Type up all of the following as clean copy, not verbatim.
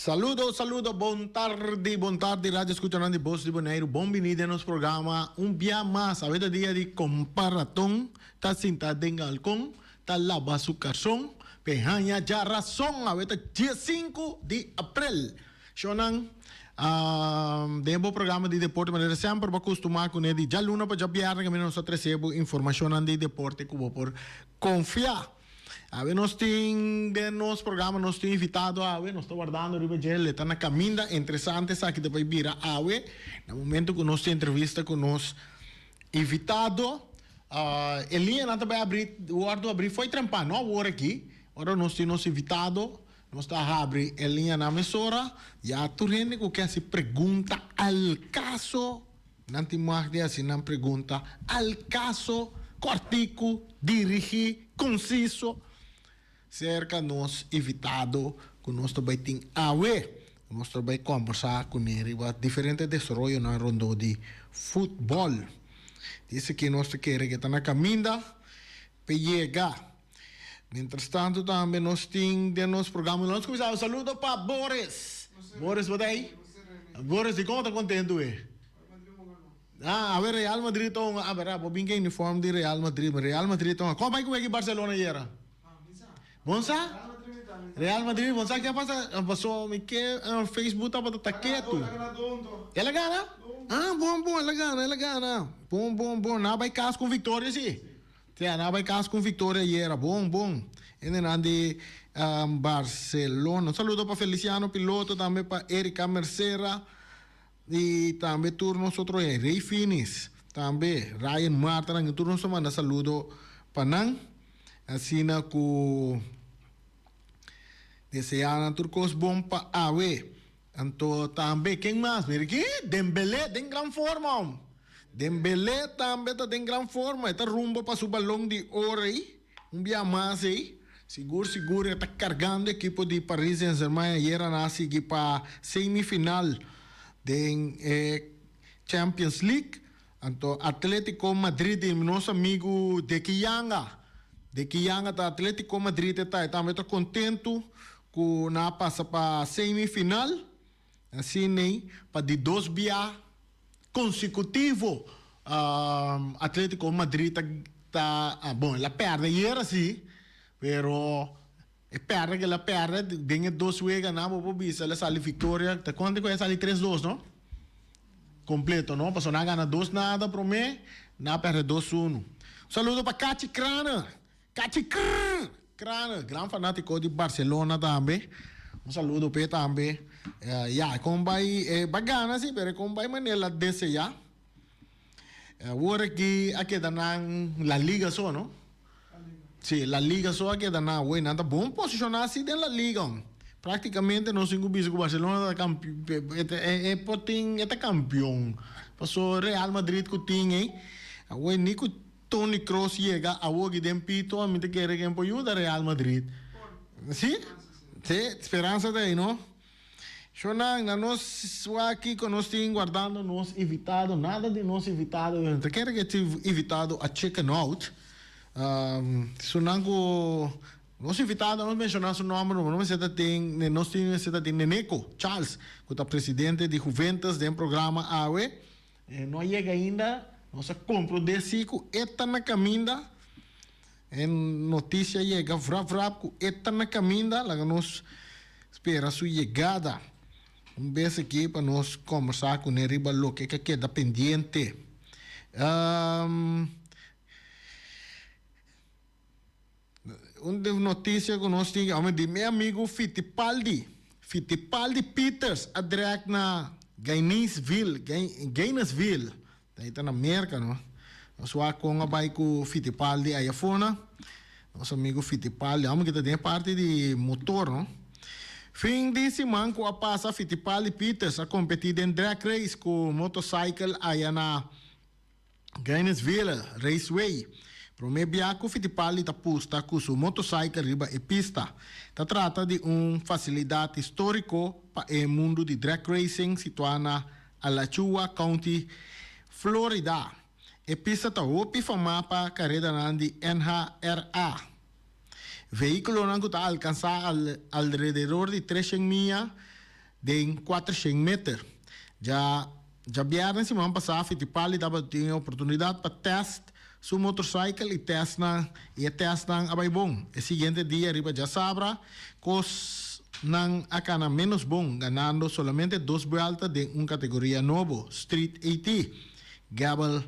Saludo, saludo, bon tardi, bon tardi radio escuchanan di Bos di Boneiru. Bon bini den nos programa un bia mas. Awe ta dia di Comparaton ta sinta den galcon, ta laba su carson, pe haña dja rason. Awe ta diesinku di aprel. Shownan, den bo programa di deporte manera semper bo a custuma cune di djaluna pa djabierne caminda nos ta trece bo informacionnan di deporte cu bo por confia. Awe nos tin den nos programa nos tin invitado awe, nos ta wardando riba dje, le ta na caminda, interesante esaki ta bay bira awe, na momento cu nos tin entrevista cu nos invitado, e liñanan ta bay abri, wordo abri fo'i trempan, no awor aki, ora nos tin nos invitado, nos ta habri e liñanan mesora, ya tur hende cu ke haci pregunta al caso. Nan tin mag di hasi nan pregunta al kaso, kòrtiku, dirigí, konsiso, serka nos invitado ku nos ta bai tin awe. Nos ta bai kòmbersá kuné riba diferente desaroyonan rondó di futbòl. Esaki nos ta kere ke ta na kaminda pa yega. Mientrastanto tambe nos tin den nos programa, nos kuminsá un saludo pa Boris. Boris bo ta ei? Boris di kon bo ta kontentu e? Ah, awe Real Madrid ta hunga, ah bera bo bin ke uniform di Real Madrid, Real Madrid ta hunga. Kon bai ku wega Barcelona ayera? Bon sa? Real Madrid, bon sa ke a pasa? Paso mi ke Facebook tabata ta ketu. El a gana? Ah, bon bon, el a gana, el a gana. Bon bon bon, nan a bai kas ku un viktoria si. Sea, nan a bai kas ku un viktoria ayera. Bon, bon. Hendenan di Barcelona. Un saludo pa Feliciano Piloto, tambe pa Erika Mercera i tambe tur nos otro hende. Rey Finis, tambe Ryan Marta, nan tur nos ta manda saludo pa nan. Asina ku deseá nan tur kos bon pa awe. Anto tambe ken mas? Mira aki, Dembélé den gran forma hom. Dembélé tambe ta den gran forma, e ta rumbo pa su balon di oro ei, un bia mas ei. Sigur sigur e ta cargando ekipo di Paris Saint-Germain ayera nan a sigui pa semifinal den e Champions League. Anto Atletico Madrid di nos amigu Deki Yanga. Deki Yanga ta Atletico Madrid e ta, e tambe ta contento Ku nan a pasa pa semifinal, asin'ei pa di dos bia konsekutivo Atletico Madrid ta ta bon el a pèrdè ayera si, pero e pèrdè ku el a pèrdè den e dos weganan bo por bisa el a sali viktoria, ta konta ku el a sali tres dos no? Kompleto no, pasobra nan a gana dos nada promé, nan a pèrdè dos uno. Un saludo pa Kachi Kraner. Kachi krrr! Kraner, gran fanatico di Barcelona tambe. Un saludo p'e tambe. Ya, e kon bai, e bai gana si, pero e kon bai manera el a desea. Awor aki a keda nan La Liga so, no? Si, La Liga so a keda nan. Awor nan ta bon posiciona si den La Liga. Practicamente nos tin cu bisa cu Barcelona ta campe, e por tin, e ta campeon. Paso Real Madrid cu tin ey, awor ni cu. Toni Kroos yega awoki den pito ami ta kere ken por yuda Real Madrid. Si? Si, speransa ta ei no. Shownan, na nos wak kiko nos tin guardando nos invitado, nada di nos invitado, mi ta kere ke invitado a chicken out. Sunan ku nos invitado nos menshoná su nomber, no mester ta tin, nos tin mester ta tin Neneco Charles ku ta presidente di Juventus den programa awe. E no a yega ainda, nos a komprondé si ku e ta na kaminda. E notisia a yega vrap vrap ku e ta na kaminda, laga nos spera su yegada un bes aki pa nos kombersá kuné riba loke ke keda pendiente. Un di notisia ku nos tin, ome di mi amigu Fittipaldi, Fittipaldi Peters a drek na Gainesville, Gainesville, ta ta na Merka no. Nos wak kon a bai ku Fittipaldi aya fona. Nos amigu Fittipaldi, ome ki ta den e parti di motor no. Fin di siman ku a pasa Fittipaldi Peters a kompetí den drag race ku motorcycle aya na Gainesville Raceway, Prome bia ku Fittipaldi ta pusta ku su motosaikel riba e pista. Ta trata di un fasilidat históriko pa e mundu di drag racing situá na Alachua County, Florida. E pista ta hopi famá pa karedanan di NHRA. Vehíkulonan ku ta alkansá alrededor di treshen mia. Den 400 meter. Dja djabièrnè siman pasá Fittipaldi tabatin e oportunidat pa tèst su motorcycle i tèstnan i e tèstnan a bai bon. E siguiente dia riba djasabra kosnan a kana ménos bon ganando solamente dos buèlta den un kategoria nobo, Street AT, Gabel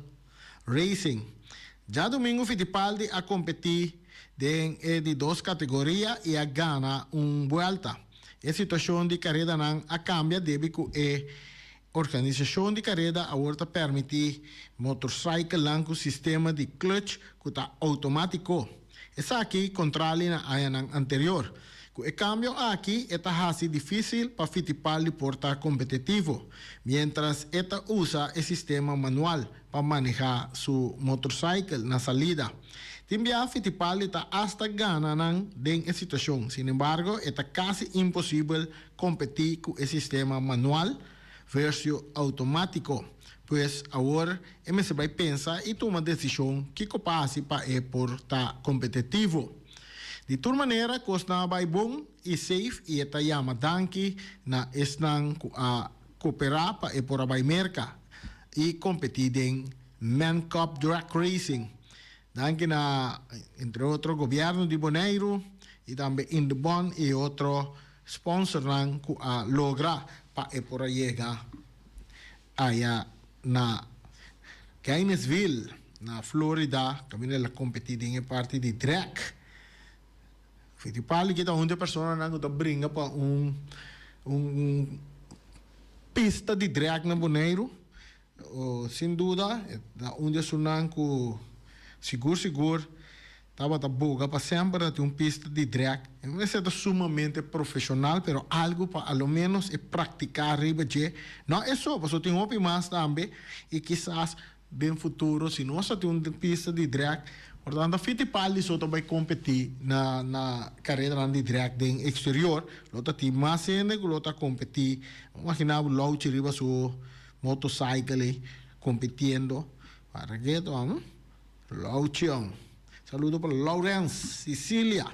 Racing. Djadumingu Fittipaldi a kompetí den e di dos kategoria i a gana un buèlta. E situashon di karedanan a kambia debi ku e organisashon di kareda awor ta permití motorsaikelnan ku sistema di klutch ku ta outomátiko. Esaki kontrali na añanan anterior. Ku e kambio aki e ta hasi difísil pa Fittipaldi por ta kompetitivo, miéntras e ta usa e sistema manual pa manehá su motorsaikel na salida. Tin bia Fittipaldi ta asta gana nan den e situashon, sinembargo e ta kasi imposibel kompetí ku e sistema manual versio outomátiko. Pues awor e mester bai pensa i tuma desishon kiko pa hasi pa e por ta kompetitivo. Di tur manera kosnan a bai bon i safe i e ta yama danki na esnan ku a koperá pa e por a bai Merka i kompetí den Man Cup Drag Racing. Danki na entre otro Gobièrnu di Boneiru i tambe Indebon i otro sponsornan ku a logra pa e por a yega aya na Gainesville na Florida kaminda el a kompetí den e parti di drag. Fittipaldi ki ta un di e personanan ku ta bringa pa un un pista di drag na Boneiru. Sin duda e ta un di esunnan ku sigur sigur tabata boga pa semper ta tin un pista di drag. E mester ta sumamente profeshonal pero algu pa a lo menos e praktiká riba dje. No e so, pasobra tin hopi mas tambe i kisas den futuro si nos ta tin un pista di drag por tanto Fittipaldi so ta bai kompetí na na karedanan di drag den eksterior lo ta tin mas hende ku lo ta kompetí. Imagina bo Louchi riba su Motorcycle ei compitiendo para ke to amo Lauchion. Saludo pa Laurens Sicilia.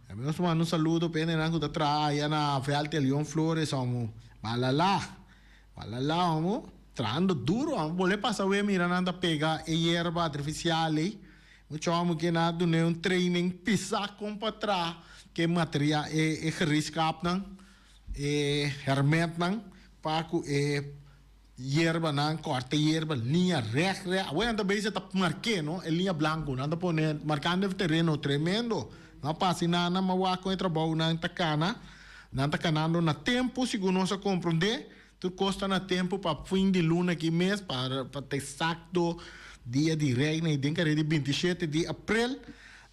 Tambe nos ta manda un saludo pa hendenan ku ta traha aya na veld di Leon Flores amo. Balala. Balala amo. Trahando duro amo. Bole pasa awe mira nan ta pega e yerba artificial ei. Mucho amo ke nan a dun'e un training pisa kon pa traha ke material e gereedschapnan. E hermentnan pa ku e yerbanan kòrta e yerba liña règt règt. Awor nan ta bezig ta mark'é no, e liña blanku. Nan ta pone markando e tereno tremendo. Nan a pasa i nan a wak kon e trabounan ta kana. Nan ta kanando na tempu segun nos a komprondé. Tur kos ta na tempu pa fin di luna aki mes pa pa ta eksakto dia di Reina i den kare di 27 di aprel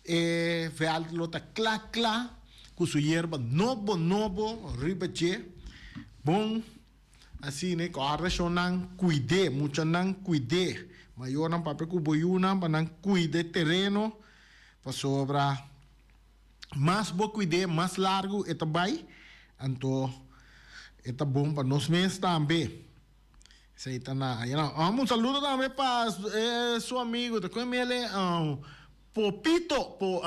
e vèlt lo ta kla kla. Ku su yerba nobo nobo riba dje. Bon asina ku ora shonnan kuid'é, muchanan kuid'é. Mayornan papia ku bo yunan pa nan kuida e tereno pasobra mas bo kuid'é mas largu e ta bai, anto e ta bon pa nos mes tambe. Esei ta na ayera. Un saludo tambe pa su amigo ta kon mele Popito po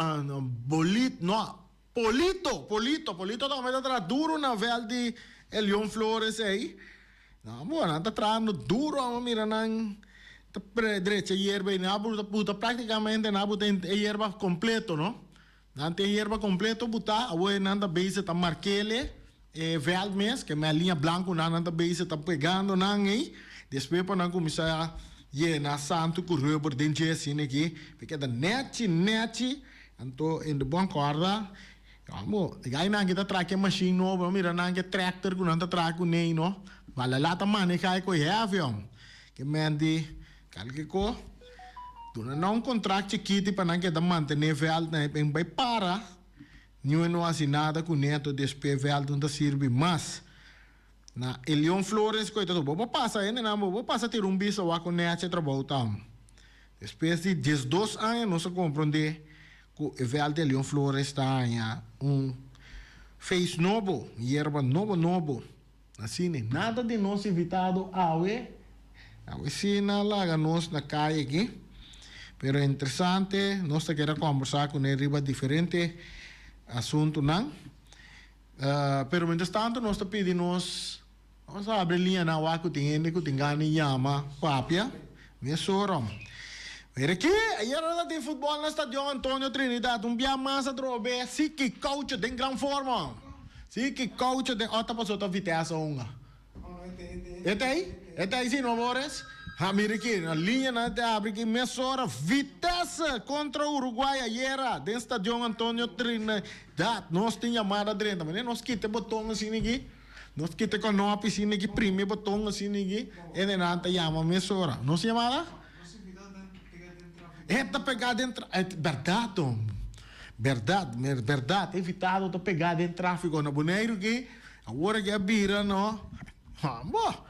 bolit no Polito Polito Polito tambe ta traha duro na veld di e Leon Flores ei. No bo nan ta trahando duro amo mira nan ta drecha yerba ei nan a buta practicamente nan a buta e yerba completo no. Nan tin yerba completo butá, awor nan ta bezig ta markele e veld mes, ke mei liña blanco nan nan ta bezig ta pegando nan ei, despues pa nan cuminsa yena santo cu rubber den dje asina aki, pa keda nechi nechi, anto in de bon corda, amo, e gainan aki ta traha ke machine nobo, bo mira nan ke tractor cu nan ta traha cuney no, balala ta maneha e coi heavy hom, ke men di. Kalke ko, duna nan un kontrakt chikiti pa nan keda mantené vèlt nan e bai para, niun no hasi nada ku neto despues vèlt no ta sirbi mas. Na Elion Flores ku e ta bo por pasa hendenan bo por pasa tira un bista wak ku nèchi e trabou ta. Despues di 12 aña nos a komprondé ku e vèlt di Elion Flores ta haña un face nobo, yerba nobo nobo. Asina, nada di nos invitado awe, awe si nan laga nos na kaya aki, pero interesante nos ta kere kombersá kuné riba diferente asuntunan. Pero mientras tanto nos ta pidi nos, nos a habri liñanan wak ku tin hende ku tin gana di yama papia mesora. Mira aki, ayer ora tin futbol na Stadion Antonio Trinidad, un bia mas atrobe Siki Coucho den gran forma. Siki Coucho den, ota paso ta Vitesse hunga. E ta ei? E ta ei si no Boris? Ha mira aki, na liñanan ta habri aki mesora Vitesse kontra Uruguay ayera den Stadion Antonio Trinidad. Nos tin yamada drenta, manera nos kita e boton asina aki, nos kita e konopi asina aki, primi e boton asina aki, e nenan ta yama mesora. Nos yamada? E ta pega den tra, berdad hom, berdad, berdad, evitado ta pega den trafico na Boneiru aki. Awor aki a bira no. Bo!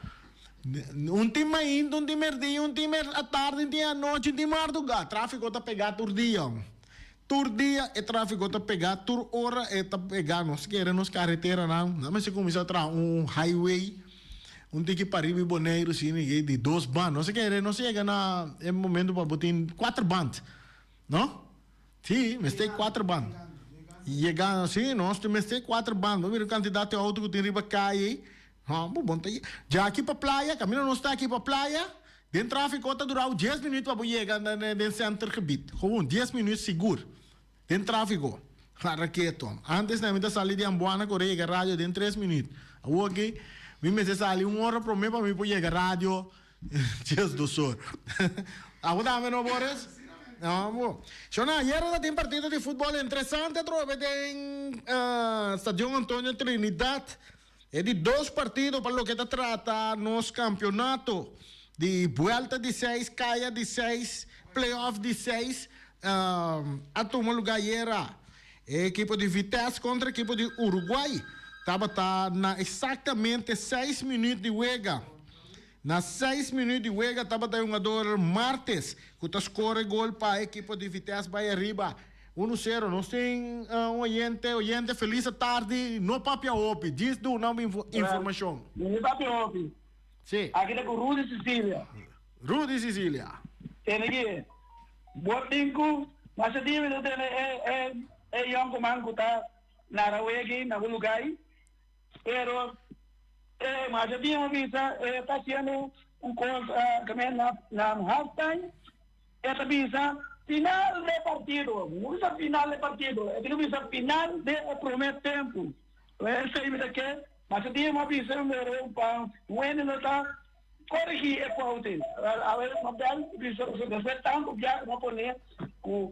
Un tin mainta, un tin merdia, un tin atardi, un tin anochi, un tin marduga. Tráfiko ta pegá tur dia. Tur dia e tráfiko ta pegá, tur ora e ta pegá. Nos kere nos kareteranan. Nan mester kuminsá traha un highway, un tiki pariba di Boneiru asina di dos band. Nos kere nos yega na e momento pa bo tin kuater band. No? Sí, mester kuater band. Yegando, sí, nos tin mester kuater band. Bo mira e kantidat di outo ku tin riba kaya ei. Ha, bo bon ta ye. Dja aki pa playa, kaminda nos ta aki pa playa, den tráfiko ta durau dies minüt pa bo yega na den centergebied. Gewoon dies minüt sigur. Den tráfiko. Ha, raketo. Antes mi ta sali di Amboana kore yega radio den tres minüt. Awor aki mi mester sali un ora promé pa mi por yega radio. 12 or. Abo tambe no, Boris? No, bo. Shona, ayer ta tin partido di futbol interesante atrobe den Stadion Antonio Trinidad. E di dos partido pa loke ta trata nos campeonato di buelta di seis, kaya di seis, playoff di seis a tuma lugar ayera. E ekipo di Vitesse kontra ekipo di Uruguay tabata na exactamente seis minuut di wega. Na seis minuut di wega tabata e hungador Martes ku ta skor e gol pa e ekipo di Vitesse bai ariba uno sero. Nos tin un oyente, oyente felis atardi, no papia hopi, djis duna un informashon. Mi no papia hopi. Si. Aki ta ku Rudy Cecilia. Rudy Cecilia. Tene ki bo tin ku masha dia mi ta tene e e e yonkuman ku ta nara wegi na bo lugai. Pero e masha dia mi bisa e ta haciendo un cos también na na half time e ta bisa final de partido no bisa final de partido e tin bisa final de e primer tempo esey mi ta ke masha dia mi a bisa pero pa wende no ta corigi e fout ey awe mi a bel bisa despues tanto bia mi a pone cu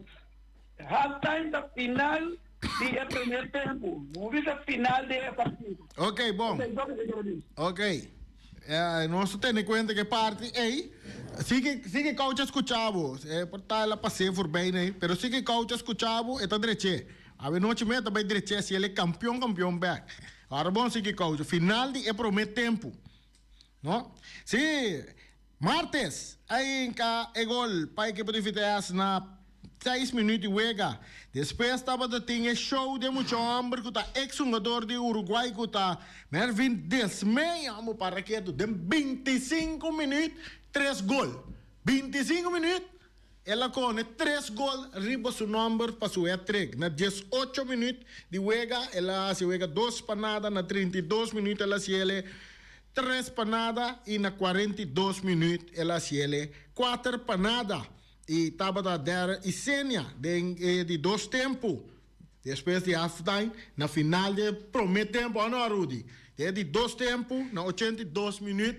Half time ta final di e primer tempo. No bisa final di e partido. Ok, bon. Ok. Nos ta tene cuenta cu e parti ey, si ke, si ke coach a scucha bo, e por ta el a pas'é voorbij n'ey, pero si ke coach a scucha bo, e ta drech'é. Awe nochi mes e ta bay drech'é si el e campeon campeon bek. Ora bon si ke coach, final di e prome tempo. No? Si, Martes a hinca e gol pa ekipo di Vitesse na seis minuut di wega. Despues tabata tin e show di e mucha homber cu ta ex hungador di Uruguay cu ta Mervin Desmey. Amo para ketu den 25 minuut tres gol. 25 minuut el a cone tres gol riba su nomber pa su hat-trick. Na 18 minuut di wega el a haci wega dos pa nada. Na 32 minuut el a haciele Tres pa nada y na 42 minuut el a haciele cuater pa nada y tabata Darren Isenia den e di dos tempo. Despues di halftime na final di e prome tempo, oh no Rudy, den e di dos tempo na 82 minuut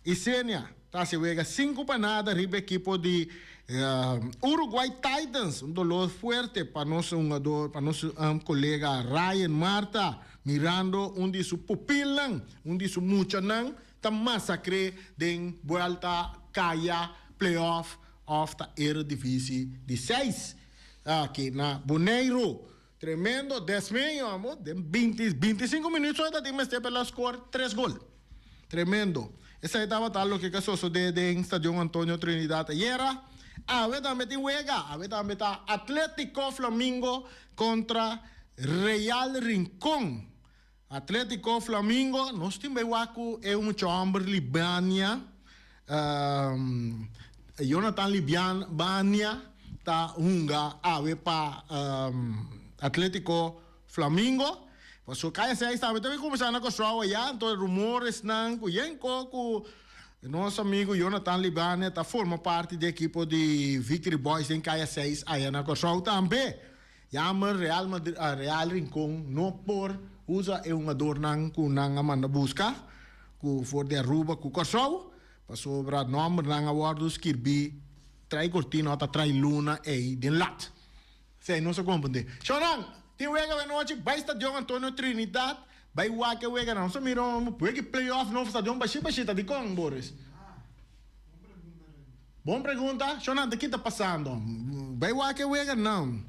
Isenia ta haci wega sinku pa nada riba ekipo di Uruguay Titans. Un dolor fuerte pa nos hungador, pa nos colega Ryan Marta. Mirando un di su pupilnan, un di su muchanan ta masakr'é den buelta kaya, play-off òf ta Eredivisie di seis aki na Boneiru. Tremendo desmeño amo, den binti, 25 minuut so e ta tin mester pa el a score tres gol. Tremendo. Esei tabata loke ke sosodé den Stadion Antonio Trinidad ayera. Awe tambe tin wega. Awe tambe ta Atletico Flamingo kontra Real Rincon. Atletico Flamingo, nos tin bai wak ku e mucha hòmber Libania, Jonathan Libania ta hunga awe pa Atletico Flamingo. Paso Kaya 6 tambe ta bin kuminsá na Kòrsou ayá, anto e rumoresnan ku yenko ku nos amigu Jonathan Libane ta forma parti di ekipo di Victory Boys den Kaya 6 aya na Kòrsou tambe. Jammer Real Madrid, Real Rincon no por usa e hungadornan ku nan a manda buska ku for di Aruba ku Kòrsou pasobra nòmbernan a wòrdu skirbí trai kortina òf ta trai luna ei den lat. Esei nos a komprendé. Shownan, tin wega awenochi, bai Stadion Antonio Trinidad, bai wak e weganan. Nos a mira un wega di playoff nobo stadion bashí bashí ta dikon, Boris? Bon pregunta. Shownan, ta ki ta pasando? Bai wak e weganan.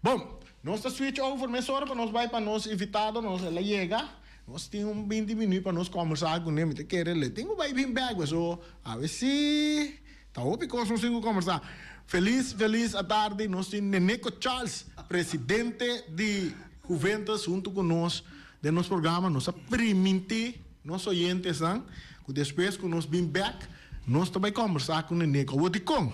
Bon, nos ta switch over mesora pa nos bai pa nos invitado, nos el a yega. Nos tin un binti minuut pa nos kombersá kuné. Mi ta kere le tin ku bai bin bèk, paso awe sí. Ta hopi kos nos tin ku kombersá. Felis felis atardi nos tin Neneco Charles, presidente di Juventus huntu ku nos den nos programa. Nos a primintí nos oyentesnan ku despues ku nos bin bèk nos ta bai kombersá ku Neneco. Awor dikon?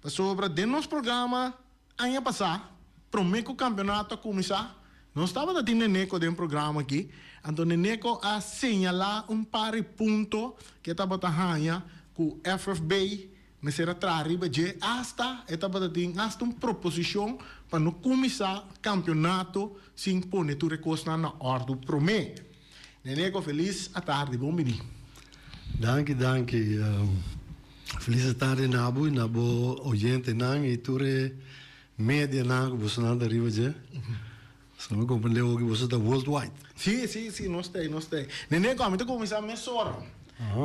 Pasobra den nos programa Aña pasá, promé ku kampionato a kuminsá, nos tabata tin Neneco den programa aki, anto Neneco a señalá un par di punto ku e tabata haña ku FFB mester a traha riba dje, asta e tabata tin asta un proposishon pa no kuminsá kampionato sin pone tur e kosnan na òrdu promé. Neneco, felis atardi, bon bini. Danki, danki. Felis atardi na bo y na bo oyentenan y tur e medianan cu bosonan ta riba dje. So mi comprende hopi boso ta worldwide. Si, si, si, nos ta ey, nos ta ey. Neneco, ami ta cuminsa mesora.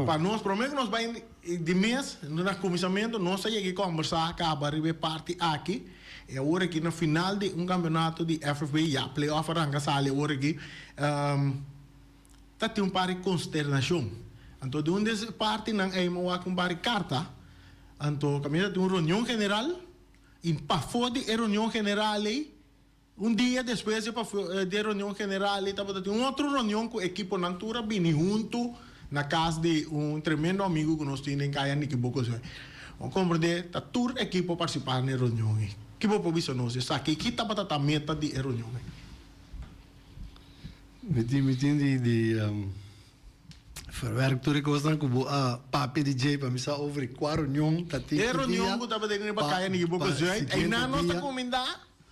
Pa nos, prome cu nos bay di mes, na cuminsamento nos a yega y combersa caba riba e parti aki. E awor aki na final di un campeonato di FFB, ya playoff a ranca sali awor aki, ta tin un par di consternacion. Anto di un di e partinan ey mi a wak un par di carta, anto caminda tin un reunion general y pafo di e reunion general ey, un dia despues di e reunion general ey tabata tin un otro reunion cu ekiponan tur a bini hunto na cas di un tremendo amigo cu nos tin den Caya Nikiboko Zuid. Bo comprende ta tur ekipo participa na e reunion ey. Ki bo por bisa nos di esaki? Ki tabata ta meta di e reunion ey? Mi tin mi tin di di verwerk tur e kosnan ku bo a papia di dje pa mi sa over di kua reunion ta tin E ki reunion dia ku tabata tin riba pa Kaya Nikiboko pa Zuid, siguiente einan nos ta dia kuminda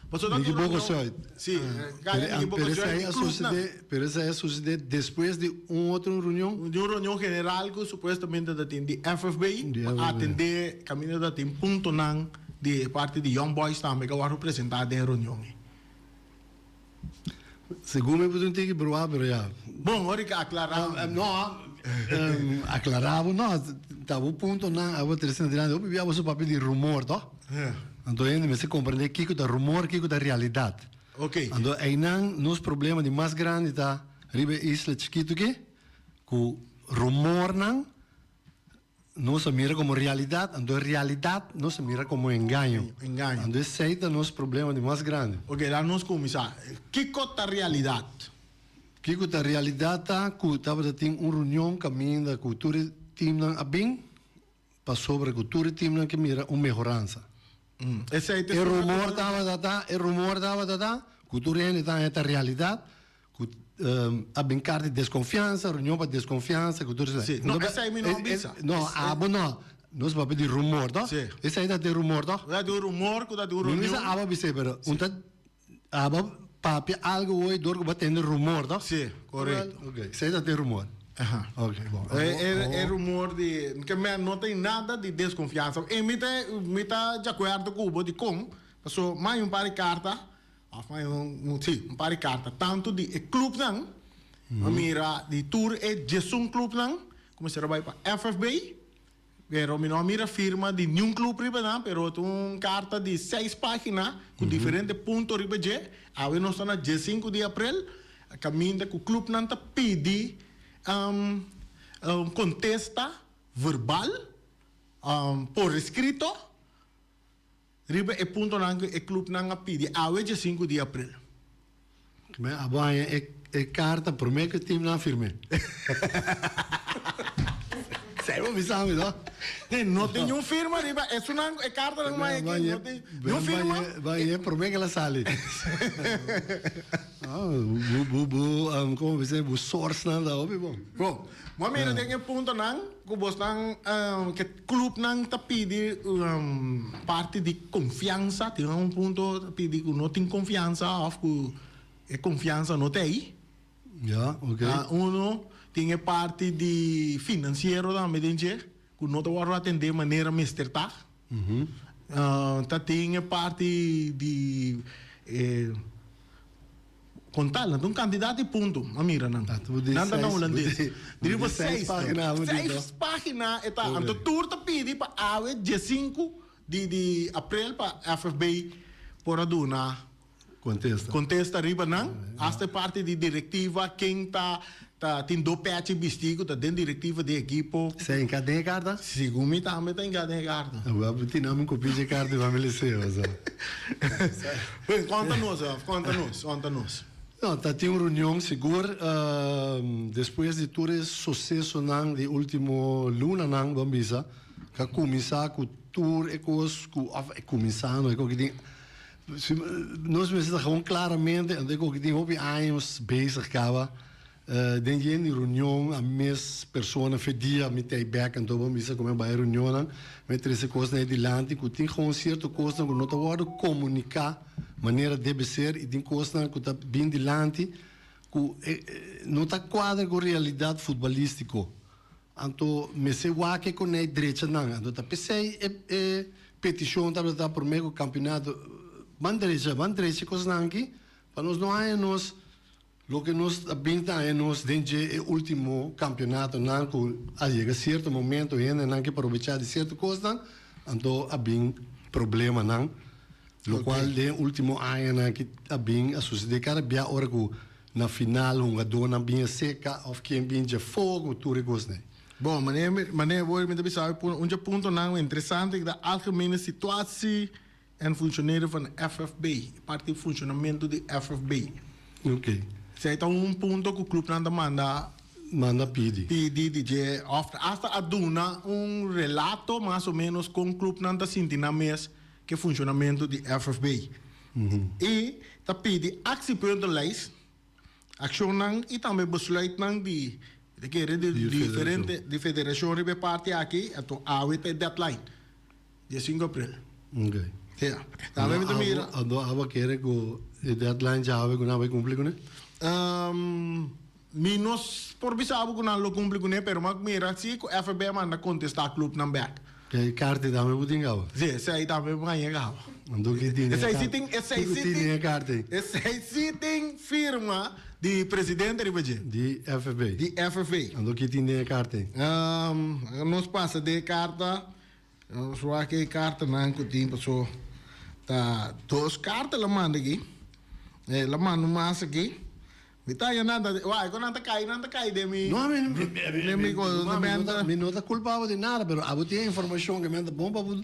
pasobra ta tin Nikiboko reunion Zuid. Si, Kaya Nikiboko Pero Zuid esei di a clubnan. sosede pero esei a sosede despues di un otro reunion? Di un reunion general ku supuestamente ta tin di FFB Di pa FFB. atende kaminda ta tin puntonan di e parti di Young Boys tambe ku a wòrdu presentá den e reunion ei. Segun mi bo tin tiki bruha pero ya. Bon, ora ki aclara. No, aclara bo no, ta bo puntonan abo trece na dilanti. Hopi bia bo su papia di rumor toh? Anto hende mester comprende kico ta rumor, kico ta realidad. Ok. Anto eynan nos problema di mas grandi ta riba e isla chikito aki cu rumornan. Nos a mira como realidad, anto e realidad nos a mira como engaño. Engaño. Anto esey ta nos problema di mas grandi. Ok, laat nos cuminsa. Kico ta realidad? Kico ta realidad ta cu tabata tin un reunion caminda cu tur e teamnan a bin pasobra cu tur e teamnan ke mira un mehoransa. Esey ta E rumor tabata ta, e rumor tabata ta cu tur hende ta haña ta realidad Ku a bin karta di deskonfiansa, reunion pa deskonfiansa, ku tur esei. Sí, no, esei mi no a bisa. No, abo no. Nos papia di rumor, toh? Sí. Esei ta den rumor, toh? Ta den rumor ku ta den un reunion. Mi no bisa abo a bis'é, pero un ta abo papia algu hoy dor ku bo a tende rumor, toh? Sí, korekto. Ok, esei ta den rumor. Aha. Ok, bon. E rumor di, ke men no tin nada di deskonfiansa. E mi ta, mi ta di akuerdo ku bo dikon, paso mai un par di karta. Of mai un, sí, un par di karta tantu di e klupnan, a mira di tur e diesun klupnan ku mester a bai pa FFB, pero mi no a mira firma di niun klup riba nan, pero ta un karta di seis página ku diferente punto riba dje. Awe nos ta na diesinku di aprel, kaminda ku klupnan ta pidi un kontesta verbal, por eskrito. Riba e puntonan ku e klupnan a pidi awe dje sinku di april. Mi a baña e karta promé ku e timnan a firm'é. Esei bo bisa mi no. Nee, no tin niun firma riba esunnan e kartanan mai aki no tin niun firma. Bañ'é promé ku el a sali. Bu bu bu komo bisa bu sourcenan ta hopi bon. Bon, bo a mira den e puntonan ku bosnan ke klupnan ta pidi parti di konfiansa, tin un punto ta pidi ku no tin konfiansa òf ku e konfiansa no ta ei. Ja, oké. Uno, tin e parti di finansiero tambe den dje, ku no ta wòrdu atendé manera mester ta. Ta tin e parti di e kontal, nan ta un kantidat di punto, a mira nan. Nan ta na hulandes. Riba seis pagina. Seis pagina e ta. Anto tur ta pidi pa awe diesinku di di aprel pa FFB por a duna Kontesta. Kontesta riba nan, hasta e parti di direktiva, ken ta ta tin do pechi bisti ku ta den direktiva di ekipo. Esei hinká den e karta? Segun mi tambe ta hinká den e karta. Bo a tina mi un kopia dje karta i bo a mi les'é, o sa. Bueno, konta nos, Ralph, konta nos, konta nos. No, ta tin un reunion sigur despues di tur e susesonan di ultimo lunanan, bo a bisa, ku a kuminsá ku tur e kos ku, òf e kuminsá no, e kos ku tin. Si nos mester ta gewoon claramente, anto cu tin hopi años bezig caba, den yen di reunion a mes persona fe dia mi ta bek anto bo bisa cu mi a bay reunionnan, mi a trece cosnan e dilanti cu tin gewoon cierto cosnan cu no ta wordo comunica manera debe ser y tin cosnan cu ta bin dilanti cu no ta cuadra cu realidad futbalistico. Anto mester wak e konei drecha nan. Anto ta p'esei e e petishon tabata ta promé ku kampionato ban drecha, ban drecha e kosnan aki pa nos no haña nos loke nos a bin ta haña nos den dje e último kampionatonan ku a yega sierto momento hendenan ke probechá di sierto kosnan anto a bin problemanan lokual den e último añanan aki a bin a susedé kada bia ora ku Na final hungadónan bin a seka òf ken bin dje fogo tur e kosnan. Bon, manera manera bo mi ta bisa awe un dje puntonan interesante ta algemene situatie en functioneren van FFB, e parti di funcionamento di FFB. Ok. Esei ta un punto ku clubnan ta manda. Manda pidi. Pidi di dje òf asta a duna un relato mas o menos kon clubnan ta sinti nan mes ku e funcionamento di FFB. I ta pidi actiepuntenlijst, accionnan i tambe besluitnan di ta kere di diferente di federacion riba e parti aki, anto awe ta e deadline, dia sinku april. Ok. Ja. Tambe mi ta mira. Anto abo a kere ku e deadline djawe ku nan bai kumpli kuné? Mi no por bisa abo ku nan lo kumpli kuné, pero mi a mira si ku FB a manda kontestá klupnan bèk. E karta tambe bo tin kaba? Si, esei tambe bo haña kaba. Anto ki tin den e Esei si tin, esei Kiko si tin tin, den e karta ei? esei si tin firma di presidente riba dje. Di FFB? Di FFB. Anto ki tin den e karta ei? Nos pasa den e karta, nos wak e kartanan ku tin paso ta dos karta el a manda aki, el a manda un mas aki. Mi ta haña nan ta wak ku nan ta kai nan ta kai den mi No, mi, mi, den mi ko mi, mi no ta, mi no ta kulpabel di nada, pero abo tin e informashon ke men ta bon pa bo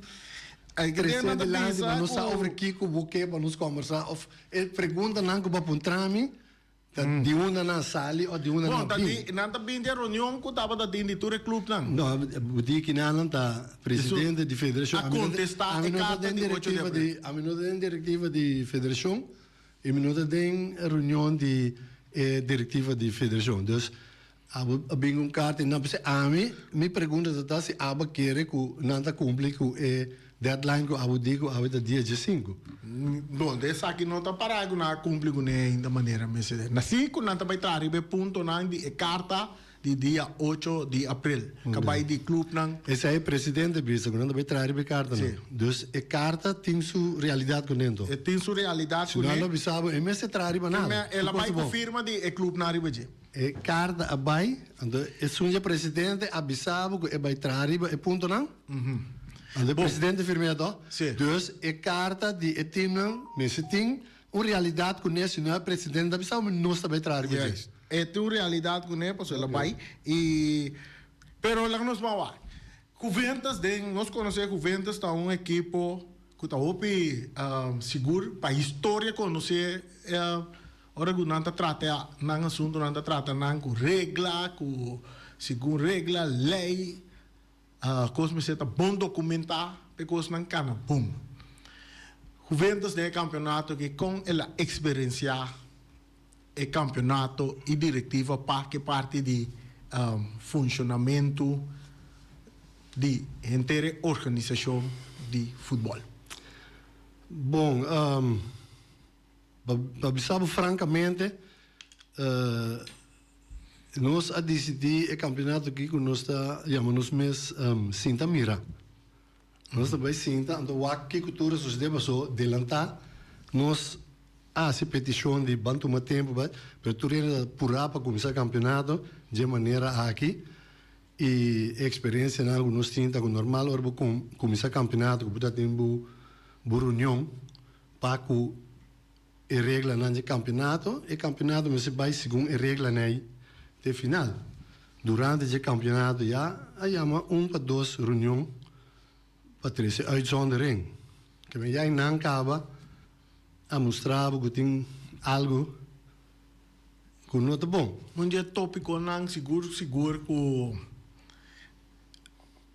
Ay, ke trese nan ta dilanti bisa pa nos sa ku over kiko bo ke pa nos kombersá òf e preguntanan ku bo a puntra mi ta di unda nan sali òf di unda Bon, nan ta bin. di nan ta bin di e reunion ku tabata tin di tur e klupnan. No, bo di kinanan ta presidente di federashon. A Ami no ta, kontestá ami e no ta karta den di ocho di direktiva april. di, ami no ta den direktiva di federashon. E mi no ta den reunion di e directiva di federacion. Dus abo a bin un carta y nan bisa ami, mi pregunta ta ta si abo a kere cu nan ta cumpli cu e deadline cu abo di cu awe ta dia diesinku. Bon, de esaki no ta para cu nan a cumpli cune ainda manera mester. Na si cu nan ta bay traha riba e puntonan di e carta Di dia ocho di april. Ka bai di clubnan. Esei e presidente bisa ku nan ta bai traha riba e kartanan. Sí. Dus e karta tin su realidat kuné anto. E tin su realidat Si kuné. nan lo bisa bo e mester traha riba nada. El a bai ku firma di e clubnan riba dje. E karta a bai, anto esun dje presidente a bisa bo ku e bai traha riba e puntonan. Anto e presidente firm'é ato. Sí. Dus e karta di e teamnan mester tin un realidat kuné, si no e presidente ta bisa bo nos ta bai traha riba dje. Juist. E tin un realidad cune pasobra el a bay y pero laga nos ban wak. Juventus den nos conoce Juventus ta un ekipo cu ta hopi sigur pa historia conoce ora cu nan ta trata nan asunto nan ta trata nan cu regla cu segun regla ley. Kos mester ta bon dokumentá pa e kosnan kana bon. Juventus den e kampeonato aki kon el a eksperensiá e kampeonato i direktiva pa ke parti di funshonamentu di henter e organisashon di futbòl? Bon, pa bisa bo frankamente, Nos a disidí e kampeonato aki ku nos ta yama nos mes Sinta Mira. Nos ta bai sinta anto wak kiko tur a sosodé paso delantá nos a hasi petishon di ban tuma tempu bai pero tur hende ta purá pa kuminsá kampeonato dje manera aki i e eksperensianan ku nos tin ta ku normal ora bo kuminsá kampeonato ku bo ta tin bo bo reunion pa ku E reglanan dje kampionato, E kampionato mester bai segun e reglanan ei te final. Durante dje kampionato ya a yama un pa dos reunion pa trese uitzondering. Keme ya einan kaba a mustra bo ku tin algu ku no ta bon. Un dje topikonan sigur sigur ku.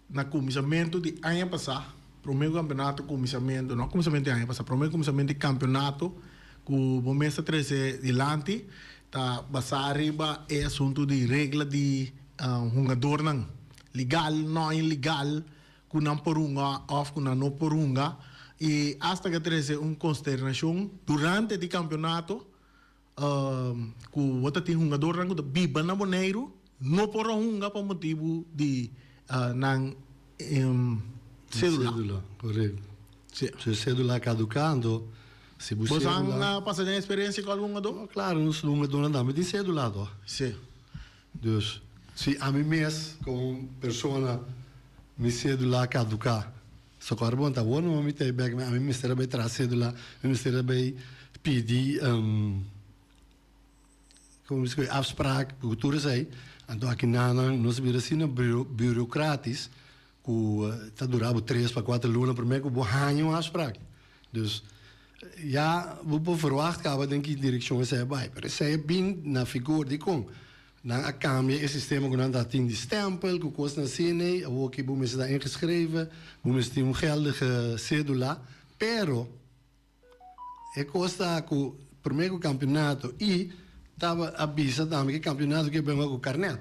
Na kuminsamentu di aña pasá, promé ku kampeonato kuminsamentu, no kuminsamentu di aña pasá, promé kuminsamentu di kampeonato ku bo mes ta trese dilanti ta basá riba e asuntu di regla di hungadornan, legal, no ilegal, ku nan por hunga òf ku nan no por hunga i asta ke trese un konsternashon durante di kampeonato. Ku bo ta tin hungadornan ku ta biba na Boneiru no por a hunga pa motibu di nan sedula. Sedula, korekto. Si. Si e sedula kaduká anto si bo sedula. Bo sa pasa den eksperensia ku algun hungadó? No, klaro, nos hungadónan tambe tin sedula to. Si. Dus si ami mes komo persona mi sedula kaduká. Socorro bon ta awor no mi ta bek ami mester a bay traha cedula mi mester a bay pidi como mi bisa afspraak cu tur esey anto aki nan nos a bira asina bureaucratisch cu ta dura bo tres pa cuater luna prome cu bo haya un afspraak dus ya bo por verwacht caba den ki direccion esey a bay pero esey a bin na figura dicon Nan a cambia e sistema cu nan ta tin di stempel cu cosnan asina ey. Awor ki bo mester ta ingeschreven, bo mester tin un geldige cedula. Pero e cos ta cu prome cu campeonato y taba a bisa tambe cu e campeonato ke benga cu carnet.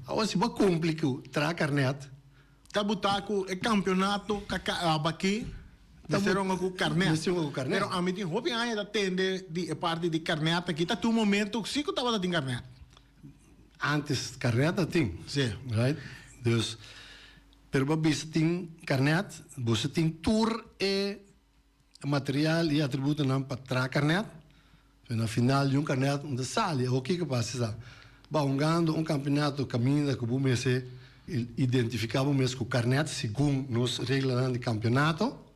Awor si bo a cumpli cu traha carnet. Ta buta cu e campeonato caba aki mester hunga cu carnet. Mester hunga cu carnet. Pero ami tin hopi aña ta tende di e parti di carnet aki. Ta tur momento si cu tabata tin carnet. Antes carnet ta tin. Si. Right? Dus, pero bo a bisa tin carnet, boso tin tur e material y atributonan pa traha carnet, pero na final di un carnet no ta sali. Awor kiko pasa sa? Bo a hungando un campeonato caminda cu bo mester identifica bo mes cu carnet segun nos reglanan di campeonato,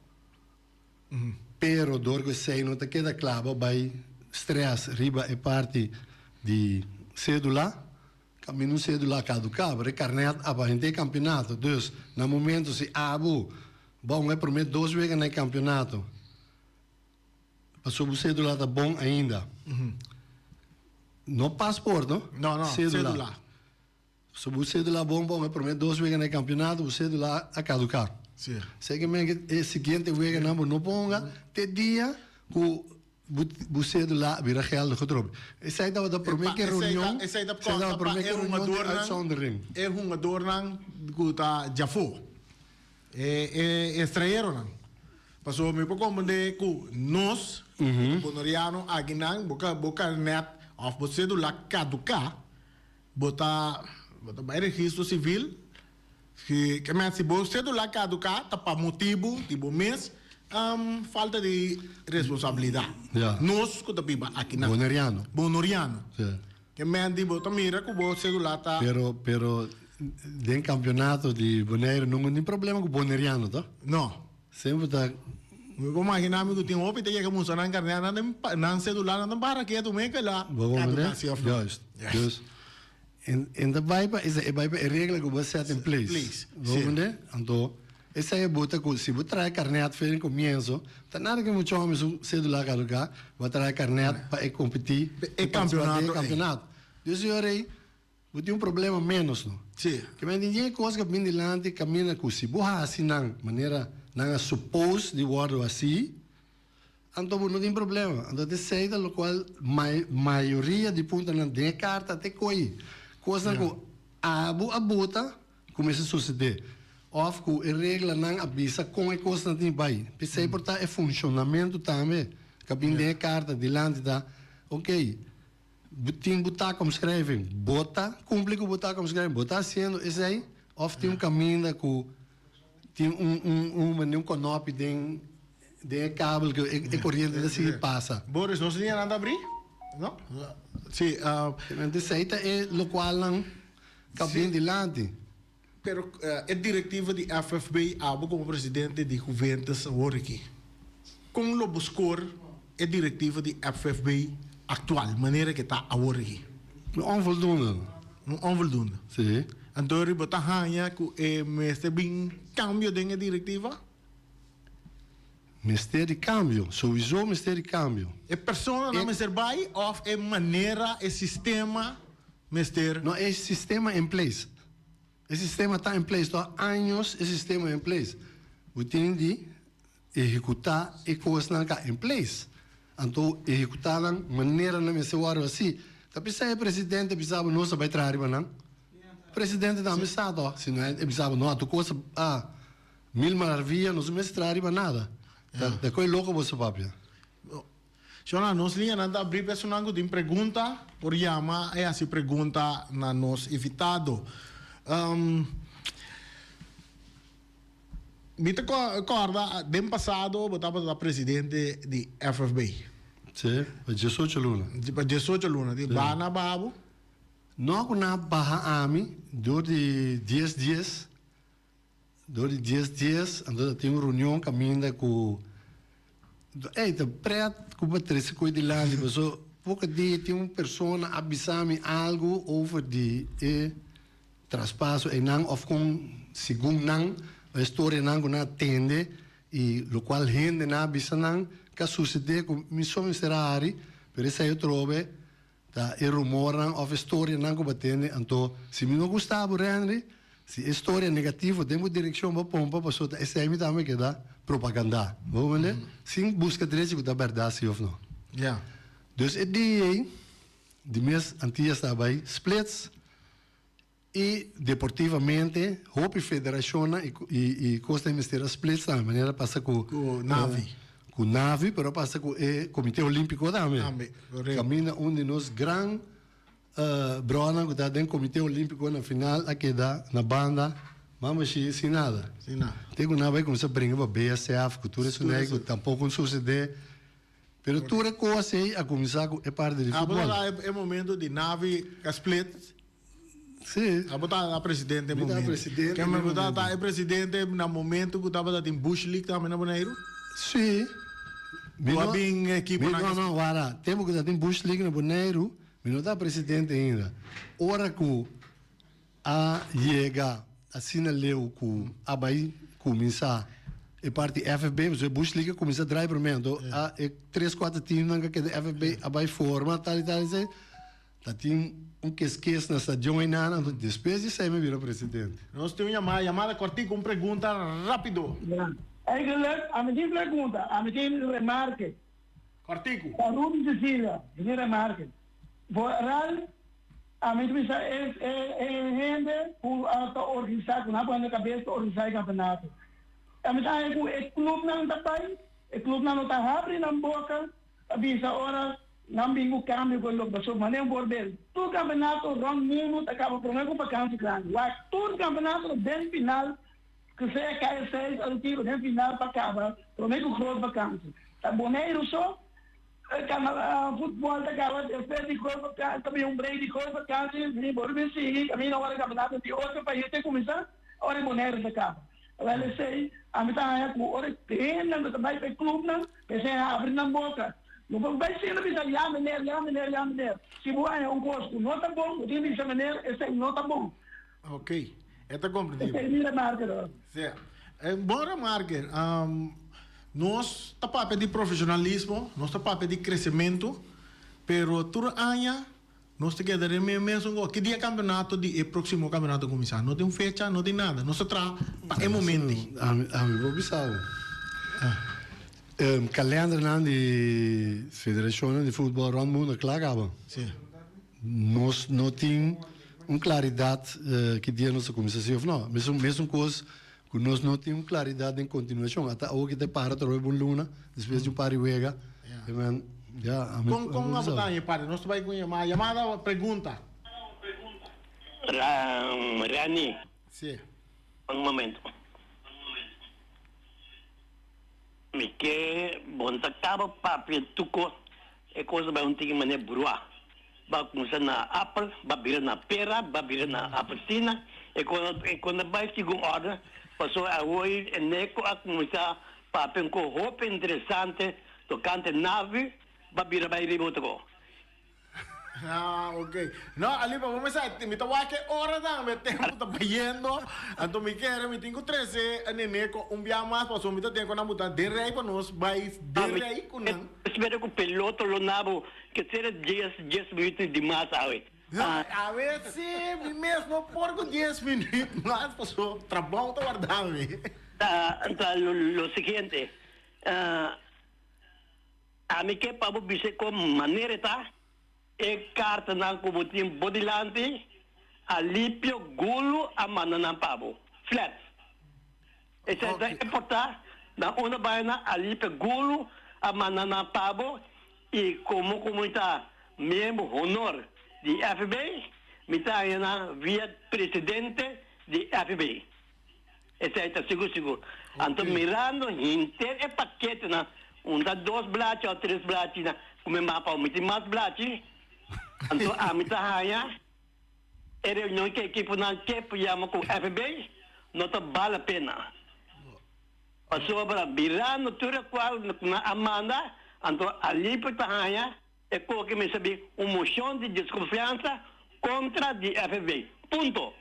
pero dor cu esey no ta keda cla bo bay stress riba e parti di cedula. Caminda un cedula caduca, pero e carnet a pa henter e campeonato. Dus, na momento si abo bon e prome dos wega na e campeonato, pasobra bo cedula ta bon ainda. No paspoort, no? No, no, cedula. Pasobra bo cedula bon bon e prome dos wega na e campeonato, bo cedula a caduca. Si. Esei ke men ke e siguiente weganan bo no por hunga te dia cu Bu cédula a bira geldig atrobe. Esei tabata prome ke reunion. Esei ta konta pa e hungadornan, e hungadornan ku ta djafó, e estranheronan. Pasobra mi por komprendé ku nos, boneriano, akinan bo karnèt òf bo cédula kaduká, bo ta bai registro sivil. Si ke men si bo cedula caduca ta pa motibu di bo mes falta di responsabilidad. Nos cu ta biba akinan. Boneriano. Bonoriano. Ke men di bo ta mira cu bo cedula ta. Pero pero den campeonato di Bonaire nunca tin problema cu boneriano to? No. Semper ta. Mi por imagina mi cu tin hopi ta yega mustra nan carnet nan nan cedula nan ta para ketu men kela caduca si of no. Juist. Dus En ta bai pa e bai pa e regla ku bo a set in place. Place, Bo si. comprende? Anto, esei e bo ta ku si bo traha karnet for den komienso, ta nada ku mucha homi su sedula kaduká, bo a traha karnet pa e kompetí, E pa partisipá den kampeonato e ei. kampeonato. Dus e ora ei, Bo tin un problema ménos no. Sí. Ke men tin yen kos ku a bin dilanti kaminda ku si bo hasi nan manera nan a suppose di wòrdu hasí, anto bo no tin problema. Anto esei ta lokual mayoria di puntonan den e karta te ko'i. Kosnan ku abo a buta ku mester susedé òf ku e reglanan a bisa kon e kosnan tin bai. P'esei por ta e funshonamentu tambe ku a bin den e karta dilanti ta, okey. Bo tin bo taakomschrijving, bo ta cumpli cu bo taakomschrijving, bo ta haciendo esey of tin un caminda cu tin un un un manera un konopi den den e kabel cu e coriente ta sigui pasa. Boris, nos liñanan ta abri? No? Si. Esey ta e locualnan cu a bin dilanti. Pero e directiva di FFB, abo como presidente di Juventus awor aki, con lo bo score e directiva di FFB actual, manera ke ta awor aki? Un onvoldoende. Un onvoldoende. Si. Anto bo ta haña cu e mester bin cambio den e directiva? Mester di cambio, sowiso mester di cambio. E personanan mester bay of e manera, e sistema mester. No, e sistema in place. E sistema ta in place, to años e sistema in place. Bo tin di ehecuta e cosnan ka in place. Anto ehecuta nan manera nan mester worde haci. Ta p'esei e presidente bisa bo nos a bay traha riba nan. Presidente tambe sa to, si no e bisa bo no a tur cos a mil maravilla nos no mester traha riba nada. Ta koe loco boso papia. Shona, nos liñanan ta abrí pa esunnan ku tin pregunta por yama i hasi pregunta na nos invitado. Mi ta kòrda den pasado bo tabata presidente di FFB. Sí, pa diesocho luna. Pa diesocho luna. Di baha na baha bo? No ku nan a baha ami dor di dies dies. Dor di dies dies anto ta tin un reunion kaminda ku ey ta pret ku bo trese koe dilanti paso poko dia tin un persona a bisa mi algu over di e traspaso eynan of kon segun nan e storianan ku nan a tende i lokual hendenan a bisa nan ke a susede ku mi so mester a hari pero esei atrobe Ta e rumornan of e storianan ku bo a tende, anto si mi no gusta bo Renry, si e storia negativo den bo direkshon bo pompa pasobra ta esei mi tambe keda propagandá. Bo comprende? Sin buska drechi ku ta bèrdat si of no. Ya. Dus e dia ei di mes Antillas ta bai splits i deportivamente hopi federashonnan i i kosnan mester a splits tambe manera pasa ku Ku Navi. Ku Navi pero a pasa ku e Komite Olímpiko tambe. Tambe, korekto. Kaminda un di nos gran bronan ku ta den Komite Olímpiko na final a keda na banda mama shi sin nada. Sin nada. Te ku nan a bai kuminsá bringa pa BSF ku tur esun ku tampoko un susedé. Pero tur e kos ei a kuminsá ku e parti di Abo futbòl. ta e momento di Navi a split. Sí. Abo ta a presidente Mi ta momento. presidente Ke men na bo ta momento. e presidente na momento ku tabata tin Bush League tambe na Boneiru? Sí. Mi Ku a no, bin mi ekiponan no, no, wara. Tempu ku ta tin Bush League na Boneiru, mi no ta presidente ainda. Ora ku a yega asina leu ku a bai kuminsá e parti FFB, pasobra e Bush League a kuminsá drai promé, anto a e tres kuater teamnan ku a keda FFB a bai forma tal i tal i tal. Ta tin un keskes na stadion einan, anto despues di esei mi bira presidente. Nos tin un yamada, yamada kortico, un pregunta rapido. Ja. Eigenlijk, ami tin pregunta, ami tin remarke. Kortico. Pa Rudy Cecilia, mi tin remarke. Vooral, ami ta bisa e e e hende ku a ta organisa, ku nan a pone na kabes pa organisa e kampeonato. Ami ta haña ku e klupnan ta bai, e klupnan no ta habri nan boka pa bisa ora Nan bin ku kambio ku e lok pasobra manera un voorbeeld, tur kampeonato rònt mundu ta kaba promé ku vakansi grandi. Wak tur kampeonato ta den final ku sea KSC òf kiko den final pa kaba promé ku groot vakansi. Ta Boneiru so futbòl ta kaba despues di groot vakansi ta bin un break di groot vakansi mi por bin sigui kaminda ora kampeonato di otro pais ta kuminsá ora Boneiru ta kaba. Wèl esei ami ta haña ku ora e hendenan ku ta bai pa e klupnan p'esei habri nan boka. No por bai siendo bisa ya meneer, ya meneer, ya meneer. Si bo haña un kos ku no ta bon, bo tin bisa meneer esei no ta bon. Ok, e ta komprendibel. Esei mi remarke do. Sea. E bon remarke. Nos ta papia di profesionalismo, nos ta papia di kresementu, pero tur aña. Nos ta keda den e mesun kos. Ki dia kampeonato di e próksimo kampeonato ta kuminsá? No tin un fecha, no tin nada. Nos ta traha pa e momento. Ami ami por bisa bo. Kalendernan di federashonnan di futbòl rònt mundu a kla kaba. Sí. Nos no tin un klaridat ki dia nos ta kuminsá si òf no. Mesun mesun kos ku nos no tin un klaridat den kontinuashon. Ata awo ki ta para atrobe pa un luna despues di un par di wega. Ya. Men, ya, ami Kon kon ami abo sa. ta haña parti? Nos ta bai ku un yamada. Yamada o pregunta? Ra, Rani. Si. Un momento. Mi ke bon ta kaba papia tur kos, e kos ta bai un tiki manera bruá. Ba kumsa na apel, ba bira na pera, ba bira na apelsina, e kos e kos ta bai segun orde, pasobra awor e neko a kuminsá papia un kos hopi interesante tokante navi, ba bira bai riba otro. Ah, ok. No, Alipa, bo me sa, mi ta wak e ora tambe, tempo ta bayendo. Anto mi kere, mi tin ku trese e nene ku un bia mas, pasobra mi ta den ku nan buta den rei pa nos bai den rei ku nan. Spera ku peloto lo nabo ke sera dies, dies minuut di mas awe. Ah. Awe si, mi mes no por ku dies minuut mas, pasobra trabou ta warda mi. Ta, ta lo siguiente, ah. Ami ke pa bo bisa kon manera ta e kartanan ku bo tin bo dilanti, Alipio Gulu a manda nan pa bo. Flat. Esei ta importá na unda baina Alipio Gulu a manda nan pa bo i komo ku mi ta miembro honor di FB, mi ta haña nan via presidente di FB. Esei ta sigur sigur. Anto mirando henter e paketenan, un ta dos blachi o tres blachi na ku mi mapa mi tin mas blachi. Anto ami ta haña e reunion ku ekiponan ke por yama ku FB no ta bal la pena. Pasobra birando tur e kual ku nan a manda, anto Alipio ta haña e koke mi sabi un moshon di deskonfiansa kontra di FB. Punto.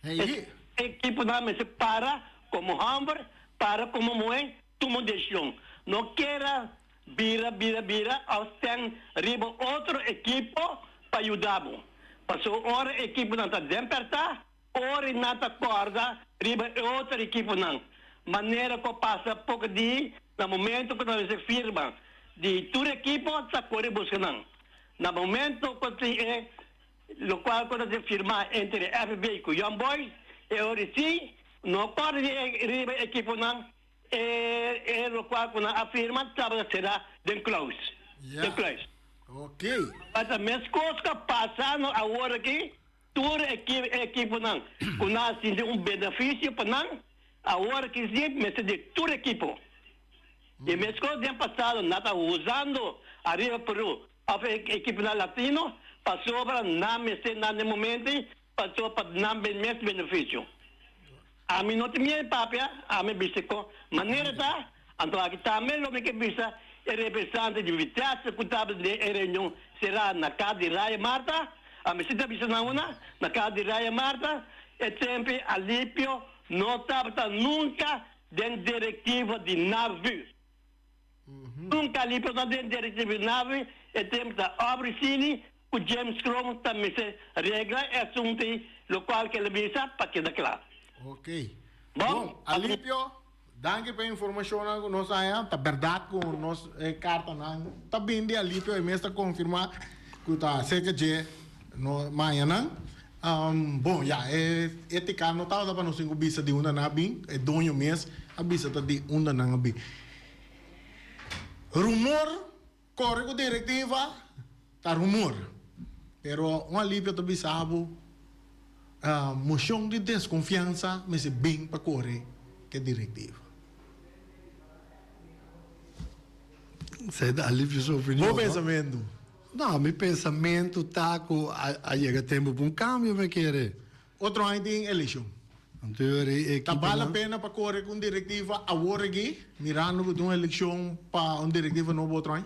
Hey. E ekiponan mester para komo hòmber, para komo muhé, tuma un desishon. No kera bira, bira, bira òf stèn riba otro ekipo pa yuda bo. Pasobra ora e ekiponan ta den pèrtá, ora i nan ta kòrda riba e otro ekiponan. Manera ku a pasa poko di na momento ku nan mester firma di tur ekipo ta kore buska nan. Na momento ku tin e Locual cu ta ser firma entre FB cu Young Boys e ora si no corda di riba e equiponan e e locual cu nan a firma tabata cera den kluis. Den kluis. Ok. Pasa mescos cu a pasa no awor aki tur e equiponan cu nan a sinti un beneficio pa nan awor aki si mester di tur equipo. Y mescos den pasado nan ta usando ariba Peru Of e ekiponan latino pasobra nan mester nan den momento ei pasobra pa nan ben mes benefisio. Ami no tin miedu papia, ami bisa kon manera ta, anto aki tambe lo mi ke bisa e representante di Vitesse ku tabata den e reunion será na kas di Raya Marta, ami si ta bisa nan una, na kas di Raya Marta, e tempe Alipio no tabata nunka den direktiva di NAVU. Nunca Alipio ta den directiva di NAVI, e tempo ta Aubrey Sealy cu James Kroon ta mester regla e asunto ei, locual cu el a bisa pa keda cla. Ok. Bon, Bon, Alipio, danki pa e informacionnan cu nos haña. Ta berdad cu nos e cartanan ta bin di Alipio, e mes ta confirma cu ta acerca dje no mañanan. Bon, ya, e etica no tabata pa nos tin cu bisa di unda nan a bin, e doño mes a bisa ta di unda nan a bin. Rumor kore ku direktiva ta rumor, pero un alivio ta bisa bo moshon di deskonfiansa mester bin pa kore ku e direktiva. Esei ta alivio su opinion. Bo pensamentu? No, mi pensamentu ta ku a yega tempu pa un kambio mi kere. Otro aña tin elekshon. Anto e ekiponan. Ta bal la pena pa kore ku un direktiva awor aki, mirando ku tin un elekshon pa un direktiva nobo otro aña?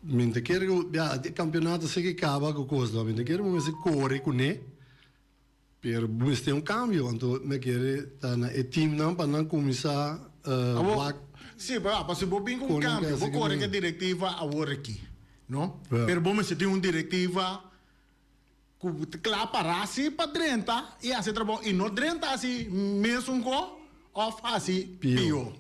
Mi ta kere ku, ya, e kampionato si ke kaba ku kos no. Mi ta kere bo mester kore kuné, pero bo mester un kambio. Anto mi kere ta na e teamnan pa nan kuminsá Awor, wak. si, pero si bo bin ku un kambio, bo kore ku e direktiva awor aki. No? Pero bo mester tin un directiva cu ta cla para si pa drenta y haci trabou y no drenta haci mesun co of haci pio.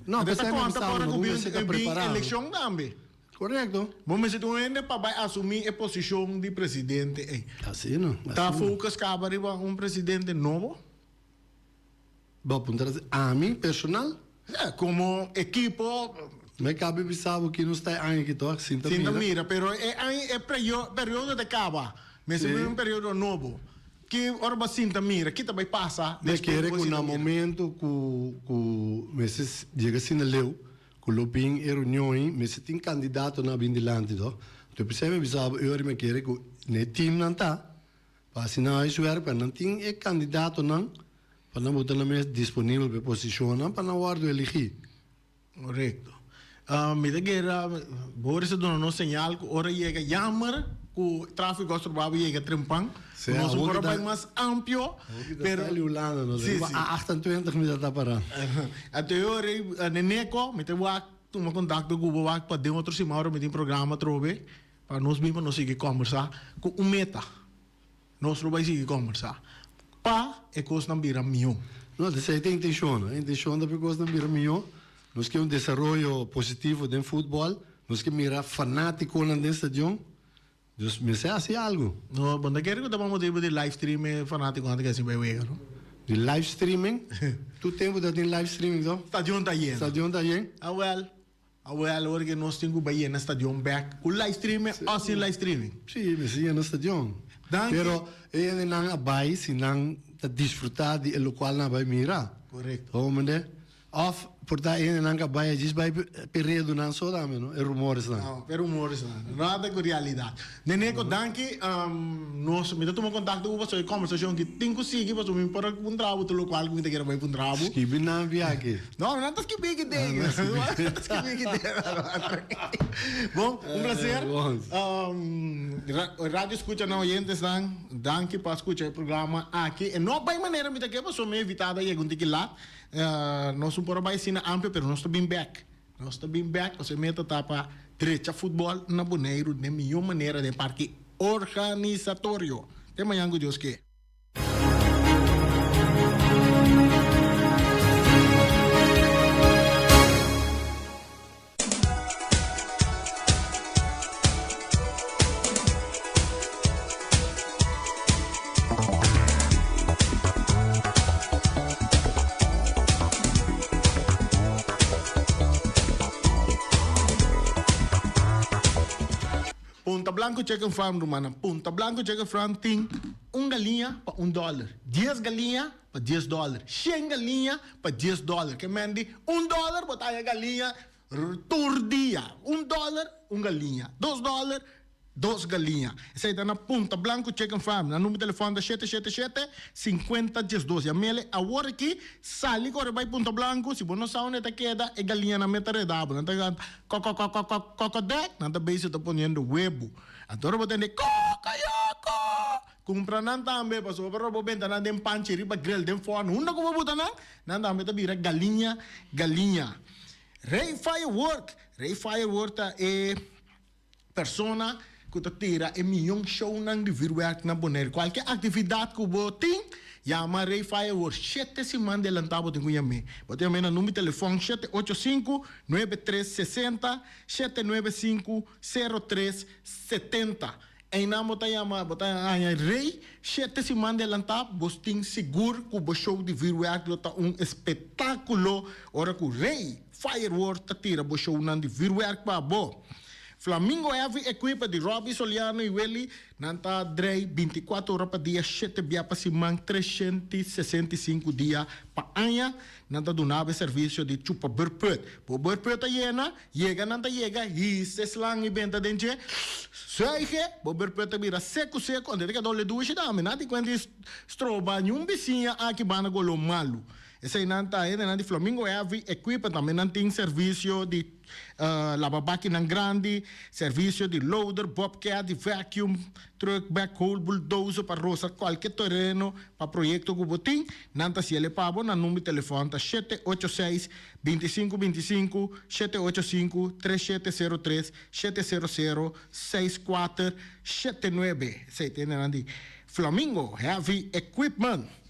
No, Anto ta pesey mi conta bisa ora bo, cu bo bin mester ta bin preparado. eleccion tambe. Correcto. Bo mester tin un hende pa bay asumi e posicion di presidente ey. Asina, Ta asina. focus caba riba un presidente nobo? Bo a puntra si ami personal? Ja, como ekipo. Mi cabe bisa bo ki nos ta e aña aki toch, sinta mira. Sinta mira, pero e aña, e periodo ta caba. Mester Sí. bin un periodo nobo. Ki ora bo a sinta mira, ki ta bay pasa Mi despues kere ku bo cu sinta na mira? momento cu cu mester yega asina leu, cu lo bin e reunion ei, mester tin candidatonan a bin dilanti toch. Enton p'esei mi bisa bo, e ora mi kere cu na e teamnan ta, Pa asina huiswerk pa nan tin e kandidatonan pa nan bo ta nan mes disponibel pa e posishonnan pa nan wòrdu eligí. Korekto. Mi ta kere Boris a duna nos señal ku ora yega jammer ku trafiko a strobabo yega trempan ku nos un por a bai mas amplio pero Awor ki ta Hulanda nos riba A 28 mi ta ta pará. Anto e ora ei Neneco mi ta wak tuma kontakto ku bo wak pa den otro siman ora mi tin programa atrobe. Pa nos bin pa nos sigui kòmbersá ku un meta. Nos lo bai sigui kòmbersá pa e kosnan bira mihó. No, esei ta e intenshon. E intenshon ta pa e kosnan bira mihó. Nos ke un desaroyo positivo den futbòl. Nos ke mira fanátikonan den stadion. Dus mester hasi algu. No, bo no ta kere ku ta pa motibu di live stream e fanátikonan ta ke hasi bai wega, no? Di live streaming? Tur tempu ta tin live streaming, to? Stadion ta yen. Stadion ta yen. Awèl. Awel ora ke nos tin ku bai yena stadion bek ku live streaming o sin live streaming? Sí, mester yena stadion. Danki. Pero e hendenan a bai si nan ta disfruta di e lokual nan a bai mira. Korekto. Bo mende? Of por ta e hendenan ku a bai a djis bai p'e redunan so tambe, no? E rumoresnan. No, p'e rumoresnan. Nada ku realidat. Neneco, danki. Nos, mi ta tuma kontakto ku bo pasobra e kòmbersashon ki tin ku sigui pasobra mi por a puntra bo tur lokual ku mi ta kere bai puntra bo. Skibi nan biaha. No, nan ta skibi ki den. Nan ta skibi ki den. Bon, un placer. Radio Escucha nan oyentesnan, danki pa scucha e programa aki. E no bai manera mi ta ke pasobra mi invitado a yega un tiki lat. Nos no por a bai asina amplio, pero nos ta bin bek. Nos ta bin bek pasobra e meta ta pa drecha futbol na Boneiru den mihó manera den parti organisatorio. Te mañan ku Dios ke. Punta Blanco Chicken Farm rumannan, Punta Blanco Chicken Farm tin un galiña pa un dòler, dies galiña pa dies dòler, shen galiña pa dies dòler. Ke men di un dòler bo ta haña galiña tur dia, un dòler un galiña, dos dòler dos galiña. Esei ta na Punta Blanco Chicken Farm. Nan number telefòn ta shete shete shete, sinkuenta diesdos. Yam'el awor aki, sali kore bai Punta Blanco, si bo no sa unda e ta keda, e galiñanan mester reda bo. Nan ta kanta kòkòkòkòkò kòkòdèk, nan ta bezig ta poniendo webu. Anto ora bo tende kòkòyòkò, kumpra nan tambe, pasobra ora bo benta nan den panchi riba grill, den fòrnu, unda ku bo buta nan, nan tambe ta bira galiña galiña. Rey Firework, Rey Firework ta e Persona ku ta tira e miyon shownan di vürwèrk na Bonaire. Kualke aktividat ku bo tin, yama Ray Fireworks. Shete siman delantá bo tin ku yam'é. Bo ta yam'é na number di telefòn 785 9360, 795 0370. Einan bo ta yama, bo ta haña Ray shete siman delantá, bo tin sigur ku bo show di vürwèrk lo ta un espektákulo ora ku Ray Firework ta tira bo shownan di vürwèrk pa bo. Flamingo Heavy Equipa di Robby Soliano y Willy, nan ta drei binticuatro ora pa dia, shete bia pa siman, 365 dia pa aña. Nan ta duna bo e servicio di chupa burput. Bo burput ta yena, yega nan ta yega, hisa e slang y benta den dje, zuige, bo burput ta bira seco seco, anto e ta keda ole dushi tambe. Nan tin cuenta di stroba niun bisiña aki banda golo malu. Eseinan ta hendenan di Flamingo Heavy Equipment. Tambe nan tin servisio di lababakinan grandi, servisio di loader, bobcat, di vacuum truck, backhoe, bulldozer pa rosa kualke tereno pa proyekto ku bo tin. Nan ta hasiel e pa bo. Nan number di telefòn ta 786 25 25, 785 3703, 700 6479. Esei ta hendenan di Flamingo Heavy Equipment.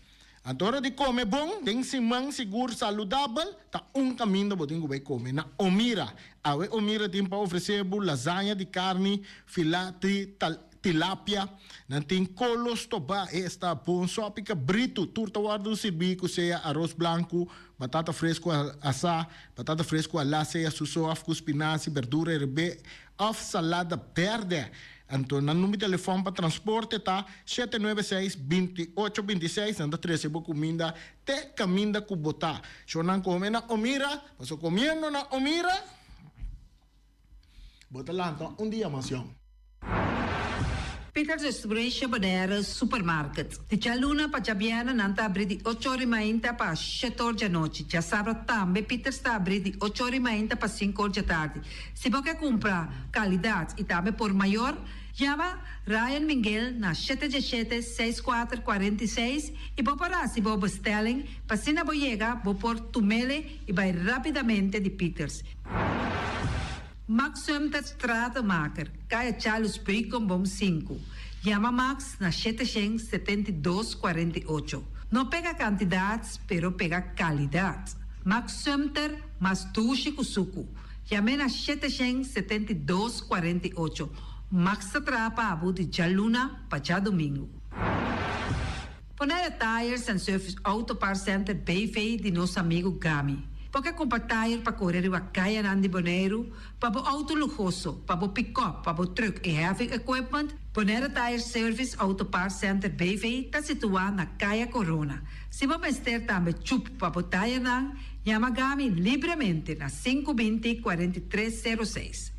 Anto ora di kome bon den siman sigur saludabel ta un kaminda bo tin ku bai kome na Omira. Awe Omira tin pa ofresé bo lasaña di karni, filati, tilapia. Nan tin kolo stobá, e esta bon sòpi kabritu. Tur ta wòrdu sirbí ku sea aros blanku, batata fresku asá, batata fresku alá, sea suso òf ku spinasi, berdura herbé òf salada bèrdè. Anto nan number di telefòn pa transporte ta 796 28 26. Nan ta trese bo kuminda te kaminda ku bo ta. Sho nan kome na Omira, paso komiendo na Omira bo ta lanta un dia mas yòn. Peters Distribution Bonaire Supermarket. Di djaluna pa djabièrnè nan ta abrí di ocho or i mainta pa shete or djanochi. Djasabra tambe Peters ta abrí di ocho or i mainta pa sinku or djatardi. Si bo ke kumpra kalidat i tambe por mayor, yama Ryan Minguel na 717 64 46 i bo por hasi bo bestelling pa asina bo yega bo por tumele i bai rapidamente di Peters. Max Sumter Stratenmaker, Kaya Charles Beukenboom 5. Yama Max na 772 48. No pega kantidat, pero pega kalidat. Max Sumter, mas dushi ku suku. Yam'é na 772 48. Max ta traha pa bo di djaluna pa djadumingu. Bonaire Tires and Service Auto Parts Center BV di nos amigu Gami. Bo ke kumpra tire pa kore riba kayanan di Boneiru, pa bo outo luhoso, pa bo pikòp, pa bo trùk i heavy equipment? Bonaire Tire Service Auto Parts Center BV ta situá na Kaya Korona. Si bo mester tambe chup pa bo tayernan, yama Gami libremente na 520 43 06.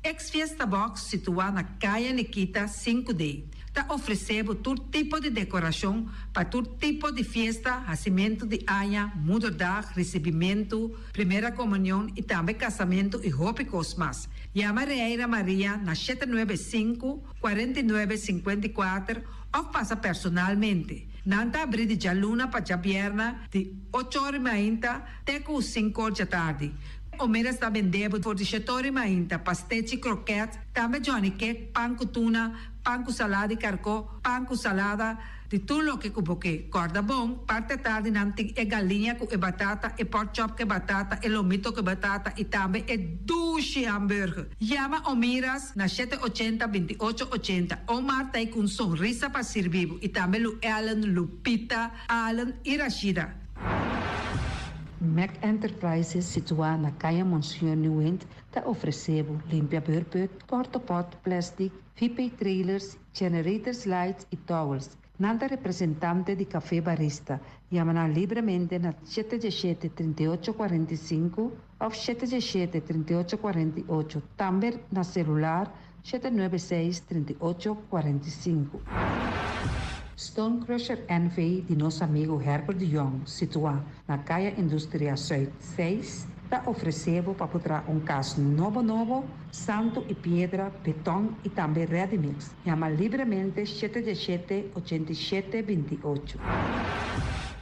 Ex Fiesta Box situá na Kaya Nikita 5D ta ofresé bo tur tipo di dekorashon pa tur tipo di fiesta, hasimentu di aña, moederdag, risibimentu, primera komunion i tambe kasamentu i hopi kos mas. Yama Reira Maria na 795 49 54 òf pasa personalmente. Nan ta abrí di djaluna pa djabièrnè di ocho or i mainta te ku sinku or djatardi. Omeras ta bende bo for di shete or i mainta, pastechi, kroket, tambe johnny cake, pan ku tuna, pan ku salada di karkó, pan ku salada, di tur loke ku bo ke. Kòrda bon, parti atardi nan tin e galiña ku e batata, e pork chop ku e batata, e lomito ku e batata i tambe e dushi hamburger. Yama Omiras na 780 28 80. Omar ta ei ku un sonrisa pa sirbi bo i tambe Lu Ellen, Lupita, Allen i Rashida. Mac Enterprises situá na Kaya Monseñor Nieuwind ta ofresé bo limpia beurput, portopot, plastic, VP trailers, generators lights i towels. Nan ta representante di Café Barista. Yama nan libremente na 717 38 45 òf 717 38 48. Tambe na selular 796 38 45. Stone Crusher NV di nos amigu Herbert de Jong, situá na Kaya Industria Zuid 6, ta ofresé bo pa traha un kas nobo nobo, santu i piedra, beton i tambe ready mix. Yama libremente 717 87 28.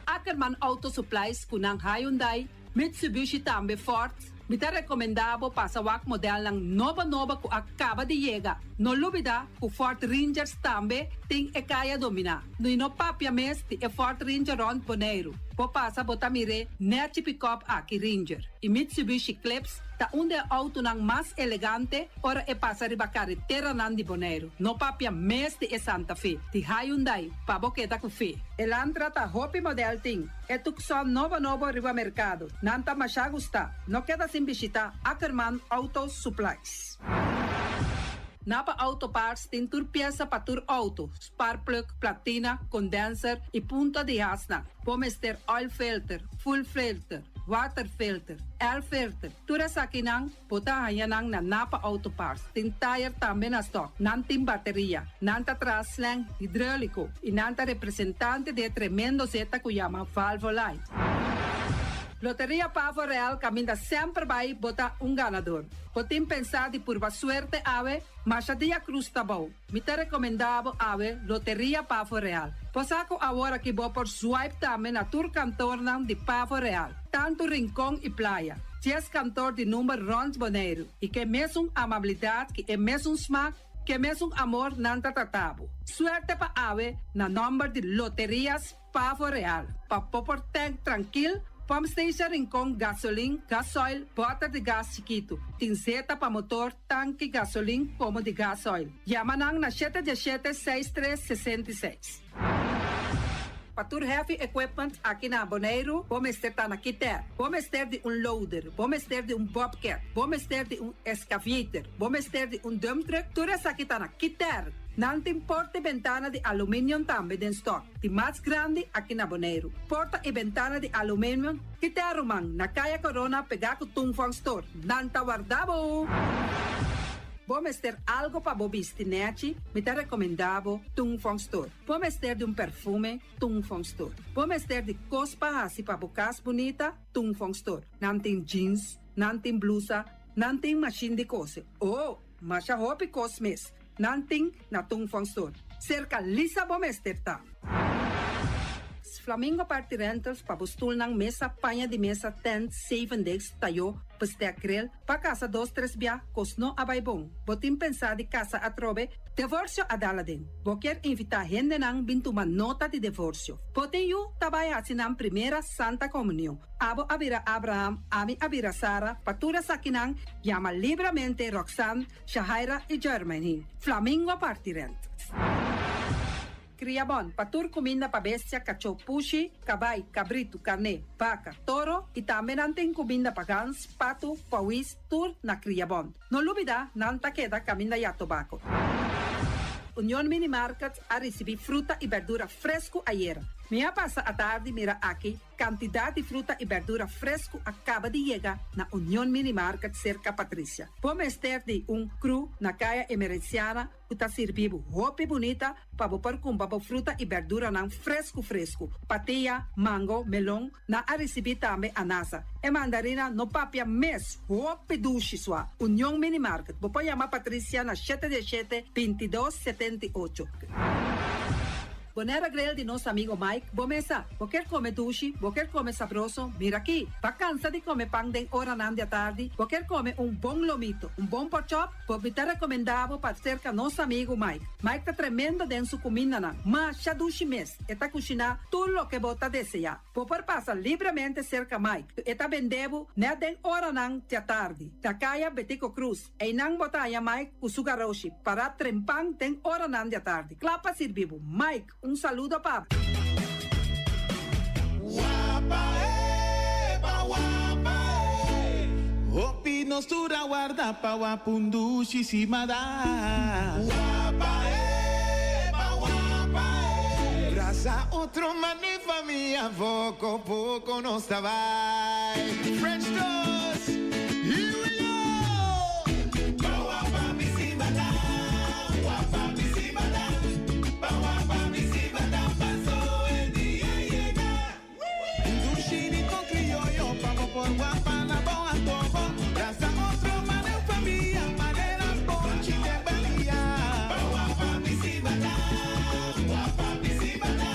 Ackerman Auto Supplies ku nan Hyundai, Mitsubishi tambe Ford. Mi ta rekomendá bo pasa wak modelnan nobo nobo ku a kaba di yega. No lubidá ku Ford Rangers tambe tin e kaya dominá. No no papia mes di e Ford Ranger rònt Boneiru. Bo pasa bo ta mir'é nèchi pick-up aki Ranger. I Mitsubishi Eclipse ta un di e outonan mas elegante ora e pasa riba kareteranan di Boneiru. No papia mes di e Santa Fe, di Hyundai, pa bo keda ku fe. Elantra ta hopi model tin. E Tucson nobo nobo riba merkado. Nan ta masha gustá. No keda sin bishitá Ackerman Auto Supplies. Napa Auto Parts tin tur piesa pa tur outo, spark plug, platina, condenser i punta di hasnan. Bo mester oil filter, fuel filter, water filter, air filter, tur esakinan bo ta haña nan na Napa Auto Parts. Tin tayer tambe na stock. Nan tin bateria. Nan ta traha slang hidreulico y nan ta representante di e tremendo zeta cu yama Valvoline. Loteria Pavo Real caminda semper bay bo ta un ganador. Bo tin pensa di purba suerte awe? Masha dia cruz ta bou. Mi ta recomenda bo awe Loteria Pavo Real. Bo sa cu awor aki bo por swipe tambe na tur kantornan di Pavo Real, tanto Rincon y Playa. Dies kantor di number rond Boneiru y ke mesun amabilidad ki e mesun smaak, ke mesun amor nan ta trata bo. Suerte pa awe na nomber di Loterias Pavo Real, pa bo por tank trankil, pump station Rincon, gasolin, gasoil, bòter di gas chikitu, tin zeta pa motor, tanki gasolin komo di gasoil. Yama nan na shete diesshete seis tres 66. Pa tur heavy equipment aki na Boneiru, bo mester ta na Kiter. Bo mester di un loader, bo mester di un bobcat, bo mester di un excavator, bo mester di un dump truck, tur esaki ta na Kiter. Nan tin porta i bentana di aluminium tambe den stock. Di mas grandi aki na Boneiru. Porta i bentana di aluminium Kiter ruman, na Kaya Corona pegá ku Tung Fong Store. Nan ta warda bo! Bo mester algo pa bo bisti nèchi? Mi ta rekomendá bo Tung Fong Store. Bo mester di un perfume? Tung Fong Store. Bo mester di kos pa hasi pa bo kas bunita? Tung Fong Store. Nan tin jeans, nan tin blusa, nan tin mashin di kose. Oh! Masha hopi kos mes. Nan tin na Tung Fong Store. Serka Lisa bo mester ta. Flamingo Party Rentals pa bo stulnan, mesa, paña di mesa, tent, zeven degs, tayó, bestek, grill, pa kasa dos tres bia, kos no a bai bon. Bo tin pensá di kasa atrobe? Devorsio a dal aden. Bo kier invitá hendenan bin tuma nota di devorsio. Bo tin yu ta bai hasi nan primera Santa Komunion. Abo a bira Abraham, ami a bira Sara, pa tur esakinan yama libramente Roxanne, Shahaira i Jermaine. Flamingo parti rent. Kria bon pa tur kuminda pa bestia, kachó, pushi, kabai, kabritu, karné, baka, toro i tambe nan tin kuminda pa gans, patu, pawis, tur na Kria Bon. No lubida nan ta keda kaminda ya tobako. Union Mini Market a risibí fruta i berdura fresku ayera. Mi a pasa atardi mira aki Kantidat di fruta i bèrdura fresku a kaba di yega na Union Mini Market serka Patricia. Bo mester di un kru na Kaya Emerenciana ku ta sirbi bo hopi bunita pa bo por kumpra bo fruta i bèrduranan fresku fresku. Patia, mango, melon, nan a risibí tambe anasa. E mandarina no papia mes, hopi dushi sua. Union Mini Market, bo por yama Patricia na shete diesshete, 22, 78. Bonaire Grill di nos amigo Mike, bo mesa. Bo kier come dushi, bo kier come sabroso, mira aki. Bo a cansa di come pan den oranan di atardi, bo kier come un bon lomito, un bon porkchop, bo mi ta recomenda bo pa cerca nos amigo Mike. Mike ta tremendo den su cumindanan, masha dushi mes, e ta cushina tur loke bo ta desea. Bo por pasa libremente cerca Mike, e ta bende bo net den oranan di atardi, na caya Betico Croes. Einan bo ta haña Mike ku su garoshi pará trempan den oranan di atardi, kla pa sirbi bo. Mike, un saludo pa bo. Wapa e, pa wapa e. Hopi nos tur a warda pa wap un dushi simada. Wapa e, pa wapa e. Brasa otro mane famia poko poko nos ta bai. French toast, here we go! Pa wapa mi simada, wapa mi simada, pa wapa mi simada paso e dia yega. Dushi ni con crioyo pa bo por wapa na bo antoho. Brasa otro mane famia manera bonchi den balia. Pa wapa mi simada, wapa mi simada,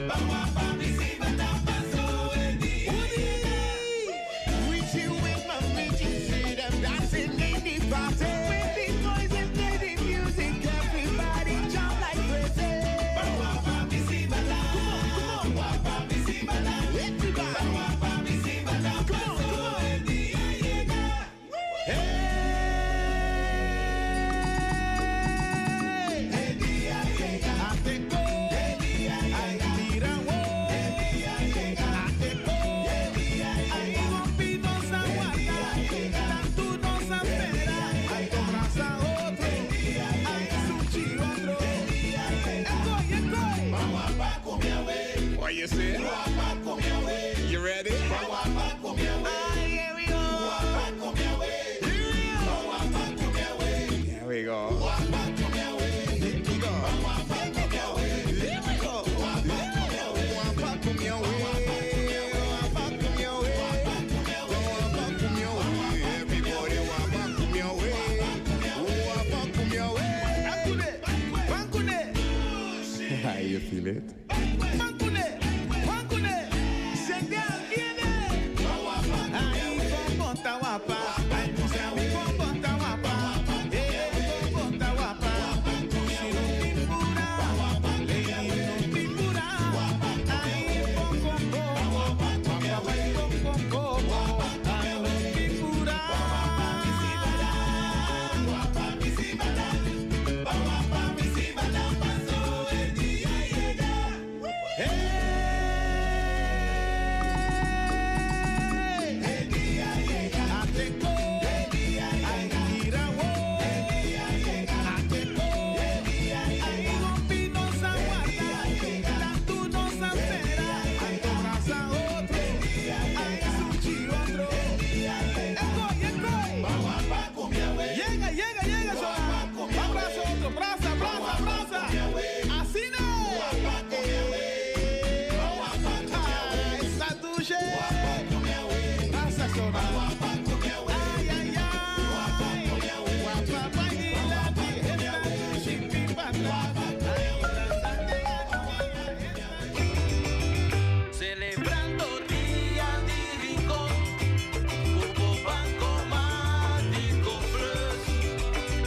pa wapa mi simada paso e dia yega. Gillette. Celebrando Dia di Rincon cu bo Bancomático Plus.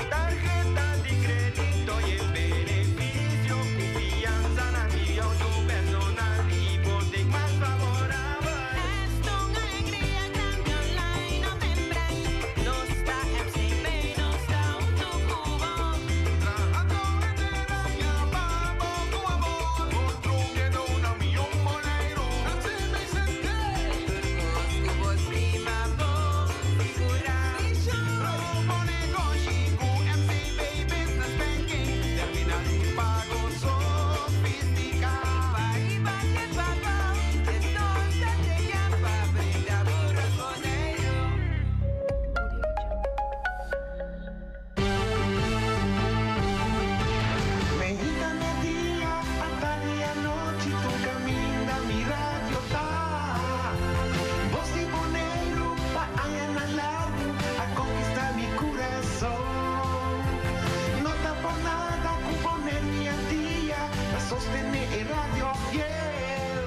Tarheta di credito y e beneficio cu fiansanan y auto personal y hipotek mas favorabel. Esta un alegria grandi online of en branch. Nos ta FCB, nos ta hunto cu bo. Trahando henter aña pa bo cu amor. Construyendo una mihó Boneiro. Tur cos cu bo stima bo sigura. Bo negoshi cu FCB Business Banking. Terminal di pago sofistica. Pa riba ke pa bou, nos ta yega pa brinda bo Boneiro. Mainta merdia, atardi anochi, tur caminda mi radio ta. Bos di Boneiru, pa añanan largo, a conquista mi curason. No ta por nada cu Boneiru y Antia, pa sostene e radio fiel.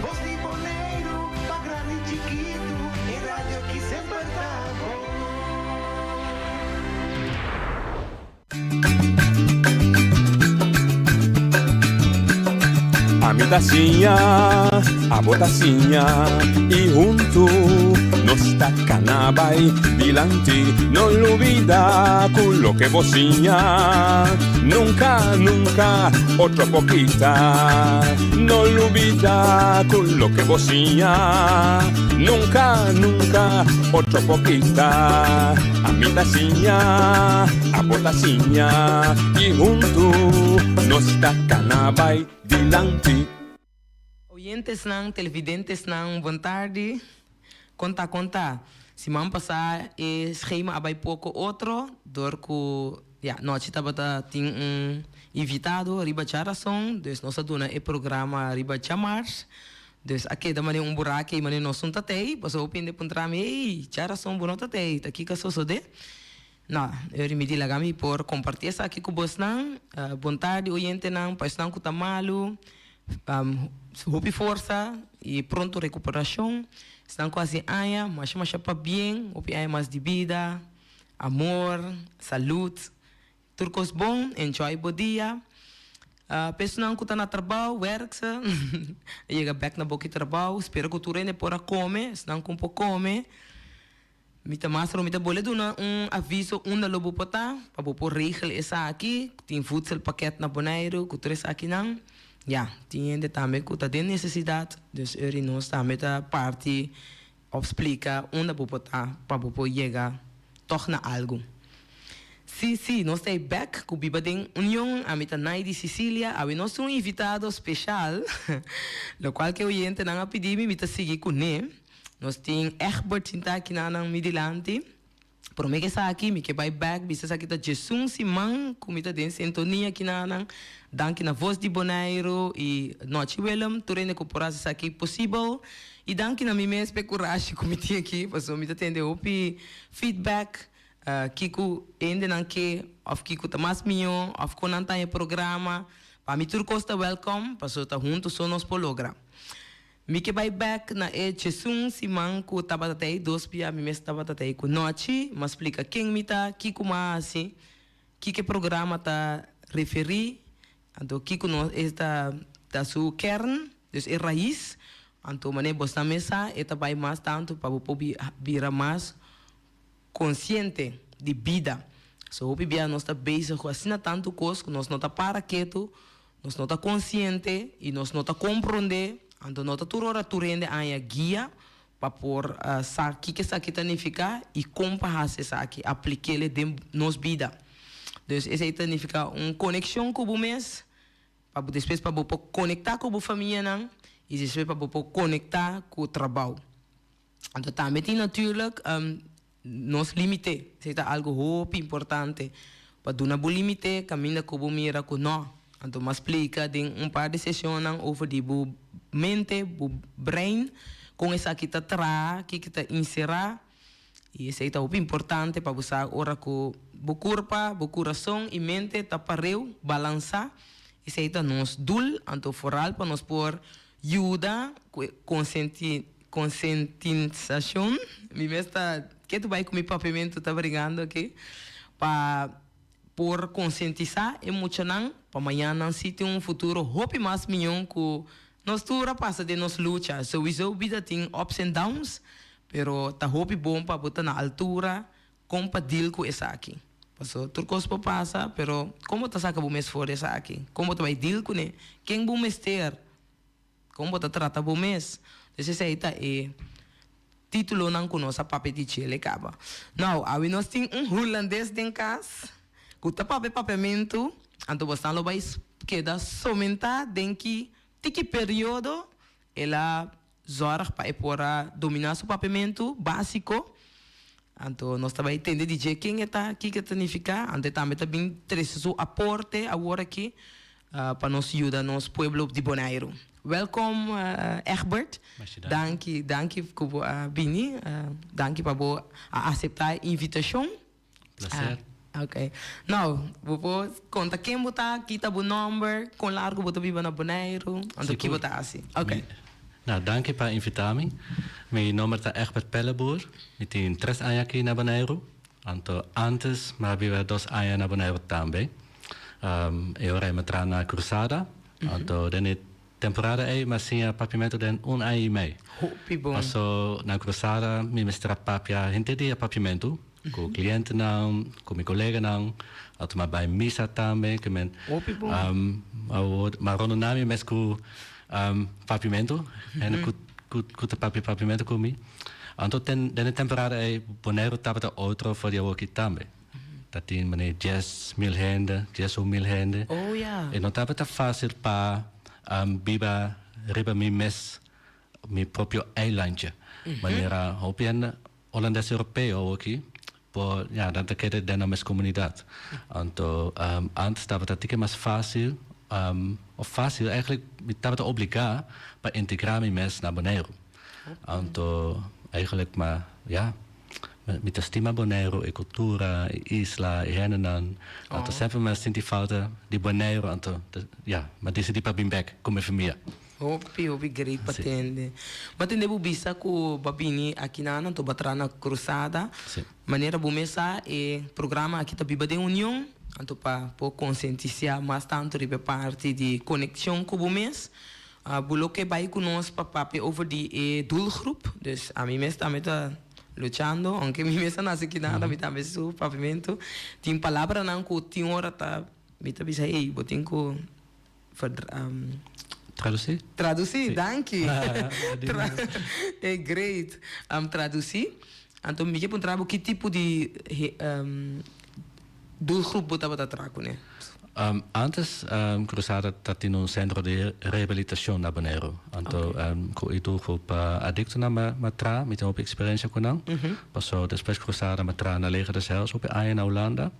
Bos di Boneiru, pa grandi y chikito, e radio cu semper ta bon. Ami ta siña, abo ta siña y hunto nos ta cana bay dilanti. No lubida cu loke bo siña nunca, nunca otro por kita. No lubida cu loke bo siña nunca, nunca otro por kita. Ami ta siña, abo ta siña y hunto nos ta cana bay dilanti. Oyentesnan, televidentesnan, bon tardi. Con ta, con ta? Siman pasa e schema a bay poco otro dor cu ya nochi tabata tin un invitado riba djarason, dus nos a duna e programa riba djamars. Dus a keda manera un buraki ei manera nos un ta tei, pasobra hopi hende puntra mi, ey, djarason bo no ta tei, ta kiko a sosode? No, eu mi di laga mi por comparti esaki cu bosnan. Bon tardi oyentenan, pa esnan cu ta malu, hopi forsa y pronto recuperacion. Esnan cu haci aña, masha masha pabien, hopi aña mas di bida, amor, salud, tur cos bon, enjoy bo dia. Pa esnan cu ta na trabao, werk ze, a yega bek na boki trabao, spera cu tur hende por a come, esnan cu por come. Mi ta mas mi ta bole duna un aviso unda lo bo por ta, pa bo por regel esaki. Tin voedselpakket na Boneiru ku tur esakinan. Ya, tin hende tambe ku ta den nesesidat, dus eri nos tambe ta parti òf splika unda bo por ta pa bo por yega tòg na algu. Sí, sí, nos ta ei bèk ku Biba den Union. Ami ta Naidy Cicilia. Awe nos tin un invitado speshal, lokual ku e oyentenan a pidi mi, mi ta sigui kuné. Nos tin Egbert sinta aki na nan mi dilanti. Prome ke esaki mi ke bai bek bisa esaki ta djesun siman ku mi ta den sintonia aki na nan. Danki na Voz di Boneiru i Nochi Willem tur hende ku por hasi esaki posibel. I danki na mi mes p'e kurashi ku mi tin aki pasobra mi ta tende hopi feedback kiko hendenan ke òf kiko ta mas mihó òf kon nan ta haña programa. Pa mi tur kos ta welkom, paso ta huntu so nos por logra. Mi ke bai bek na e djesun siman ku tabata tei dos bia mi mes tabata tei ku Nochi, m'a splika ken mi ta, kiko m'a hasi, kiko e programa ta referí, anto kiko nos e ta ta su kern, dus e rais, anto manera bosnan mes sa e ta bai mas tantu pa bo por bira mas konsiente di bida. So hopi bia nos ta bezig ku asina tantu kos ku nos no ta para ketu, nos no ta konsiente i nos no ta komprondé, anto no ta tur ora tur hende haña guia pa por sa kiko esaki ta nifiká i kon pa hasi esaki, aplik'el den nos bida. Dus esei ta nifiká un konekshon ku bo mes, pa bo despues pa bo por konektá ku bo famianan i despues pa bo por konektá ku trabou. Anto tambe tin natuurlijk nos limite. Esei ta algo hopi importante. Pa duna bo limite kaminda ku bo mira ku no. Anto m'a splika den un par di sesionnan over di bo mente, bo brein, kon esaki ta traha, kiko ta inserá. I esei ta hopi importante pa bo sa ora ku bo kurpa, bo kurason i mente ta pareu, balansá. Esei ta nos doel, anto foral pa nos por yuda ku e konsenti. Konsientisashon, mi mes ta ketu bai ku mi papiamentu ta bringando aki, pa por konsientisá e muchanan pa mañan nan si tin un futuro hopi mas mion ku nos tur a pasa den nos lucha. Souiso bida tin ups and downs, pero ta hopi bon pa bo ta na altura kon pa deal ku esaki. Paso tur kos por pasa, pero kon bo ta saka bo mes for di esaki? Kon bo ta bai deal kuné? Ken bo mester? Kon bo ta trata bo mes? Dus esei ta e titulonan ku nos a papia di djele kaba. Nou, awe nos tin un hulandes den kas ku ta papia papiamentu, anto bosnan lo bai keda somentá den ki tiki periodo el a zòrg pa e por a dominá su papiamentu básiko. Anto nos ta bai tende di dje ken e ta, kiko e ta nifiká, anto e tambe ta bin trese su aporte awor aki pa nos yuda nos pueblo di Boneiru. Welkom Egbert, danki danki ku bo a bini, danki pa bo a aseptá e invitashon. Placer. Ok, nou bo por konta ken bo ta, ki ta bo nòmber, kon largu bo ta biba na Boneiru, anto ki bo ta hasi. Ok. Nou, danki pa invitá mi. Mi nòmber ta Egbert Pelleboer. Mi tin tres aña aki na Boneiru. Anto ántes mi a biba dos aña na Boneiru tambe. E ora ei mi a traha na Cruzada. Anto den e temporada ei mi a siña papiamentu den un aña i mei. Hopi bon. Paso na Cruzada mi mester a papia henter dia papiamentu ku klientenan, ku mi koleganan. Anto mi a bai misa tambe. Ke men Hopi bon. Mi a rondona mi mes ku papiamentu. Hende ku ku ta papia papiamentu ku mi. Anto ten den e temporada ei Boneiru tabata otro for di awoki tambe. Ta tin manera 10.000 hende, 11.000 hende. Oh ya. E no tabata fácil pa biba riba mi mes, mi propio eilandje. Manera hopi hende Holandes Europeo awoki por, ya, nan ta keda den nan mes komunidat. Anto antes tabata tiki mas fácil, of fácil, eigenlijk mi tabata obligá pa integrá mi mes na Boneiru. Anto eigenlijk ma, ya, mi ta stima Boneiru, e kultura, e isla, e hendenan. Anto semper mi a sinti falta di Boneiru, anto, ya, mi a disidí pa bin bèk ku mi famia. Hopi hopi great pa tende. Bo a tende bo bisa ku bo a bini akinan anto bo a traha na Cruzada. Manera bo mes sa e programa aki ta biba den union anto pa por konsientisiá mas tantu riba e parti di konekshon ku bo mes. Bo lo ke bai ku nos pa papia over di e doelgroep. Dus ami mes tambe ta luchando aunke mi mes a nase kinan mi tambe su papiamentu. Tin palabranan ku tin ora ta mi ta bisa ey bo tin ku Traducí? Traducí, danki. E great. Traducí. Anto mi ke puntra bo ki tipo di doelgroep bo tabata traha kuné? Antes Cruzada ta tin un sentro di rehabilitacion na Boneiru. Anto ku e doelgroep adictonan mi a traha, mi tin hopi experiencia ku nan. Paso despues Cruzada mi a traha na Leger des Heils hopi aña na Hulanda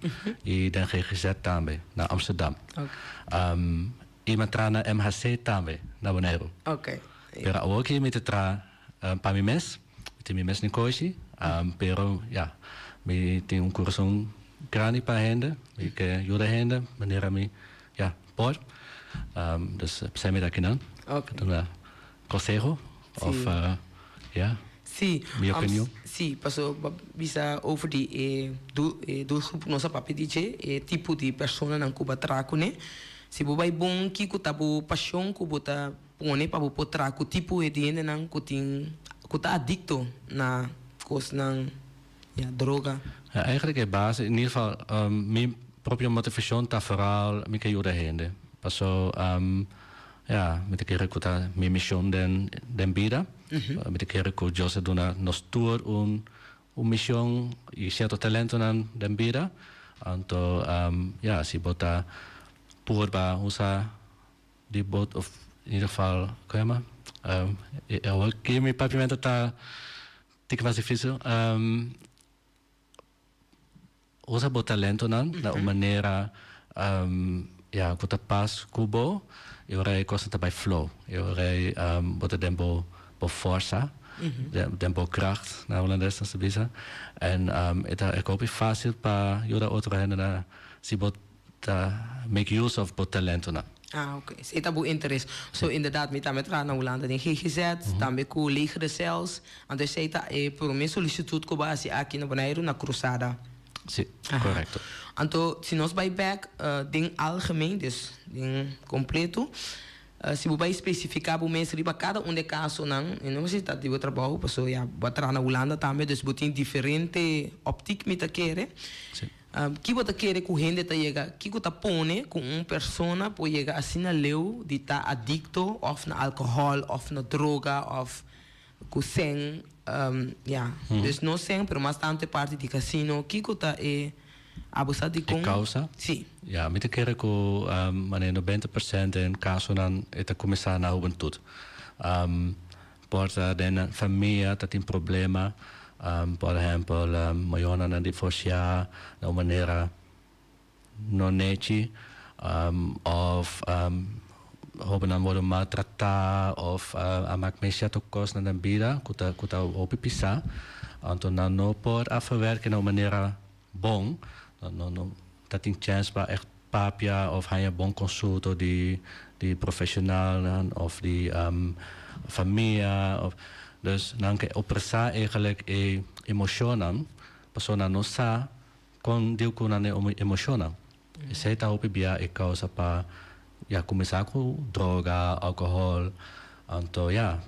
i den GGZ tambe na Amsterdam. I mi a traha na MHC tambe na Boneiru. Pero awoki mi ta traha pa mi mes, mi tin mi mes negoshi, pero ya, mi tin un kurason grandi pa hende, mi ke yuda hende manera mi ya por. Um, dus p'esei mi ta akinan. Ok. Duna conseho of Sí. ja, Sí, mi um, opinion. sí, paso bo bisa over di e doel, e doelgroep ku nos a papia di dje, e tipo di personanan ku bo a traha kuné. Si bo bai bon kiko ta bo pashon ku bo ta pone pa bo por traha ku tipo di hendenan ku tin ku ta adikto na kosnan, ya, droga. Ja, eigenlijk e base, in ieder geval mi propio motivacion ta vooral mi ke yuda hende. Paso ja, mi ta kere ku ta mi mision den den bida. Mi ta kere ku Dios a duna nos tur un un mision y cierto talentonan den bida. Anto ja, si bo ta purba usa di bo of in ieder geval, kon yama? Awor ki mi papiamento ta tiki mas dificil. Usa bo talentonan na un manera ya ku ta pas ku bo i ora e kosnan ta bai flow. I ora ei bo ta den bo bo forsa, den bo kracht na Hulandes nos ta bisa. En e ta e hopi fácil pa yuda otro hendenan si bo ta make use of bo talentonan. Ah, ok. Esei ta bo interes. So, inderdaad, mi tambe traha na Hulanda den GGZ, tambe ku Leger des Heils. Anto esei ta e prome solisitut ku bo a hasi aki na Boneiru, na Krusada. Si, korekto. Anto, si nos bai bek den algemeen, dus den kompleto, si bo bai spesifiká bo mes riba kada un di e kasonan, mi no si ta di bo trabou, pasobra ya bo a traha na Hulanda tambe, dus bo tin diferente optiek mi ta kere. Si. Ki bo ta kere ku hende ta yega? Kiko ta pone ku un persona por yega asina leu di ta adikto òf na alkohòl òf na droga òf ku sèn? Ya, dus no sèn pero mas tantu e parti di kasino. Kiko ta e abo sa dikon? E kousa? Si. Ya, mi ta kere ku manera 90% den kasonan e ta kuminsá na hubentut. Por ta den famia ta tin problema, por ehempel mayornan a divorcia na un manera no nechi of hobennan wordo maltrata of a mak mes cierto cosnan den bida cu ta cu ta hopi pisa, anto nan no por a verwerke na un manera bon, no no ta tin chens pa echt papia of haña bon consulto di di profesionalnan of di famia of dus nan ke opresá eigenlijk e emocionnan pasobra nan no sa kon deal ku nan e emocionnan. Esei ta hopi bia e causa pa ya cuminsa cu droga, alcohol anto ya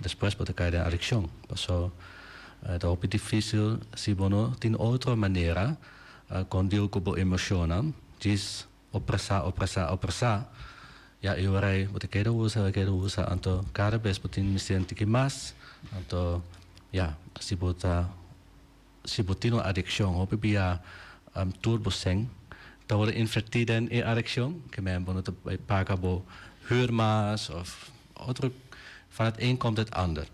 despues bo ta cay den adiccion paso ta hopi dificil si bo no tin otro manera Kon deal ku bo emoshonnan, djis opresá, opresá, opresá, ya e ora ei bo ta keda usa, keda usa, anto kada bes bo tin mester un tiki mas, anto ya, si bo ta, si bo tin un adikshon hopi bia tur bo sèn ta wòrdu invertí den e adikshon, ke men bo no ta bai paga bo hür mas òf otro, van het een komt het ander.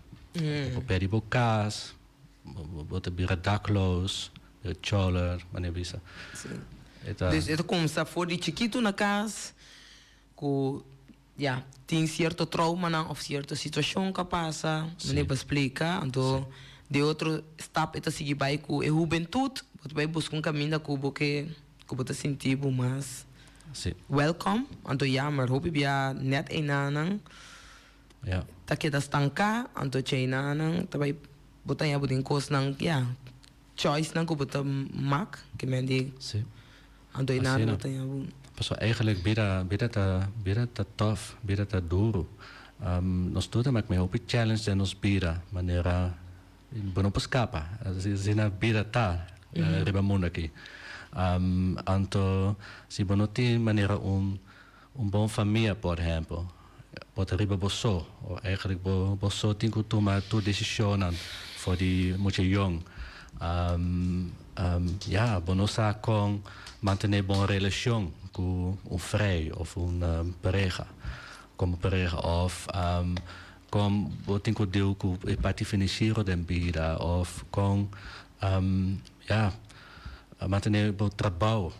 Bo pèrdí bo kas. Bo ta bira dakloos, bira choler, manera bisa. Sí. E ta. Dus e ta kumsa for di chikitu na kas ku ya tin sierto troumanan òf sierto situashon ku a pasa, manera bo a splika. Anto di otro stap e ta sigui bai ku e hubentut, bo ta bai buska un kaminda ku bo ke ku bo ta sinti bo mas wèlkòm. Anto yammer hopi bia nèt einanan. Ja. Ta keda stanká, anto cheynanan ta bai bo ta haña bo den kosnan, ya, choicenan ku bo ta mak, ke men di. Sí. Anto einan bo ta haña bo. Pasobra eigenlijk bida, bida ta, bida ta tough, bida ta duru. Nos tur ta mak mei hopi challenge den nos bida, manera bo no por skapa, asina bida ta riba mundu aki. Anto si bo no tin manera un Un bon famia, por ehempel, bo ta riba bo so, o eigenlijk bo bo so tin ku tuma tur desishonnan for di mucha yong. Ya, bo no sa kon mantené bon relashon ku un frei òf un pareha, komo pareha, òf kon bo tin ku deal ku e parti finansiero den bida, òf kon, ya, mantené bo trabou.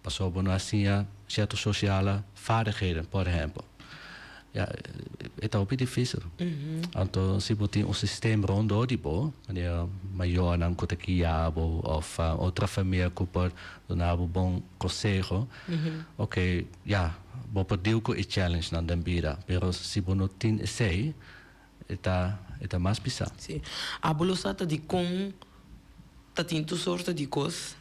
Pasobra bo no a siña sierto sosiale vaardigheden, por ehempel. Ja, e ta hopi difícil. Anto si bo tin un sistema rondó di bo, manera mayornan ku ta guia bo òf otro famia ku por duna bo bon konseho, oké, ya, bo por deal ku e challengenan den bida, pero si bo no tin esei, e ta e ta mas pisá. Sí. Abo lo sa ta dikon ta tin tur sorto di kos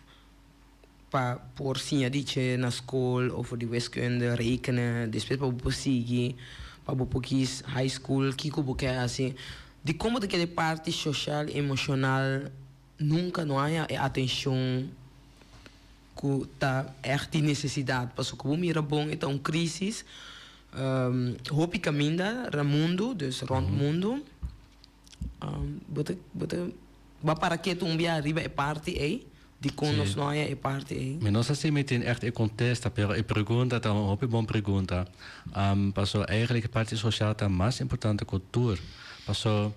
pa por siña di che na skol of di wiskunde, rekenen, despues pa bo por sigui, pa bo por kis high school, kiko bo ke hasi. Dikon bo ta kere parti soshal, emoshonal nunka no haña e atenshon ku ta ègt di nesesidat? Pasobra ku bo mira bon e ta un krisis hopi kaminda na mundu, dus rònt mundu. Bo ta bo ta bo a para ketu un bia riba e parti ei? Dikon nos no haña e parti ei? Mi no sa si mi tin ègt e kontesta, pero e pregunta ta un hopi bon pregunta. Pasobra eigenlijk e parti sosial ta mas importante ku tur. Pasobra,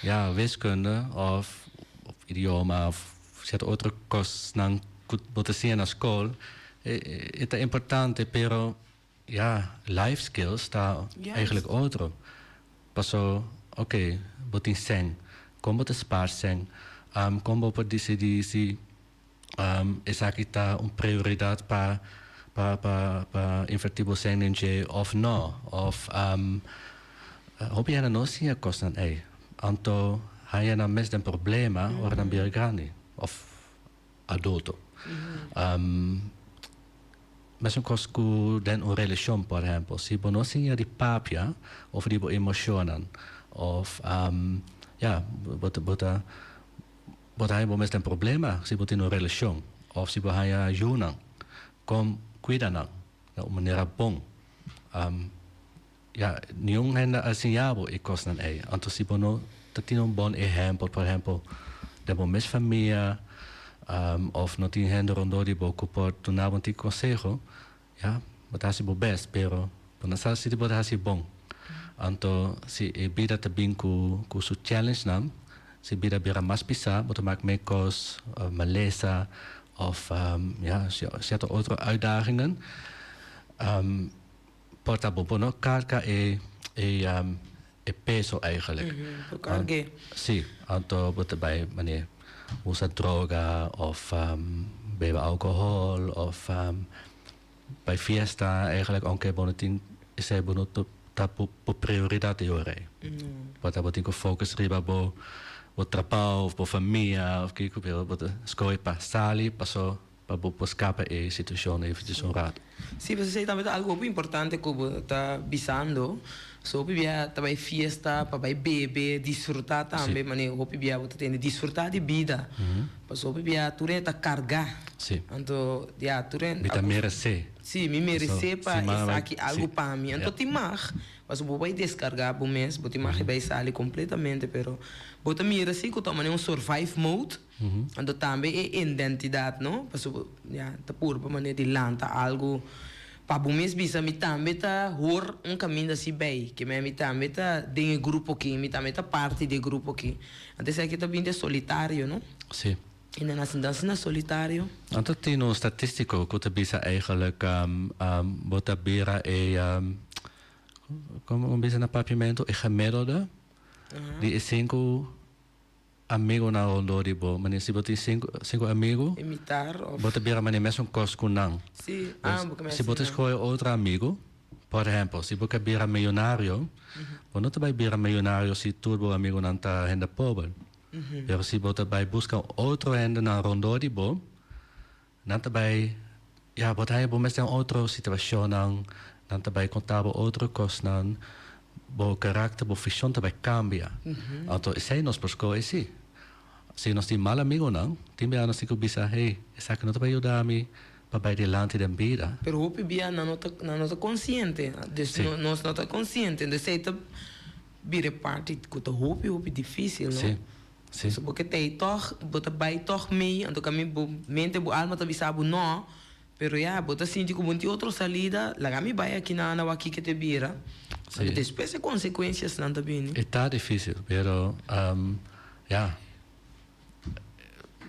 ya, wiskunde òf idioma òf sierto otro kosnan ku bo ta siña na skol, e ta importante, pero Ya, life skills ta eigenlijk otro. Paso, oké, bo tin sèn. Kon bo ta spaar sèn? Kon bo por disidí si esaki ta un prioridat pa pa pa pa invertí bo sèn den dje òf nò? Òf hopi hende no siña kosnan ei. Anto haña nan mes den problema ora nan bira grandi òf adulto. Mesun kos ku den un relashon, por ehèmpel, si bo no siña di papia over di bo emoshonnan òf ya, bo ta bo ta bo ta haña bo mes den problema si bo tin un relashon òf si bo haña yunan, kon kuida nan na un manera bon. Ya, niun hende a siña bo e kosnan ei. Anto si bo no ta tin un bon ehèmpel, por ehèmpel, den bo mes famia, òf no tin hende rondó di bo ku por duna bo un tiki konseho, ya, bo ta hasi bo bèst, pero bo no sa si bo ta hasi bon. Anto si e bida ta bin ku ku su challengenan, si bida bira mas pisá, bo ta mak mee kos, malesa, òf ya, sierto otro uitdagingen. Por ta bo por no carga e e e peso eigenlijk. Por cargue. Si, anto bo ta bay mane usa droga of bebe alcohol of bay fiesta eigenlijk aunke bo no tin esey bo no ta bo prioridad e ora ey. Por ta bo tin cu focus riba bo bo trabao of bo famia of kico pero bo ta scoge pa sali paso Pa bo por skapa e situashon eventjes un rato. Sí, pasobra esei tambe ta algu hopi importante ku bo ta bisando. So hopi bia ta bai fiesta pa bai bebe, disfrutá tambe, manera hopi bia bo ta tende disfrutá di bida. Pasobra hopi bia tur hende ta kargá. Anto ya tur hende. Mi ta meresé. Sí, mi meresé pa esaki algu pa mi. Anto tin mag. Pasobra bo bai deskargá bo mes, bo tin mag di bai sali kompletamente, pero bo ta mira si ku ta manera un survive mode. Anto tambe e indentidat no, pasobra ya ta purba manera di lanta algu pa bo mes bisa mi tambe ta hor un kaminda si bay, ke mi tambe ta den e grupo aki, mi tambe ta parti di e grupo aki. Anto esaki ta bin di e solitario no. Si. I nan a sinta asina solitario. Anto tin un statistiko ku ta bisa eigenlijk bo ta bira e, komo bisa na papiamentu, e gemiddelde di e sinku Amigonan rondó di bo. Manera si bo tin sinku, sinku amigu, Imitar of. bo ta bira manera mesun kos ku nan. Sí, ah, bo ke Si bo ta mester. skohe otro amigu, por ehèmpel, si bo ke bira miyonario, bo no ta bai bira miyonario si tur bo amigunan ta hende pober. Pero si bo ta bai buska otro hendenan rondó di bo, nan ta bai, ya, bo ta haña bo mes den otro situashonnan, nan ta bai konta bo otro kosnan, bo karakter, bo vishon ta bai kambia. Anto esei nos por skohe sí. Si nos tin mal amigunan, tin bia nos tin ku bisa, hey, esaki no ta bai yuda mi pa bai dilanti den bida. Pero hopi bia nan no ta, nan no ta konsiente. Dus nos no ta konsiente. Entonces esei ta bira e parti ku ta hopi, hopi difísil, no? Sí. Sí. So bo ke ta ei tòg, bo ta bai tòg mei, anto kami bo mente, bo alma ta bisa bo nò, pero ya, bo ta sinti ku bo no tin otro salida, laga mi bai aki nan anda wak kiko te bira. Sí. Anto despues e konsekuensiasnan ta bini. E ta difísil, pero ya,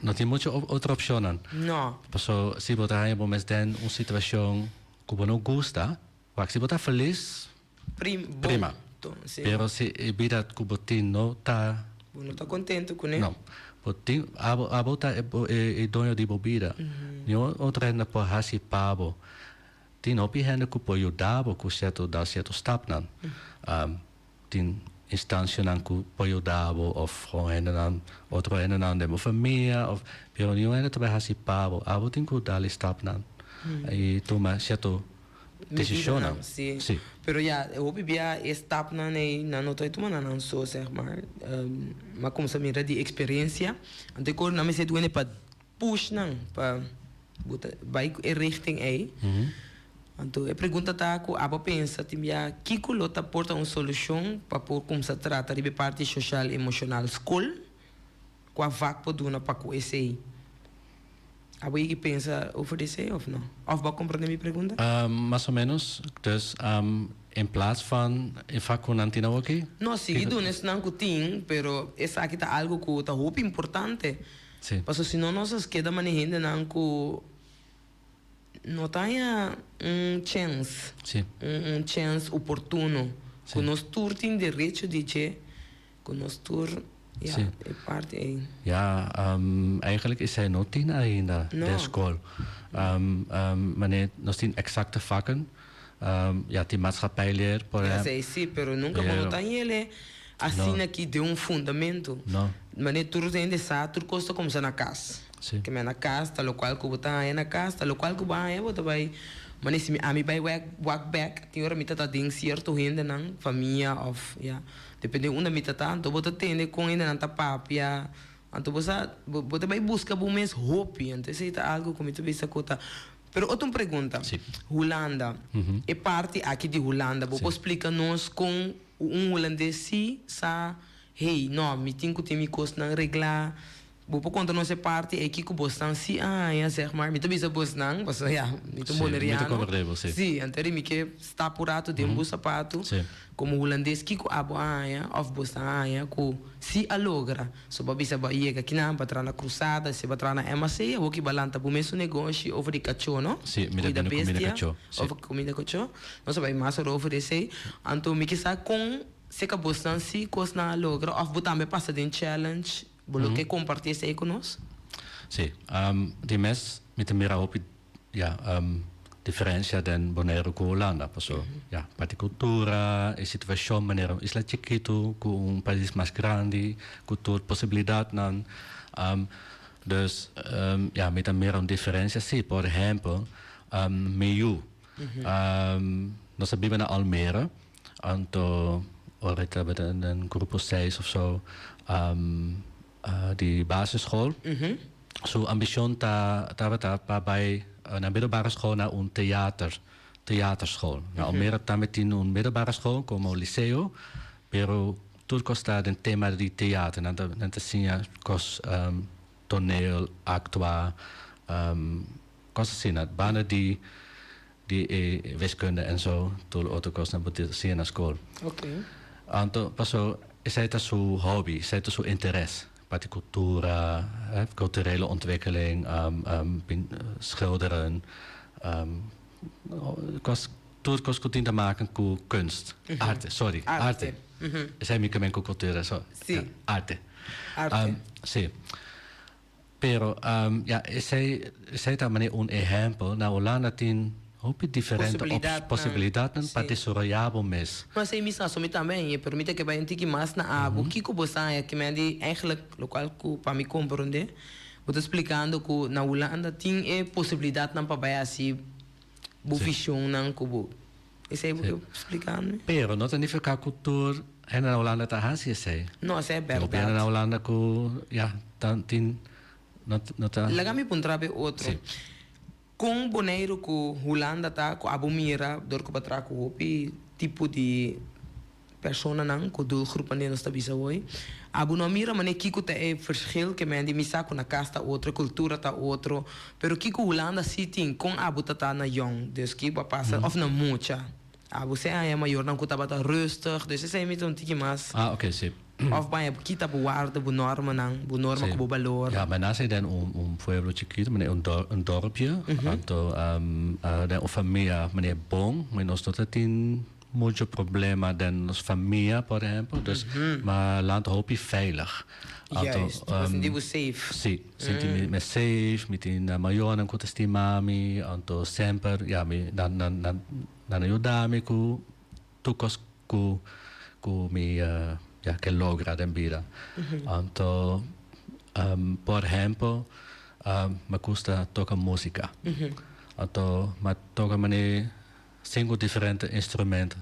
no tin mucho otro opshonnan. Nò. Paso si bo ta haña bo mes den un situashon ku bo no gusta, wak si bo ta felis. Prim, bon. Prima. To, si. Pero si e bida ku bo tin no ta. Bo no ta kontentu kuné. No. Bo tin, abo, abo ta e, e, e doño di bo bida. Niun otro hende por hasi pa bo. Tin hopi hende ku por yuda bo ku sierto, dal sierto stapnan. Tin instansianan ku por yuda bo òf gewoon hendenan, otro hendenan den bo famia òf, pero niun hende ta bai hasi pa bo. Abo tin ku dal e stapnan i tuma sierto desishonnan. Medidanan, sí. Sí. Pero ya, hopi bia e stapnan ei nan no ta e tuma nan nan so, zeg maar. Mi a kumsa mira di eksperensia. Anto e kor nan mester duende pa push nan pa bo ta bai ku e richting ei. Anto e pregunta ta ku abo a pensa tin bia kiko lo ta por ta un solushon pa por kumsa trata riba e parti soshal emoshonal skol? Kua vak por duna pa ku esei? Abo yegi pensa over di esei of no? Of bo a komprende mi pregunta? Mas o menos. Dus in plaats van e vak ku nan tin awoki? No, sigui duna esnan ku tin, pero esaki ta algu ku ta hopi importante. Sí. Pasobra si no nos a keda manera hendenan ku no ta haña un chèns, Sí. un chèns oportuno, Sí. ku nos tur tin derecho di dje, ku nos tur, ya, Sí. e parti ei. Ja, eigenlijk is zij no tin ainda No. den skol. Manera nos tin exacte vakken, ja, tin maatschappijleer, por Ja, ehempel. esei sí, pero nunka bo no ta hañ'el asina ki den un fundamento. No. Manera tur hende sa, tur kos ta kumsa na kas. Sí. Ke men na kas, ta lokual ku bo ta haña na kas, ta lokual ku bo haña bo ta bai, manera si mi ami bai wek wak bek, tin ora mi ta ta den sierto hendenan, famia òf ya, depende unda mi ta ta, anto bo ta tende kon hendenan ta papia, anto bo sa, bo bo ta bai buska bo mes hopi, anto esei ta algu ku mi ta bisa ku ta. Pero otro un pregunta, Sí. Hulanda, e parti aki di Hulanda, bo por splika nos kon un hulandes si sa, hey, no, mi tin ku tin mi kosnan reglá, bo por konta nos e parti ei kiko bosnan si a haña, zeg maar, mi ta bisa bosnan, pasobra ya, mi ta un Sí, mi ta boneriano. komprendé bo, sí. Sí, anto mi ke stap un rato den bo sapatu, Sí. komo hulandes kiko abo a haña òf bosnan a haña ku si a logra. So bo a bisa bo a yega kinan pa traha na Cruzada, si bo a traha na MAC, awor ki bo a lanta bo mesun negoshi over di kachó, no? Sí, mi ta Kuida bende kumida bestia, kachó, sí. over kumida kachó. Nos a bai mas ora over esei. Anto mi ke sa kon seka bosnan si kosnan a logra òf bo tambe pasa den challenge, bo lo ke kompartí esei ku nos? Sí, di mes mi ta mira hopi Ya, diferencia den Boneiru ku Hulanda, paso ya, parti kultura, e situashon manera un isla chikitu ku un pais mas grandi, ku tur posibilidatnan. Dus ya, mi ta mira un diferencia si. Por ehempel, mi yu, nos a biba na Almere, anto ora e tabata den grupo seis of so di basisschool. Su ambicion ta tabata pa bai na middelbare school na un theater, theaterschool. Na Almere tambe tin un middelbare school como liceo, pero tur cos ta den tema di theater. Nan ta nan ta siña cos toneel, actua, cos asina. Banda di di e wiskunde en zo, tur otro cosnan bo tin siña na school. Anto paso esei ta su hobby, esei ta su interes. Parti cultura, culturele ontwikkeling, schilderen, cos, tur cos cu tin te maken cu kunst, arte, sorry, arte. Esei mi ke men cu cultura, so, Sí. arte. Arte. Sí. Pero, ja, esei, esei ta manera un ehempel. Na Hulanda tin hopi diferente Posibilidadnan. posibilidadnan pa Sí. desaroyá bo mes. No esei mi sa, so mi tambe haña, pero mi ta ke bai un tiki mas na abo. Kiko bo sa haña? Ke mi a di eigenlijk, lokual ku pa mi komprondé, bo ta splikando ku na Hulanda tin e posibilidadnan pa bai hasi bo Sí. visionnan ku bo. Esei bo Sí. ke splika mi? Pero no ta nifiká ku tur hende na Hulanda ta hasi esei. No, esei e Tin hopi hende bèrdat. na Hulanda ku, ya, ta tin, no no ta. Laga mi puntra be otro. Sí. Kon Boneiru ku Hulanda ta ku abo mira dor ku bo a traha ku hopi tipo di personanan ku doelgroepen den nos ta bisa hoy? Abo no a mira manera kiko ta e verschil ke men di mi sa ku na kas ta otro, e kultura ta otro, pero kiko Hulanda si tin? Kon abo ta ta na yong? Dus ki bo a pasa of na mucha? Abo se haña mayornan ku tabata rustig, dus esei mi ta un tiki mas. Ah, oké, si. Of baña bo kita bo warda bo normanan, bo norma Sí. ku bo balor. Ja, mi nase den un, un pueblo chikitu, meneer un, dor, un dorpje. Anto, den un famia, meneer bon, maar nos no ta tin. Mucho problema den nos famia, por ehempel. Dus m'a lanta hopi veilig. Juist, bo sinti bo safe. Si, sinti mi me safe, mi tin mayornan ku ta stima mi, anto semper, ya, mi nan nan nan nan a yuda mi ku tur kos ku ku mi ya ke logra den bida. Anto por ehempel mi gusta toka musika. Anto mi a toka manera Sinku diferente instrumento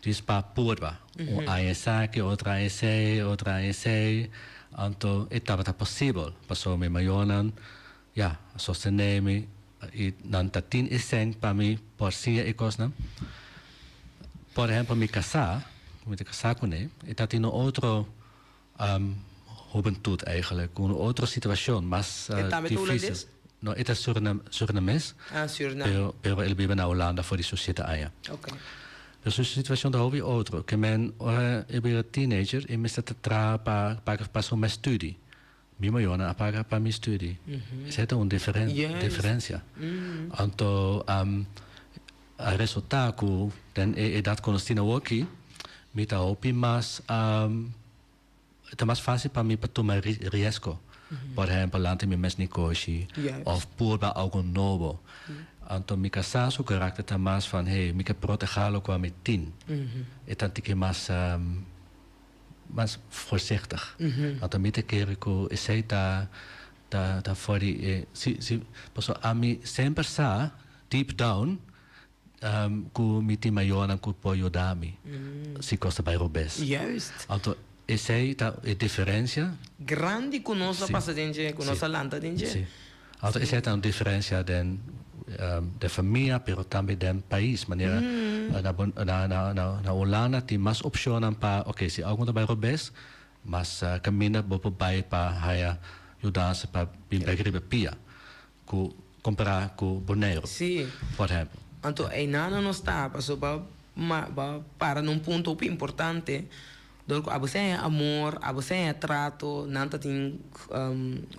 djis pa purba. Un aña esaki, otro aña esei, otro aña esei. Anto e tabata posibel pasobra mi mayornan, ya, a sostené mi i nan ta tin e sèn pa mi por siña e kosnan. Por ehèmpel mi kasá, ku mi ta kasá kuné, e ta tin un otro hubentud eigenlijk, un otro situacion mas E tambe ta difícil. Hulandes? No, e ta Surinam, Surinames, Ah, Surinam. pero, pero el biba na Hulanda for di su siete aña. Ok. Pero su situacion ta hopi otro, ke men ora e bira teenager e mester ta traha pa paga pa su mes studie. Mi mayornan a paga pa mi studie. Esei ta un diferen, Juist. diferencia. Anto a resulta ku den e edad ku nos tin awoki, mi ta hopi mas Ta mas fácil pa mi pa tuma riesgo. Por ehempel, lanta mi mes negoshi of purba algo nobo. Anto mi kasá su karakter ta mas van, hey, mi ke protehá lokual mi tin. E ta tiki mas, mas voorzichtig. Anto mi ta kere ku esei ta, ta, ta for di e, si, si, pasobra ami semper sa, deep down, Ku mi tin mayornan ku por yuda mi si kos ta bai robes. Juist. Anto esei ta e diferensia. Grandi ku nos a pasa den dje, ku nos a lanta den dje. Si. Anto esei ta un diferensia den den famia pero tambe den pais. Manera na na Hulanda tin mas opshonnan pa oke si algu ta bai robes mas kaminda bo por bai pa haya yudansa pa bin bek riba pia. Ku kompará ku Boneiru, Sí. por ehèmpel. Anto einan nos ta paso bo a bo a para na un punto hopi importante dor ku abo seña amor, abo seña trato, nan ta tin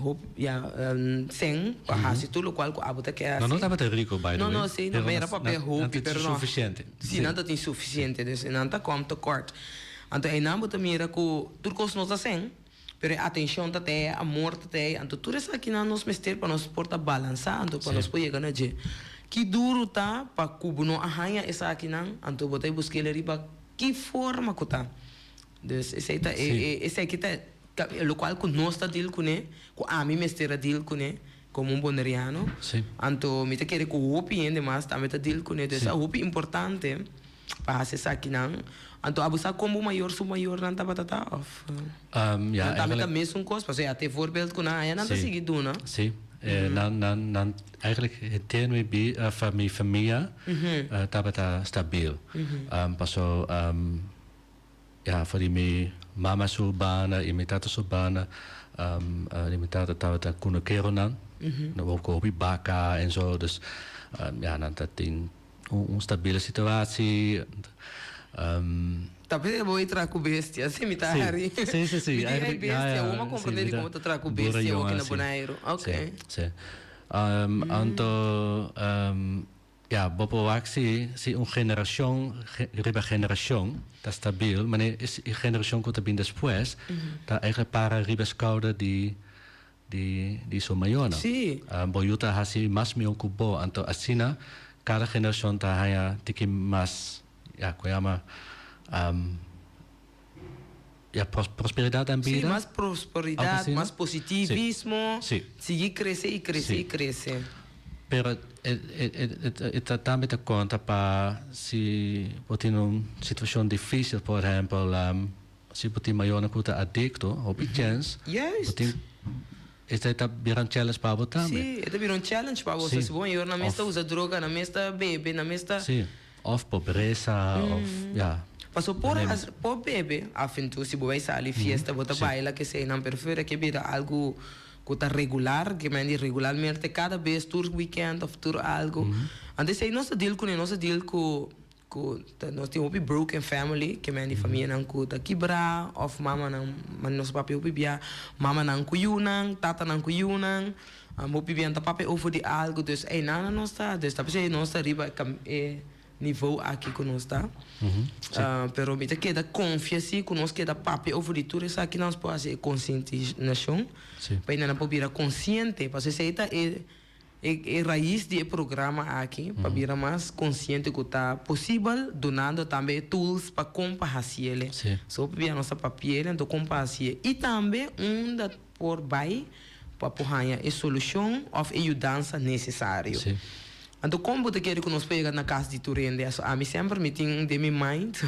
hopi ya sen pa hasi tur lokual ku abo ta ke hasi. No, no tabata rico by the way. No, no, sí, no mera papia hopi pero no. Suficiente. Sí, nan ta tin suficiente, dus nan ta kom tekort. Anto einan bo ta mira ku tur kos no ta sen. Pero e atencion ta tei, e amor ta tei, anto tur esakinan nos mester pa nos por ta balansa, anto pa nos por yega na dje. Ki duru ta pa ku bo no a haña esakinan, anto bo ta e busk'el riba ki forma ku ta. Dus esei ta e e esaki ta lokual ku nos ta deal kuné, ku ami mester a deal kuné komo un boneriano. Anto mi ta kere ku hopi hende mas tambe ta deal kuné. Dus ta hopi importante. Pa hasi esakinan. Anto abo sa kon bo mayor su mayornan tabata ta of? Ja, Nan tambe ta eigenlijk. mesun kos, pasobra ya te voorbeeld ku nan haña nan ta Sí, sigui duna. sí. Nan, nan, nan, eigenlijk henter mi bi, of mi famia tabata stabiel. Paso, ja, for di mi mama su banda i mi tata su banda, di mi tata tabata kunukeronan, nan wou ku hopi baka en zo, dus ja, nan ta tin Un stabiele situatie. Ta p'esei bo e traha ku bestia, si mi ta hari. Si, si, si. Mi di hey bestia, bo a komprende di komo ta traha ku bestia oki na Boneiru. Ok. Si, si. Anto, ja, bo por wak si, si un generashon riba generashon ta stabil, mane e generashon ku ta bin despues ta eigenlijk para riba skouder di di di su mayornan. Sí. Bo yu ta hasi mas mihó ku bo. Anto asina kada generashon ta haña tiki mas, ya, ku yama, ya, prosperidat den Sí, bida. mas Algo prosperidat, asina. mas positivismo. Sí. Sigui krese i krese Sí. i krese. Pero e e e e ta tambe ta konta pa si bo tin un situashon difísil, por ehèmpel, Si bo tin mayornan ku ta adikto, hopi chèns bo tin esei ta bira un challenge pa bo tambe. Sí, e ta bira un challenge pa bo. Sí. Si bo mayor nan mes ta usa droga, nan mes ta bebe, nan mes ta. Sí, òf pobresa, òf ya. Paso por por bebe af en toe, si bo bai sali fiesta, bo ta baila keseinan, pero fuera ke bira algu ku ta regular, ke men di regularmente kada bes, tur weekend òf tur algu. Anto esei nos ta deal kuné, nos ta deal ku Ku ta nos tin hopi broken family, ke men di famianan ku ta kibrá òf mamanan, manera nos papia hopi bia, mamanan ku yunan, tatanan ku yunan, hopi bia nan ta papia over di algu, dus einan nos ta, dus ta p'esei nos ta riba e e. niveau aki ku nos ta. Pero mi ta keda konfia si ku nos keda papia over di tur esaki nos por hasi e konsientisashon pa hende nan por bira konsiente pasobra esei ta e e rais di e programa aki pa bira mas konsiente ku ta posibel dunando tambe e tools pa kon pa hasiele. So hopi bia nos ta papiele anto kon pa hasié i tambe unda por bai pa por haña e solushon òf e yudansa nesesario. Anto kon bo ta kere ku nos por yega na kas di tur hende? Aso ami semper mi tin den mi mind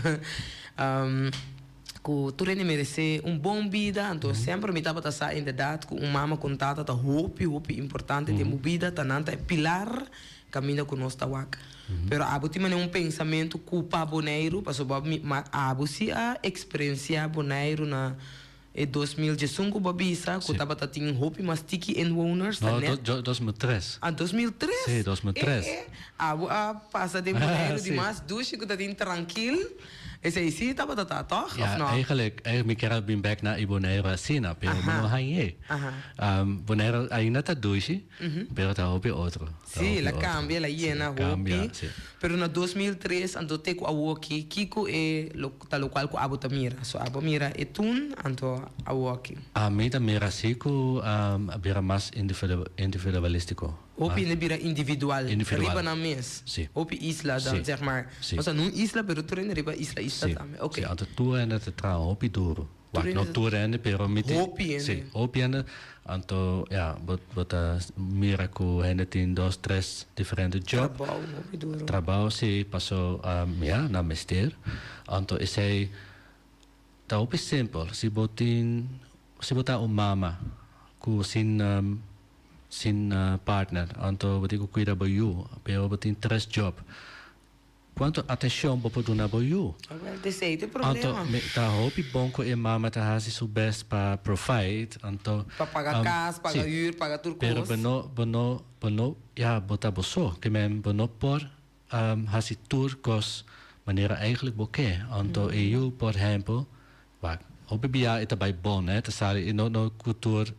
ku tur hende meresé un bon bida, anto semper mi tabata sa inderdat ku un mama ku un tata ta hopi hopi importante den bo bida, ta nan ta e pilar kaminda ku nos ta wak. Pero abo tin manera un pensamentu ku pa Boneiru, pasobra bo a abo si a eksperensiá Boneiru na E 2011 ku bo a bisa ku tabata tin hopi mas tiki inwoners ta No, net. 2003. Ah, 2003? Sí, 2003. Eh, eh, abo a pasa den Boneiru di Sí. mas dushi ku ta tin trankil. Esei sí tabata ta, tòg? Òf Ja, no? eigenlijk, eigenlijk mi kier a bin bek na e Boneiru asina, pero mi no hañ'é. Aha. Boneiru ainda ta dushi, pero ta hopi otro. Ta Sí, hopi el a otro. cambia, el a Sí, yena el a cambia, hopi. sí. Pero na 2003 anto te cu awoki, kico e lo ta locual cu abo ta mira? So abo mira e toen, anto awoki. Ami ta mira si cu a bira mas individualistico. Hopi hende bira individual, Individual. riba nan mes. Sí. Hopi isla dan, Sí. zeg maar. Sí. Osea, no un isla, pero tur hende riba isla, isla Sí. tambe. Ok. Sí, anto tur hende ta traha hopi duro. Tur Wak, hende no ta- tur hende, pero mi tin... Hopi hende. Sí, hopi hende. Anto, ja, bo, bo ta mira ku hende tin dos, tres diferente job. Trabou, hopi duro. Trabou, sí, paso, ja, nan mester. Anto esei ta hopi simpel. Si bo tin, si bo ta un mama ku sin, sin partner, anto bo tin ku kuida bo yu, pero bo tin tres job. Kuantu atenshon bo por duna bo yu? Awel, t'esei t'e problema. Anto, mi ta hopi bon ku e mama ta hasi su best pa provide, anto. Pa paga kas, paga hür, paga tur kos. Pero bo no, bo no, bo no, ya, bo ta bo so. Ke men bo no por hasi tur kos manera eigenlijk bo ke. Anto e yu, por ehempel, wak, hopi bia e ta bai bon, hè, ta sali e no no ku tur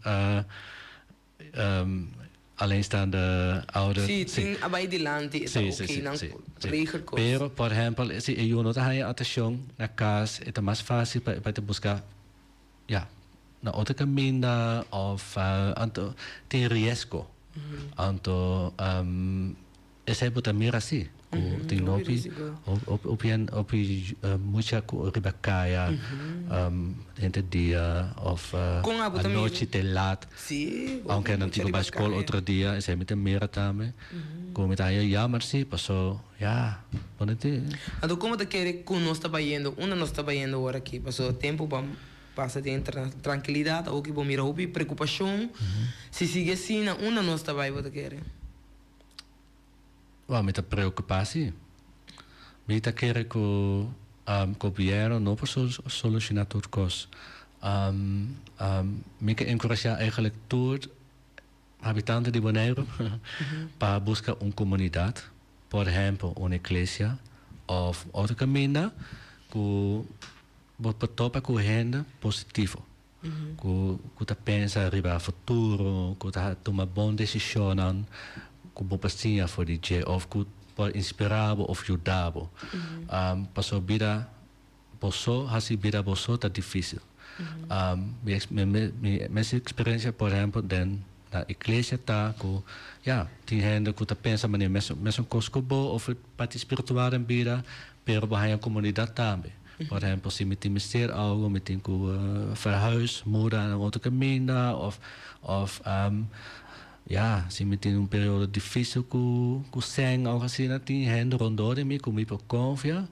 Alleenstaande ouder. Sí, tin a bai dilanti e ta oké, nan regel kos. Pero, por ehempel, si e yu no ta haña atenshon na kas, e ta mas fásil pa e bai ta buska, ya, na otro kaminda òf anto tin riesgo. Anto Esei bo ta mira si, ku tin hopi hopi hopi mucha ku riba kaya henter dia of anochi te lat, aunke nan tin ku bai skol otro dia, esei mi ta mira tambe, ku mi ta haña jammer si, paso ya, bo no tin. Anto komo ta kere ku nos ta bayendo, unda nos ta bayendo ora aki? Paso tempu pa pasa den trankilidat, awoki bo mira hopi preokupashon, si sigui asina unda nos ta bai bo ta kere? Wel, mi ta preocupa si. Mi ta kere cu gobierno no por soluciona tur cos. Mi ke encurasha eigenlijk tur habitante di Boneiru pa busca un comunidad, por ehempel un iglesia of otro caminda cu bo por topa cu hende positivo. Ku ku ta pensa riba futuro, ku ta tuma bon desishonnan ku bo por siña for di dje òf ku por inspirá bo òf yuda bo. Pasobra bida bo so, hasi bida bo so ta difísil. Mi mi mes eksperensia por ehèmpel den na iglesia ta ku ya tin hende ku ta pensa manera mesun kos ku bo òf parti spiritual den bida pero bo haña komunidat tambe. Por ehempel, si mi tin mester algo, mi tin ku verhuis, muda na un otro kaminda òf òf ya, si mi tin un periodo difísil ku ku sèn òf asina, tin hende rondó di mi ku mi por konfia,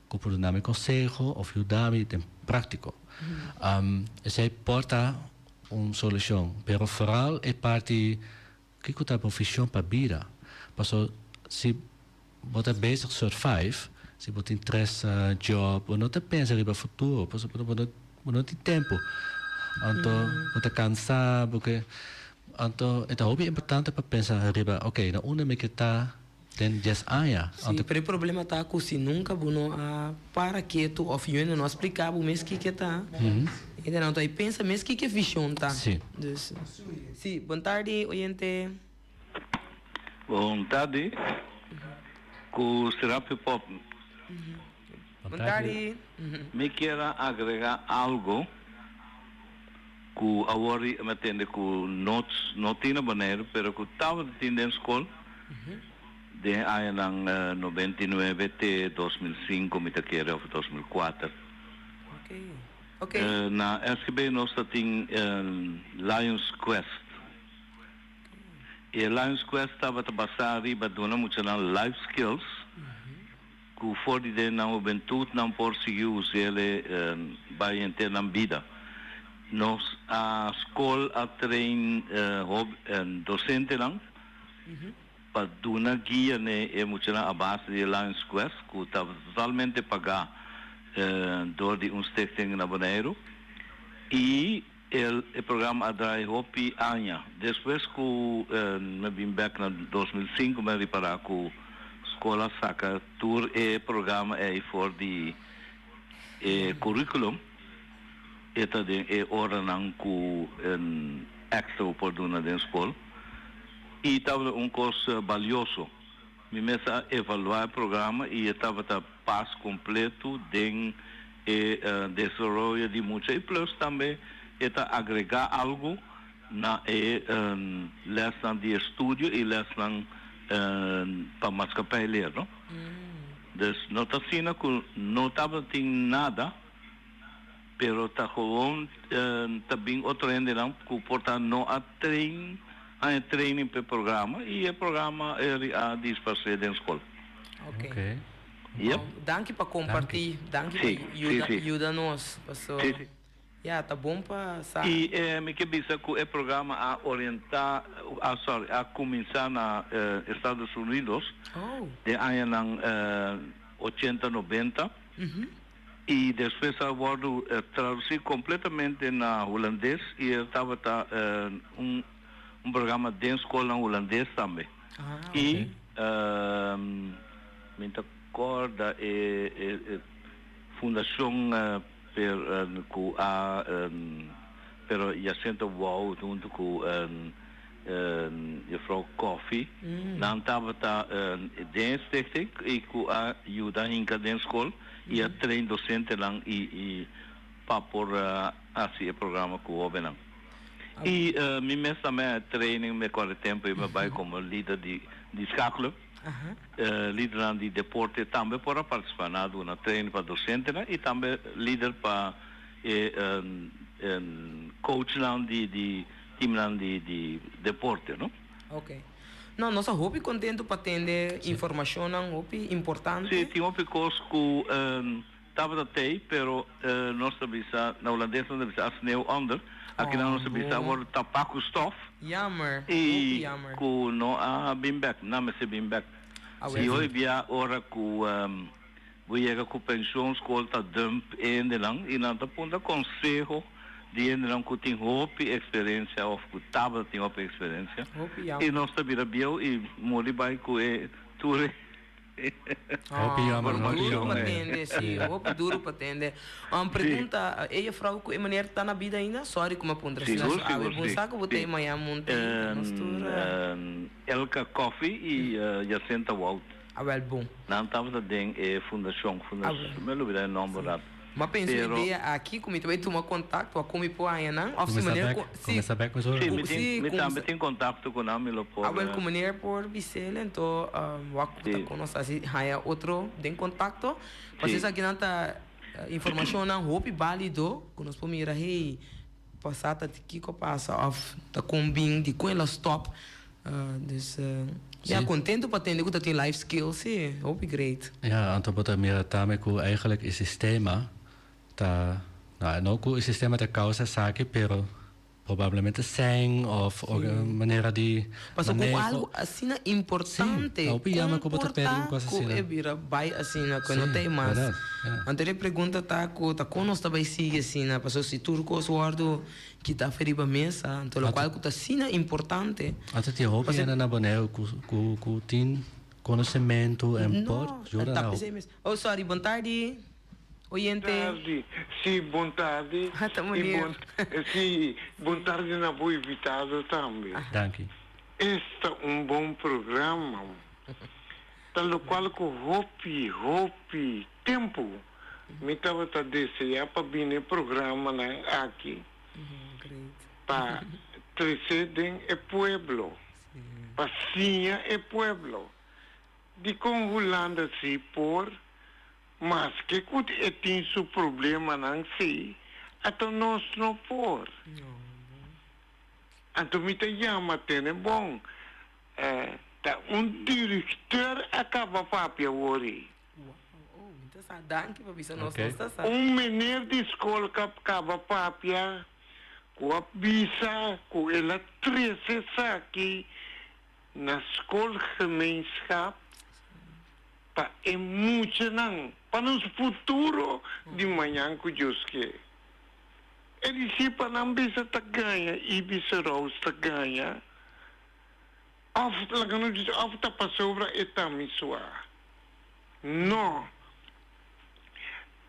ku por duna mi konseho òf yuda mi den práktiko. Esei por ta un solushon, pero foral e parti Kiko ta bo vision pa bida? Paso si bo ta bezig survive, si bo tin tres job, bo no ta pensa riba futuro, pasobra bo no bo no tin tempo. Anto bo ta cansa, bo ke anto e ta hopi importante pa pensa riba, ok, na unda mi ke ta den dies aña? Sí, pero e problema ta ku si nunka bo no a para ketu òf yuende no a splika bo mes kiko ta, hende nan ta pensa mes kiko e vishon ta. Sí. Dus, sí, bon tardi oyente. Bon tardi. Ku Serapio Pop. Bon tardi. Mi kier a agrega algo ku awor mi a tende ku no no tin na Boneiru pero ku tabata tin den skol den añanan 99 te 2005 mi ta kere of 2004. Na SGB nos ta tin Lions Quest. E Lions Quest tabata basá riba duna muchanan life skills ku for di den nan hubentut nan por sigui us'el bai henter nan bida. Nos a skol a train dosentenan pa duna guia n'e e muchanan a base di e Lions Quest ku tabata totalmente pagá dor di un stichting na Boneiru i El e programa a draai hopi aña. Despues ku mi bin bek na 2005 mi a ripará ku skol a saka tur e programa ei for di e curriculum. E ta den e oranan ku extra bo por duna den skol. I tabata un kos balioso. Mi mes a evaluá e programa i e tabata pas kompleto den e desaroyo di mucha i plus tambe e ta agregá algu na e lèsnan di estudio i lèsnan pa maskapij leer, no. Dus no ta asina ku no tabatin nada, pero ta gewoon ta bin otro hendenan ku por ta no a train haña training pa e programa i e programa a disparsé den skol. Ok. Yep. Danki pa kompartí. Danki pa yuda yuda nos. Paso ya ta bon pa sa. I mi ke bisa ku e programa a orientá a sorry a kuminsá na Estados Unidos den añanan ochenta nobenta. I despues a wòrdu tradusí kompletamente na hulandes i e tabata un un programa den skolnan hulandes tambe. I mi ta kòrda e e fundashon per ku a pero Jacinta Wout huntu ku Juffrouw Coffie nan tabata den e stichting y cu a yuda hinca den scol y a train docentenan y pa por haci e programa cu hobennan. Y mi mes tambe a training me cual e tempo y mi a bay como lider di di schaakclub. Lidernan di deporte tambe por a participa. Nan a duna training pa docentenan y tambe lider pa e coachnan di di Teamnan di di deporte, no? Ok. No, nos ta hopi contento pa tende informacionnan hopi importante. Sí, tin hopi cos cu tabata tey, pero nos ta bisa, na Holandes nos ta bisa a sneeuw onder. Akinan nos ta bisa a wordo tapa cu stof. Jammer, hopi jammer. Y cu no a bin bek, nan mester bin bek. Y hoy bia ora cu Bo yega ku penshon, skol ta dump e hendenan i nan ta puntra konseho di hendenan ku tin hopi eksperensia òf ku tabata tin hopi eksperensia i nos ta bira bieu i muri bai ku e tur e Hopi jammer, hopi Duru pa jammer. tende, si, hopi duru pa tende. Un pregunta, e jefrouw ku e meneer ta na bida ainda? Sorry ku mi a puntra asina, Sigur, so awe sigur, bon si, sa ku bo ta si. e mañana monte, nos tur. Elka Coffee i Jacinta Wout. Awel bon. Nan tabata den e fundashon, fundashon, mi a lubida e nomber rat. Mi a pensa un Pero. idea aki ku mi ta bai tuma kontakto a kon mi por haña nan òf si Kuminsá meneer bèk, ku si kuminsá bèk mesora. Sí, mi tin, si mi tambe kuminsá tin kontakto ku nan, mi lo por. Awel ku meneer por bis'el anto wak ku ta Sí. kon nos hasi haña otro den kontakto. Pasobra Sí. esakinan ta informashonnan hopi bálido ku nos por mira hey pasá ta kiko pasa òf ta kon bin dikon el a stòp. Dus ja, contento pa tende cu ta tin life skills si, hopi great. Ja, anto bo ta mira tambe cu eigenlijk e sistema ta, nou, no cu e sistema ta causa esaki, pero probablemente seng of manera di Pasobra cu maneho. algo asina importante, Sí, hopi jammer cu bo ta con perde un por ta cos cu asina. e bira bay asina, cu e no Sí, ta e mas. verdad, ja. Anto e pregunta ta cu ta con nos ta bay sigui asina, pasobra si tur cos wordo Kita afe riba mesa, anto lokual ku ta asina importante. Anto tin hopi hende na Boneiru ku ku ku tin konosementu en por yuda Ta na. p'esei mes. Oh sorry, bon tardi oyente. Tardi, si bon tardi. Ah ta I meneer. bon si bon tardi na bo invitado tambe. Danki. Esta un bon programa. Ta lokual ku hopi, hopi tempu mi tabata deseá pa bini e programanan aki pa trese den e pueblo, pa siña e pueblo dikon Hulanda si por, maske ku e tin su problemanan si, ato nos no por. Anto mi ta yama tene bon. Ta un directeur a caba papia awor ei. Un meneer di school ka caba papia cu a bisa cu el a trece esaki na schoolgemeenschap pa e muchanan, pa nos futuro di mañan cu Dios ke. E dici pa nan bisa ta gaña y bisa Rose ta gaña. Of laga nos bisa of ta pasobra e ta mi sua. No.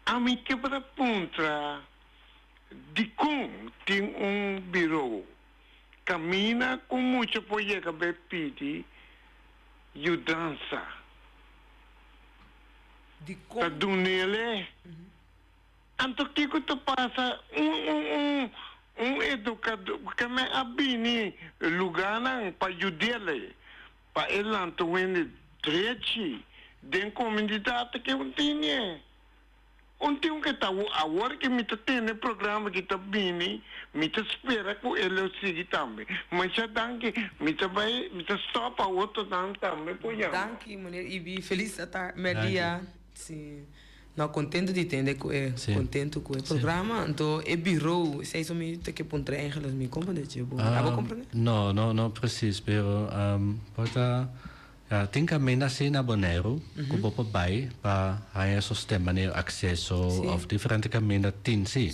Ami ke por a puntra dikon tin un biro kaminda ku mucha por yega bai pidi yudansa. Ta dunele. Anto kiko ta pasa? Un un un un edukadó ke men a bini lugánan pa yud'é pa e lanta un hende drechi den komunidat ke un tene. Un tin un ke ta awor ke mi ta tene programa ki ta bini mi ta spera ku e lo sigui tambe. Masha danki mi ta bai mi ta stòp awor tonan tambe por yama. Danki meneer Ibi felis atardi merdia. Si. No contento di tende cu e contento cu e programa, anto e bureau, esey so mi ta ke puntra Angeles, mi comprende dje bo. Abo comprende? No, no, no precies, pero por ta, ya, tin caminda si na Boneiru cu bo por bay pa haya sosten manera acceso of diferente caminda tin si.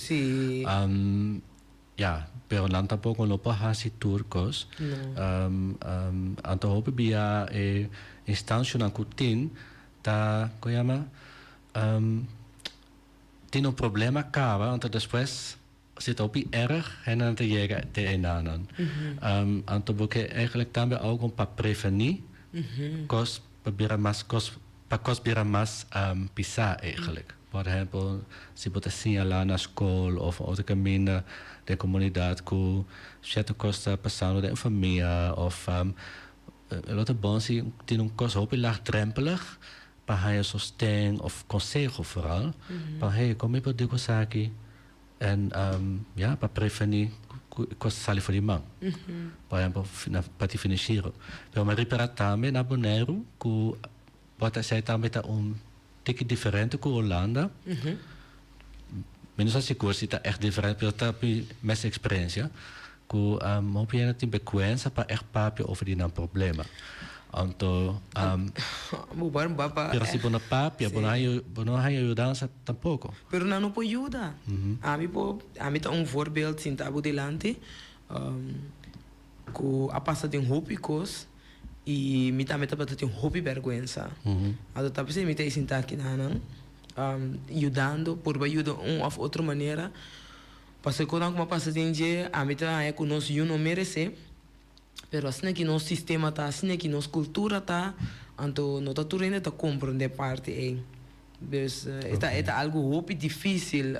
Ya, pero nan tampoco no por haci tur cos. Anto hopi bia e instancianan cu tin Ta, kon yama, tin un problema kaba, anto despues si ta hopi erg, hendenan ta yega te enanan. Anto bo ke eigenlijk tambe algo pa prevení kos pa bira mas kos, pa kos bira mas pisá eigenlijk. Por ehempel, si bo ta siñalá na skol òf otro kaminda den komunidat ku sierto kos ta pasando den un famia òf Lo ta bon si tin un kos hopi laagdrempelig pa haña sosten of konseho vooral pa hey kon mi por di ku esaki en ya pa prevení ku e kos ta sali for di man. Por ehempel na parti financiero. Pero mi a ripara tambe na Boneiru ku por ta esei tambe ta un tiki diferente ku Holanda. Mi no sa sigur si ta ègt diferente pero ta mi mes eksperensia ku hopi hende tin bekuensa pa ègt papia over di nan problema. Anto pero si bo no papia bo no haña bo no haña yudansa tampoko. Pero nan no por yuda. Ami por ami ta un voorbeeld sinta bo dilanti ku a pasa den hopi kos i mi tambe tabata tin hopi bèrgwensa. Anto ta p'esei mi ta e sinta aki na nan yudando purba yuda un òf otro manera pasobra e kosnan ku mi a pasa den dje ami ta haña ku nos yu no meresé pero asina ki nos sistema ta asina ki nos kultura ta anto no ta tur hende ta komprondé parti ei dus e ta e ta algu hopi difísil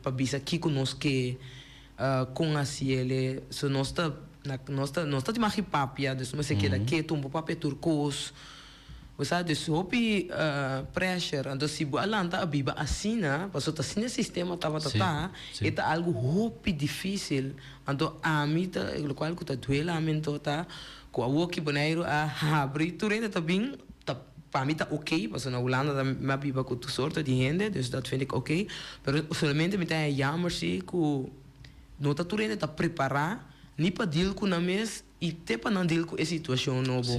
pa bisa kiko nos ke kon hasiel so nos ta nos ta nos ta magi papia dus nos mester keda ketu un por papia tur kos. Bo sa dus hopi pressure, anto si bo a lanta a biba asina, pasobra ta asina e sistema tabata ta, e ta algu hopi dificil, anto ami ta, locual cu ta duel ami anto ta cu awor ki Boneiru a habri tur hende ta bin, ta pa mi ta ok, pasobra na Hulanda ta mi a biba cu tur sorto di hende, dus dat vind ik ok, pero solamente mi ta haña jammer si cu no ta tur hende ta prepara ni pa deal cu nan mes, I te pa nan deal ku e situashon nobo.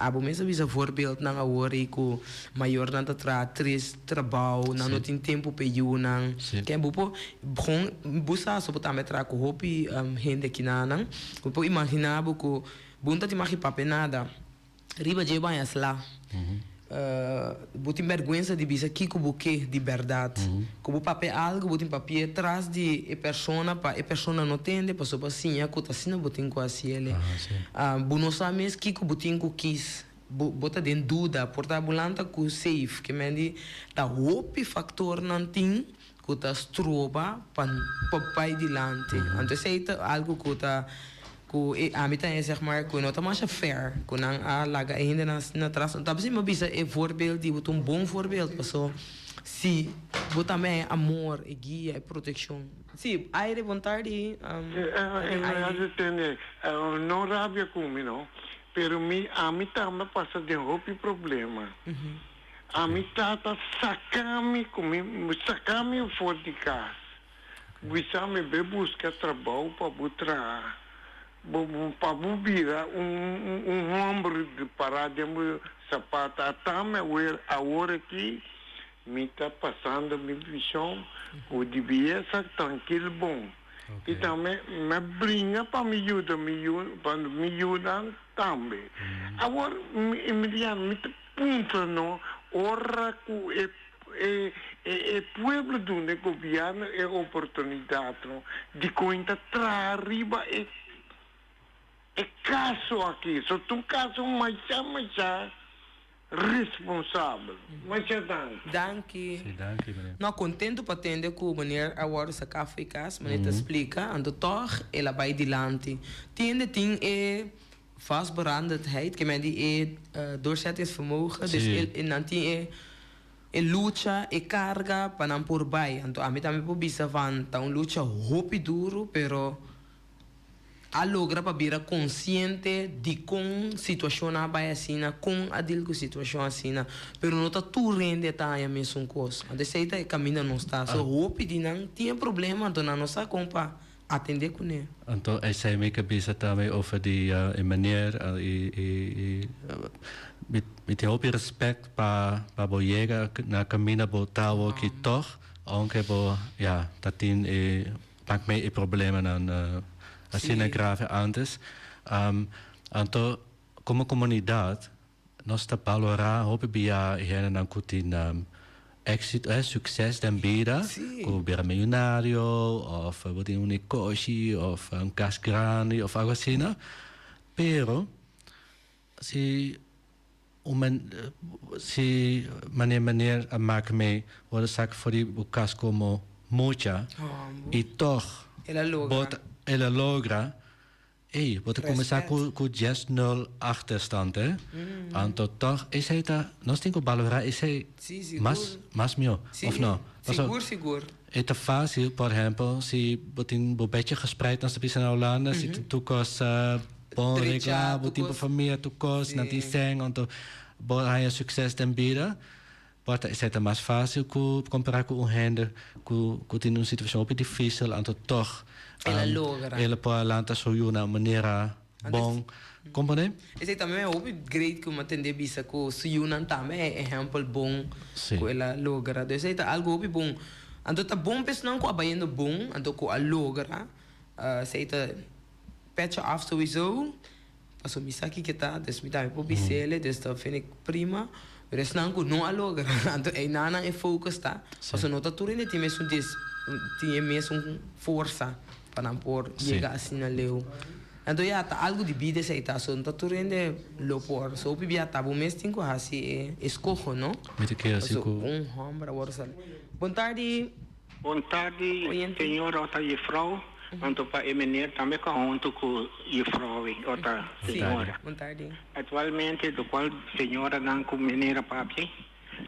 Abo mes a bisa voorbeeldnan awor ei ku mayornan ta traha tres trabou, nan no tin tempu pa e yunan. Ken bo por gon bo sa so bo tambe a traha ku hopi hende akinanan. Bo por imagina bo ku bo no ta tin magi papia nada. Riba dje baña sla. Bo tin bèrgwensa di bisa kiko bo ke di bèrdat. Ku bo papia algu, bo tin papia tras di e persona pa e persona no tende, pasobra bo a siña ku ta asina bo tin ku hasi el'e. Bo no sa mes kiko bo tin ku kis. Bo bo ta den duda, por ta bo lanta ku safe, ke men di ta hopi faktornan tin ku ta stroba pa pa bai dilanti. Anto esei ta algu ku ta ku e ami ta haya zeg maar ku no ta masha fair ku nan a laga e hendenan asina atras. Ta bisa mi a bisa e voorbeeld di bo ta un bon voorbeeld paso si bo tambe haya amor, e guia, e protekshon. Si, aire bon tardi. Aire tende, no rabia ku mi no. Pero mi ami tambe a pasa den hopi problema. Ami tata saca mi cu mi saca mi for di cas. Bisa mi be busca trabou pa bo traha. Bo pa bo bira un un homber para den bo sapato. Ata mi awer awor aki mi ta pasando mi vision cu di biesa trankil bon. I tambe mi a bringa pa mi yuda mi yu, pa mi yunan tambe. Awor, Emiliano, mi ta puntra no, ora ku e e e pueblo duna e gobièrnu e oportunidat no, dikon e ta traha riba e e kaso aki? So ta un kaso masha masha Responsabel. Masha danki. Danki. Sí, danki meneer. No, contento pa tende cu meneer a wordo saca fo'i cas, meneer ta splica, anto toch el a bay dilanti. Tiende tin e vastberadenheid, ke men di e doorzettingsvermogen, dus e nan tin e e lucha, e carga pa nan por bay. Anto ami tambe por bisa van ta un lucha hopi duro, pero a logra pa bira konsiente di kon situashonnan a bai asina, kon a dil ku situashon asina, pero no ta tur hende ta haña mesun kos. Anto esei ta e kaminda nos ta. So hopi di nan tin e problema, anto nan no sa kon pa atendé kuné. Anto esei mi ke bisa tambe over di e meneer i i mi tin hopi respect pa pa bo yega na kaminda bo ta awoki tog, aunke bo ya ta tin e Pak mee e problemanan asina grave antes. Anto komo komunidat nos ta balorá hopi bia e hendenan ku tin éksito, sukses den bida, ku bira miyonario òf bo tin un negoshi òf un kas grandi òf algu asina. Pero si un men si manera meneer a maka mee worde saka for di bo kas komo mucha i tog El a logra. bo ta el a logra ey bo ta kuminsá ku ku dies nul achterstand he anto tog esei ta nos tin ku balorá esei Sí, sigur. mas mas mihó Sí, of no paso sigur sigur. e ta fásil por ehèmpel si bo tin bo bechi gespreid nos ta bisa na Hulanda si tin tur kos Bon Drecha regla, bo tur tin bo kos. famia tur kos, nan tin Sí. sèn, anto bo haña sukses den bida. Por ta esei ta mas fásil ku kompará ku un hende ku ku tin un situashon hopi difísil, anto tòg El a logra. el a por a lanta su yu na un manera Anto bon. Komprendé? Esei tambe mi hopi great ku mi a tende bisa ku su yunan tambe e ehèmpel bon Sí. ku el a logra. Dus esei ta algu hopi bon. Anto ta bon pa esnan ku a bayendo bon, anto ku a logra, esei ta. Petje af sowieso, paso mi sa kiko ta, dus mi tambe por bis'ele, dus ta vind ik prima. Pero esnan ku no a logra, anto einan nan e focus ta, paso no ta tur hende tin mesun des, tin e mesun forsa pa nan por yega asina leu. Anto ya, ta algu di bida esei ta, so no ta tur hende lo por. So hopi bia ta bo mes tin ku hasi e eskoho, no? Mi ta kere si Paso ku. un hòmber a wòrdu sali. Bon tardi. Bon tardi señor ota jefrouw, anto pa e meneer tambe cu a hunto cu jefrouw ota señora. Actualmente locual señoranan cu meneer a papia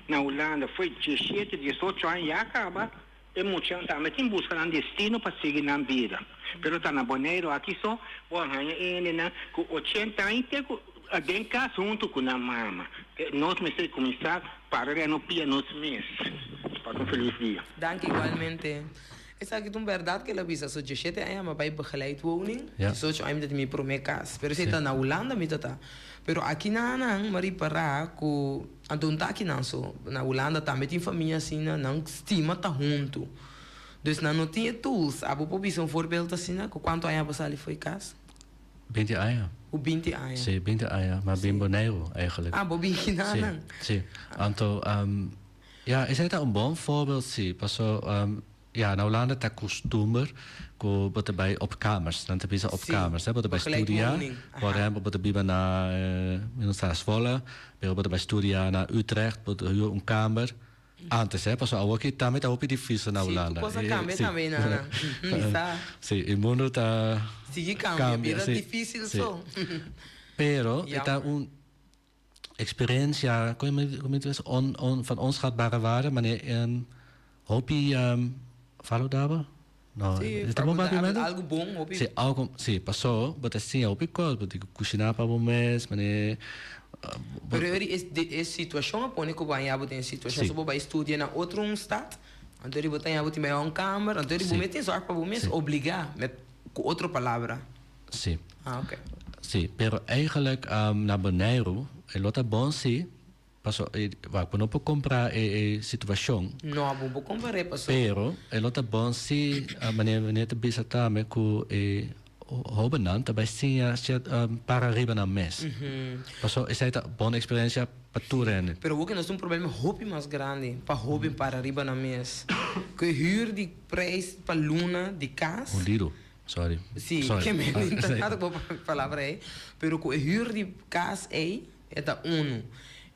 na Hulanda foi diesisiete, diesocho aña ya caba, e muchanan tambe tin busca nan destino pa sigui nan bida. Pero ta na Boneiru aki so bo a haña e hendenan cu ochenta aña te cu den cas hunto cu nan mama. Nos mester cuminsa para den no pia nos mes. Pasa un feliz dia. Danki igualmente. Esaki ta un berdad ke el a bisa. So diesshete aña mi a bai begeleid woning. Diesocho aña mi ta tin mi prome kas. Pero esei ta na Hulanda mi ta ta. Pero aki na nan mi a ripara ku anto no ta aki nan so. Na Hulanda tambe tin famia asina. Nan stima ta huntu. Dus nan no tin e tools. Abo por bisa un voorbeeld asina? Ku kuantu aña bo sali for e kas? Binti aña. Ku binti aña? Sí, binti aña. Mi a bin Boneiru eigenlijk. Ah, bo bin kinanan. Sí, sí. Anto, ya, esei ta un bon voorbeeld sí. Paso. Ja, na Hulanda ta kustumber ku bo ta bai op kamers. Nan ta bisa op Sí, kamers, hè. Bo ta bai begeleid studia. woning. Por Aha. ehempel, bo ta biba na, mi no sa, Zwolle, pero bo ta bai studia na Utrecht, bo ta huur un kamer. Antes, hè, pasobra awoki tambe ta hopi difícil na Sí, tur Hulanda. kos a E, kambia sí. tambe, nana. Mi sa. Sí, e mundu ta Sigui kambia, kambia, bira sí, difícil sí. so. Pero e ta Jammer. un experiencia, kon mi ta bisa, on, on, van onschatbare waarde, manera hopi valudabel? No, Sí, e ta bon valudabel, papiamentu? algu bon, hopi. Sí, algu, sí, paso bo ta siña hopi kos, bo tin ku kushiná pa bo mes, manera bo. Pero e e situashon a pone ku bo haña bo den e situashon, Sí. so bo bai studia na otro un stad, anto bo ta haña bo tin bai un kamer, anto bo Sí. mes tin zorg pa bo mes, Sí. obligá, met ku otro palabra. Sí. Ah, oké. Sí, pero eigenlijk na Boneiru e lo ta bon si, paso e wak bo no por compra e e situacion. No, bo por compar'é paso. Pero e lo ta bon si meneer meneer ta bisa tambe cu e hobennan ta bay siña para riba nan mes. Paso esey ta bon experiencia pa tur hende. Pero wak nos tin un problema hopi mas grandi pa hoben para riba nan mes. Cu e huur di prijs pa luna di cas. Hundido. Sorry. Sí, Sorry. ke men Ah, ta sí. nada ku palabra ei, pero ku e huur di kas ei e ta unu.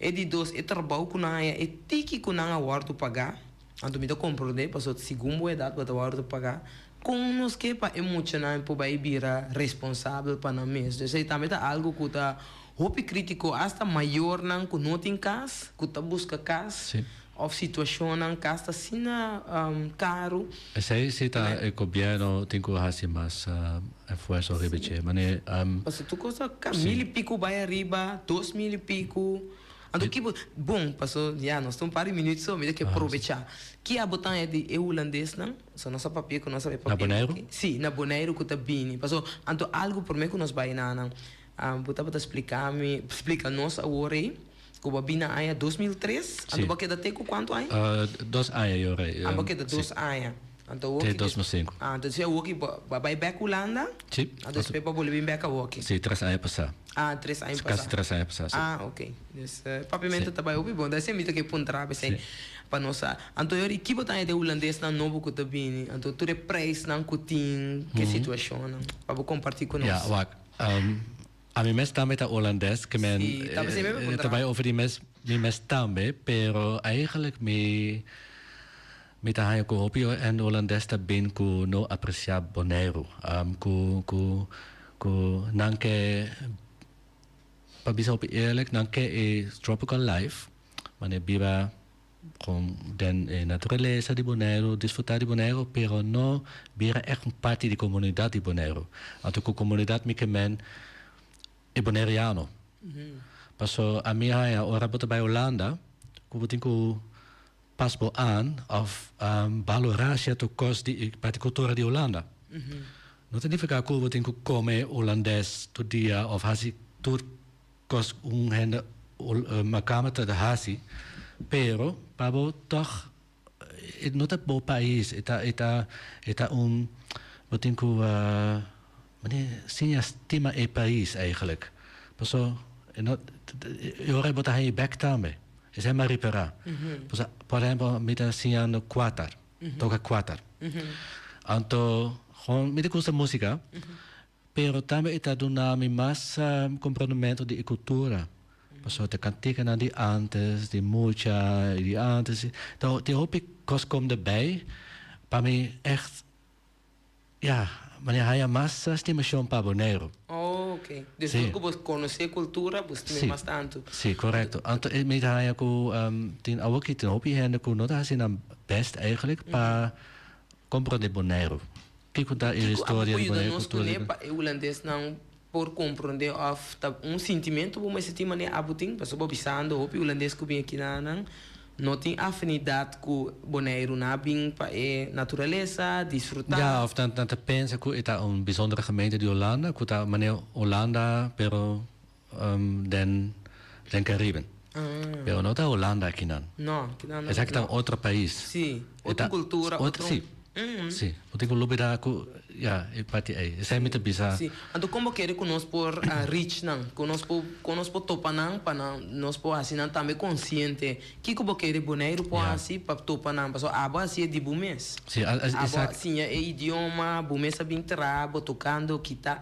E di dos, e trabou ku nan haña, e tiki ku nan a wòrdu pagá, anto mi ta komprondé pasobra segun bo edat bo ta wòrdu pagá, kon nos ke pa e muchanan por bai bira responsabel pa nan mes. Dus ei tambe ta algu ku ta hopi krítiko, asta mayornan ku no tin kas, ku ta buska kas, Sí. Of situacionnan cas ta asina caro. Esey si ta e gobierno tin cu haci mas esfuerzo riba dje. Mane. Pasobra tur cos ta ca mil y pico bay ariba, 2000 y pico. Anto ki bo, bon, paso ya nos ta un par di minuut so, mi ta ke probecha. Ki abo ta haña di e hulandesnan? So nos a papia cu nos a papia. Na Boneiru? Si, na Boneiru cu ta bini. Paso anto algo prome cu nos bay na nan, bo tabata splica mi, splica nos awor ey. Ku bo a bini na aña 2003, anto bo a keda te ku kuantu aña? Dos aña yo rei. Ah, bo a keda dos aña. Anto awor Te 2005. Ah, anto despues awor ki bo a bai bek Hulanda? Si. Anto despues bo a bolbe bin bek awor ki? Si, tres aña pasá. Ah, tres aña pasá. Kasi tres aña pasá, si. Ah, ok. Dus papiamentu ta bai hopi bon. Da esei mi ta ke puntra p'esei pa nos sa. Anto awor ki bo ta haña di e hulandesnan nobo ku ta bini? Anto tur e preisnan ku tin, ke situashonnan? Pa bo kompartí ku nos. Ya, wak. Ami mes tambe ta Holandes, ke men Sí, ta besei mi ta bai over di mes mi mes tambe, pero eigenlijk mi mi ta haña ku hopi hende Holandes ta bin ku no apresiá Boneiru, ku ku ku nan ke pa bisa hopi eerlijk nan ke e tropical life, manera biba kon den e naturalesa di Boneiru, disfrutá di Boneiru, pero no bira ègt un parti di komunidat di Boneiru. Anto ku komunidat mi ke men e boneriano. Paso ami haña ora bo ta bai Hulanda ku bo tin ku pas bo aan òf balorá sierto kos di e parti kultura di Hulanda. No ta nifiká ku bo tin ku kome hulandes tur dia òf hasi tur Kos un hende makamba ta hasi, pero pa bo tog e no ta bo pais, e ta e ta e ta un bo tin ku mane siña stima e pais eigenlijk. Paso e no e ora bo ta haña bek tambe, esei mi a ripará. Paso por ehempel mi ta siñando kuater, toka kuater. Anto gewoon mi ta gusta musika. Pero tambe e ta duna mi mas comprendemento di e cultura. Pasobra ta canticanan di antes, di mucha y di antes. Ta tin hopi cos kom erbij pa mi echt, ja, manera haya mas stimacion pa Boneiru. Oh, ok. Dus Sí. dor cu bo conoce e cultura, bo stima Sí. mas tanto. Sí, correcto. Anto e mi ta haya cu tin awoki tin hopi hende cu no ta haci nan best eigenlijk pa comprende Boneiru. Kiko ta e Kiko abo historia por di yuda Boneiru nos cultura kuné di pa e hulandesnan por komprondé òf ta un sintimentu bo mester tin manera abo tin? Pasobra bo bisando hopi hulandes ku bin aki na nan no tin afinidat ku Boneiru. Nan a bin pa e naturalesa, disfrutá. Ja, òf nan ta pensa ku e ta un bijzondere gemeente di Hulanda, ku ta manera Hulanda pero den den Cariben. Pero no ta Hulanda akinan. No, akinan no. Esaki ta un otro pais. Sí, E otro ta kultura, otro otro. sí. Si, bo tin ku lubida ku ya e parti ei. Esei mi ta bisa. Si. Anto kon bo kere ku nos por reach nan? Kon nos por kon nos por topa nan pa nan nos por hasi nan tambe konsiente? Kiko bo kere Boneiru por hasi pa topa nan? Pasobra abo a hasi e di bo mes. Si, a Abo a siña e idioma, bo mes a bin traha, bo tokando kita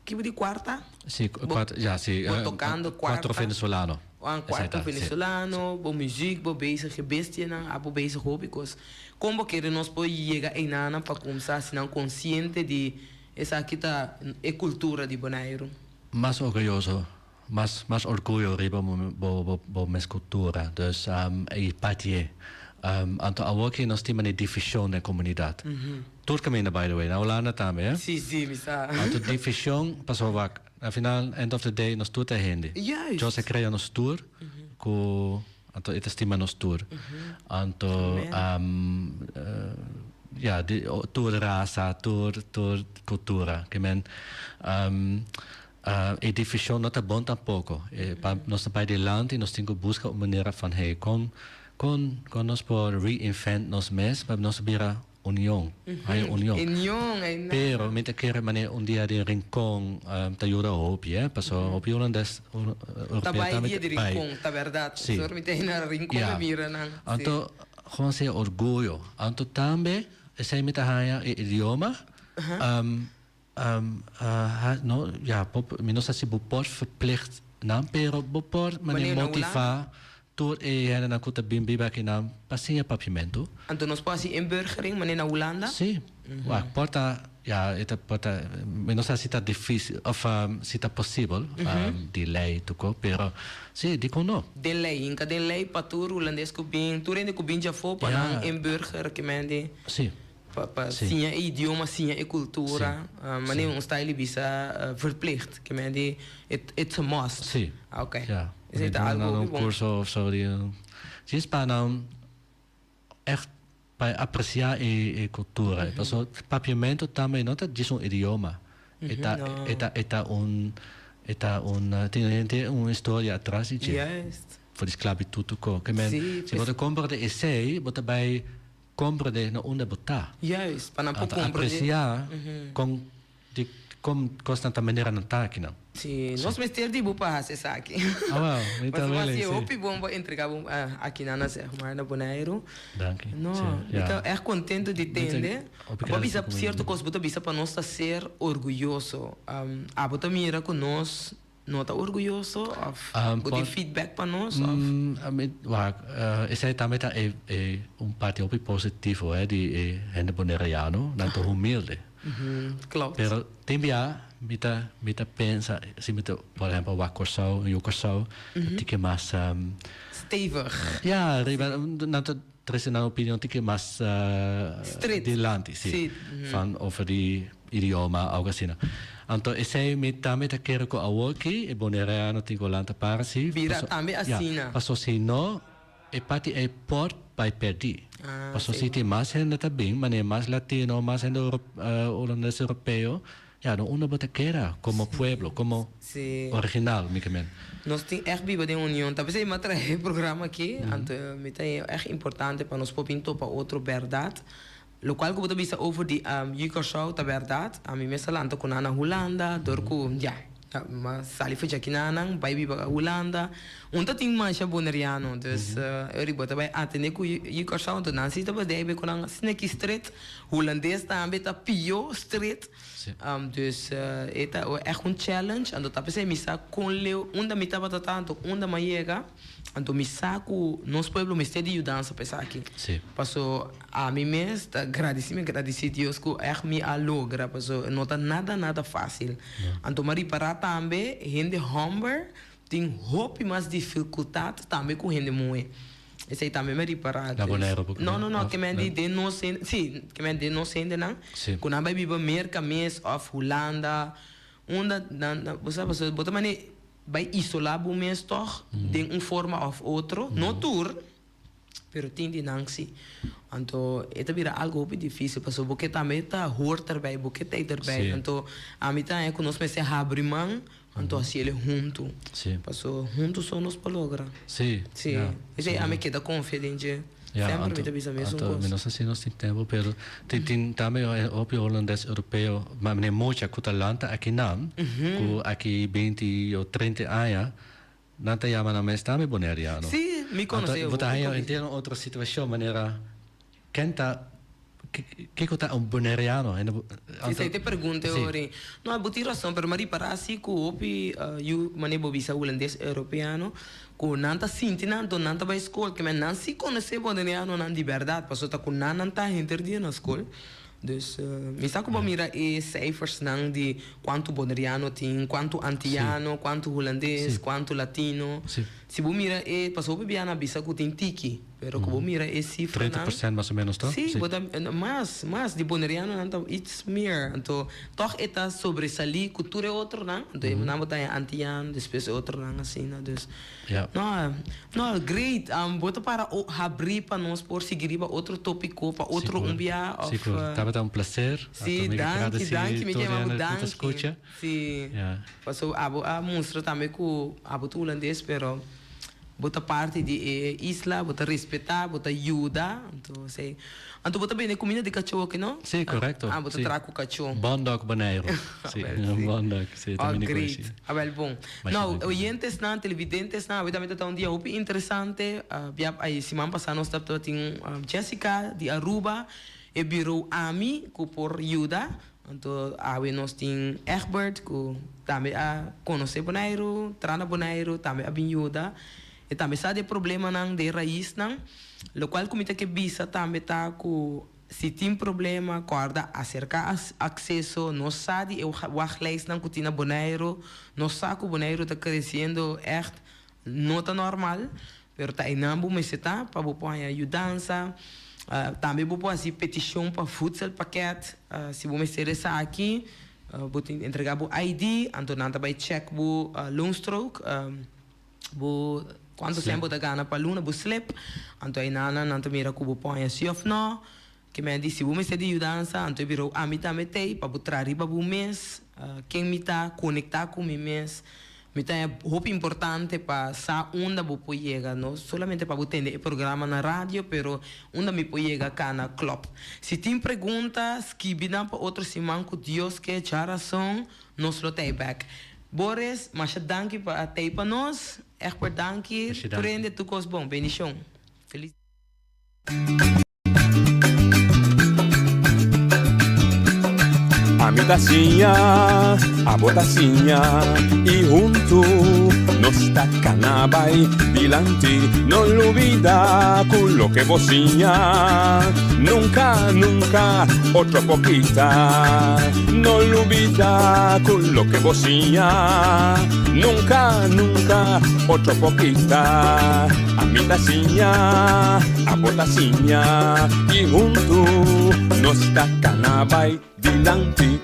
ki bo di kuarta? Si, kuarta, ya, si. Bo tokando kuarta. Kuatro venezolano. Wan kuarto venezolano, bo muziek, bo bezig e bestianan, abo bezig hopi kos. Kon bo kere nos por yega einanan pa kumsa hasi nan konsiente di esaki ta e kultura di Boneiru? Mas orguyoso, mas mas orguyo riba bo bo bo mes kultura. Dus e parti e. Anto awoki nos tin mane divishon den komunidat. Tur kaminda by the way, na Hulanda tambe, eh. Si, si, mi sa. Anto divishon pasobra wak, Al final, end of the day, nos tur ta hende. Juist. Dios a crea nos tur cu anto e ta stima nos tur. Anto ya, di tur rasa, tur tur cultura. Ke men e division no ta bon tampoco. E pa nos ta bay dilanti nos tin cu busca un manera van hey, con con con nos por reinvent nos mes pa nos bira Union, hay union. Union, ay na. Pero mi ta kere manera un dia di Rincon ta yuda hopi, eh, paso hopi hulandes europeo Ta bai dia di Rincon, ta berdad. Si. Sor mi ta na Rincon mi mira nan. Si. Anto gewoon sea orguyo. Anto tambe esei mi ta haña e idioma, no, ya, mi no sa si bo por verplicht nan, pero bo por manera motiva tur e hendenan ku ta bin biba akinan pa siña papiamentu. Anto nos por hasi inburgering manera na Hulanda? Sí, wak, por ta, ya, e ta por ta, mi no sa si ta difícil òf si ta posibel di lei tuko, pero sí, dikon no? Den lei, hinka den lei pa tur hulandes ku bin, tur hende ku bin djafó pa nan inburger, ke men di. Sí. Pa pa siña e idioma, siña e kultura, manera un style di bisa verplicht, ke men di it's a must. Sí. Ah ok. Ja. Esei ta algo hopi bon. Un kurso of so di djis pa nan echt pa apresiá e kultura. Pasobra papiamentu tambe no ta djis un idioma. E ta e ta e ta un e ta un tin henter un historia atras di dje. Juist. For di sklabitut tur ke men si bo ta komprende esei bo ta bai Comprende na unda bo ta. Juist, pa nan por Anto comprende. aprecia con di con cosnan ta manera nan ta akinan. Si, nos mester di bo pa haci esaki. Ah wel, mi ta Pasobra willing, si si. hopi bon bo entrega bo akinan na zeg maar na Boneiru. Danki. No, Si, mi ja. ta echt contento di Mi ta tende. hopi Bo a bisa agradecido cu mi. cierto cos, bo ta bisa pa nos ta ser orguyoso. Abo ta mira cu nos No ta orguyoso of bo tin feedback pa nos of? Wak, esei tambe ta e un parti hopi positivo he di e hende boneriano, nan ta humilde. Klopt. Pero tin bia mi ta mi ta pensa si mi ta por ehempel wak Kòrsou, yu Kòrsou ta tiki mas. Stevig. Ya, riba nan ta trese nan opinion tiki mas Stret. dilanti, si. Van over di idioma, algo asina. Anto esei mi tambe ta kere ku awor ki e Bonaireano tin ku lanta para si. Bira tambe asina. Ya, paso si no e parti ei por bai perdí. Ah, Paso si. si tin mas hende ta bin, manera mas latino, mas hende hulandes europeo, ya no unda bo ta keda komo pueblo, komo Si. original, mi ke men. Nos tin ègt biba den union. Ta p'esei mi a traha e programa aki, anto mi ta haña ègt importante pa nos por bin topa otro bèrdat. Lokual ku bo ta bisa over di Yu Kòrsou ta bèrdat. Ami mes a lanta ku nan na Hulanda dor ku ya, mi a sali for djaki nan, bai biba Hulanda. Un ta tin masha boneriano, dus e ora bo ta bai atendé ku Yu Kòrsou, anto nan si tabata debe ku nan asina ki stret. Hulandes tambe ta pió stret. Dus e ta ègt un challenge. Anto ta p'esei mi sa kon leu unda mi tabata ta, anto unda mi a yega. Anto mi sa ku nos pueblo mester di yudansa pa esaki. Paso ami mes ta gradisi, mi gradisi Dios ku ègt mi a logra, paso no ta nada nada fásil. Anto mi a ripará tambe hende hòmber tin hopi mas difikultat tambe ku hende muhé. Esei tambe mi a ripará. Na Boneiru bo No, no, no, ke men di den nos hende, sí, ke men den nos hendenan ku nan bai biba Merka mes òf Hulanda, unda nan, bo sa, paso bo ta manera bai isolá bo mes tòg den un forma òf otro, no tur. Pero tin di nan si. Anto e ta bira algo hopi dificil pasobra bo ke tambe ta hoort erbij, bo ke ta erbij. Sí. Anto ami ta haña ku nos mester habri man, anto hasi el huntu. Sí. Paso huntu so nos por logra. Sí. Sí. Ja. Esei ami keda konfia den dje. Ja, Semper anto, mi ta bisa mesun anto, kos. mi no sa si nos tin tempo, pero tin, tin tambe e hopi holandes europeo, ma meneer mucha ku ta lanta akinan, ku aki 20 o 30 aña, nan ta yama nan mes tambe boneriano. Sí, mi Anto, konosé bo ta hopi haña konosé. henter un otro situashon, manera ken ta, kiko ta un boneriano? Hende bo, Si, anto, esei ta e pregunta sí. ori. No, bo tin rason, pero mi a ripará si ku hopi yu, manera bo bisa hulandes europeano, Ku nan ta sinti nan anto nan ta bai skol ke men nan si konosé bonerianonan di bèrdat pasobra ta ku nan nan ta henter dia na skol. Dus mi sa ku bo mira e seifersnan di kuantu boneriano tin, kuantu antiano, kuantu hulandes, kuantu latino. Si bo mira e pasobra hopi bia nan a bisa ku tin tiki. Pero ku bo mira e sifranan. 30% mas o menos to? Sí, bo ta mas, mas di bonerianonan ta iets meer. Anto tòg e ta sobresalí ku tur e otronan. Anto e nan bo ta haña antiano, despues e otronan asina. Dus, no, no, great. Bo ta para habrí pa nos por sigui riba otro tópiko, pa otro un bia òf. Sigur, tabata un plaser. Sí, danki, danki. Mi ke yama bo danki. Sí, pasobra abo a mustra tambe ku abo ta hulandes, pero. Bo ta parti di e isla, bo ta respetá, bo ta yuda, anto esei. Anto bo ta bende kuminda di kachó oke, no? Sí, korekto. Ah, bo ta Sí. traha ku kachó. Bondog Boneiru. Sí, Awel, sí. Bondog, sí, ta Oh, mi great. negoshi. Awel, bon. Masha Nou, danki. oyentesnan, televvidentesnan, awe tambe ta ta un dia hopi interesante. Bia ay siman pasá nos tabata tin Jessica di Aruba, e bureau Ami ku por yuda. Anto awe nos tin Egbert ku tambe a konosé Boneiru, tra na Boneiru, tambe a bin yuda. E tambe sa di e problemanan den raisnan. Lokual ku mi ta ke bisa tambe ta ku si tin problema kòrda aserká Akseso. Nos sa di e wachtlijstnan ku tin na Boneiru. Nos sa ku Boneiru ta kresiendo ègt no ta normal, pero ta einan bo mester ta pa bo por haña yudansa. Tambe bo por hasi petishon pa voedselpakket si bo mester esaki. Bo tin entrega bo ID, anto nan ta bai check bo loonstrook, bo kuantu sèn bo ta gana pa luna, bo slip. Anto einan nan ta mira ku bo por haña si òf nò. Ke men di si bo mester di yudansa, anto e birou ami tambe t'ei pa bo traha riba bo mes, ken mi ta, konektá ku mi mes. Mi ta haña hopi importante pa sa unda bo por yega, no solamente pa bo tende e programa na radio, pero unda mi por yega kana klòp. Si tin pregunta, skibi nan pa otro siman ku Dios ke djarason, nos lo t'ei bèk. Boris, masha danki pa a t'ei pa nos. Egbert danki. Masha danki. Tur hende tur kos bon. Bendishon. Felis. Ami ta siña, abo ta siña y huntu nos ta cana bay dilanti. No lubida cu loke bo siña nunca, nunca otro por kita. No lubida cu loke bo siña nunca, nunca otro por kita. Ami ta siña, abo ta siña y huntu nos ta cana bay dilanti.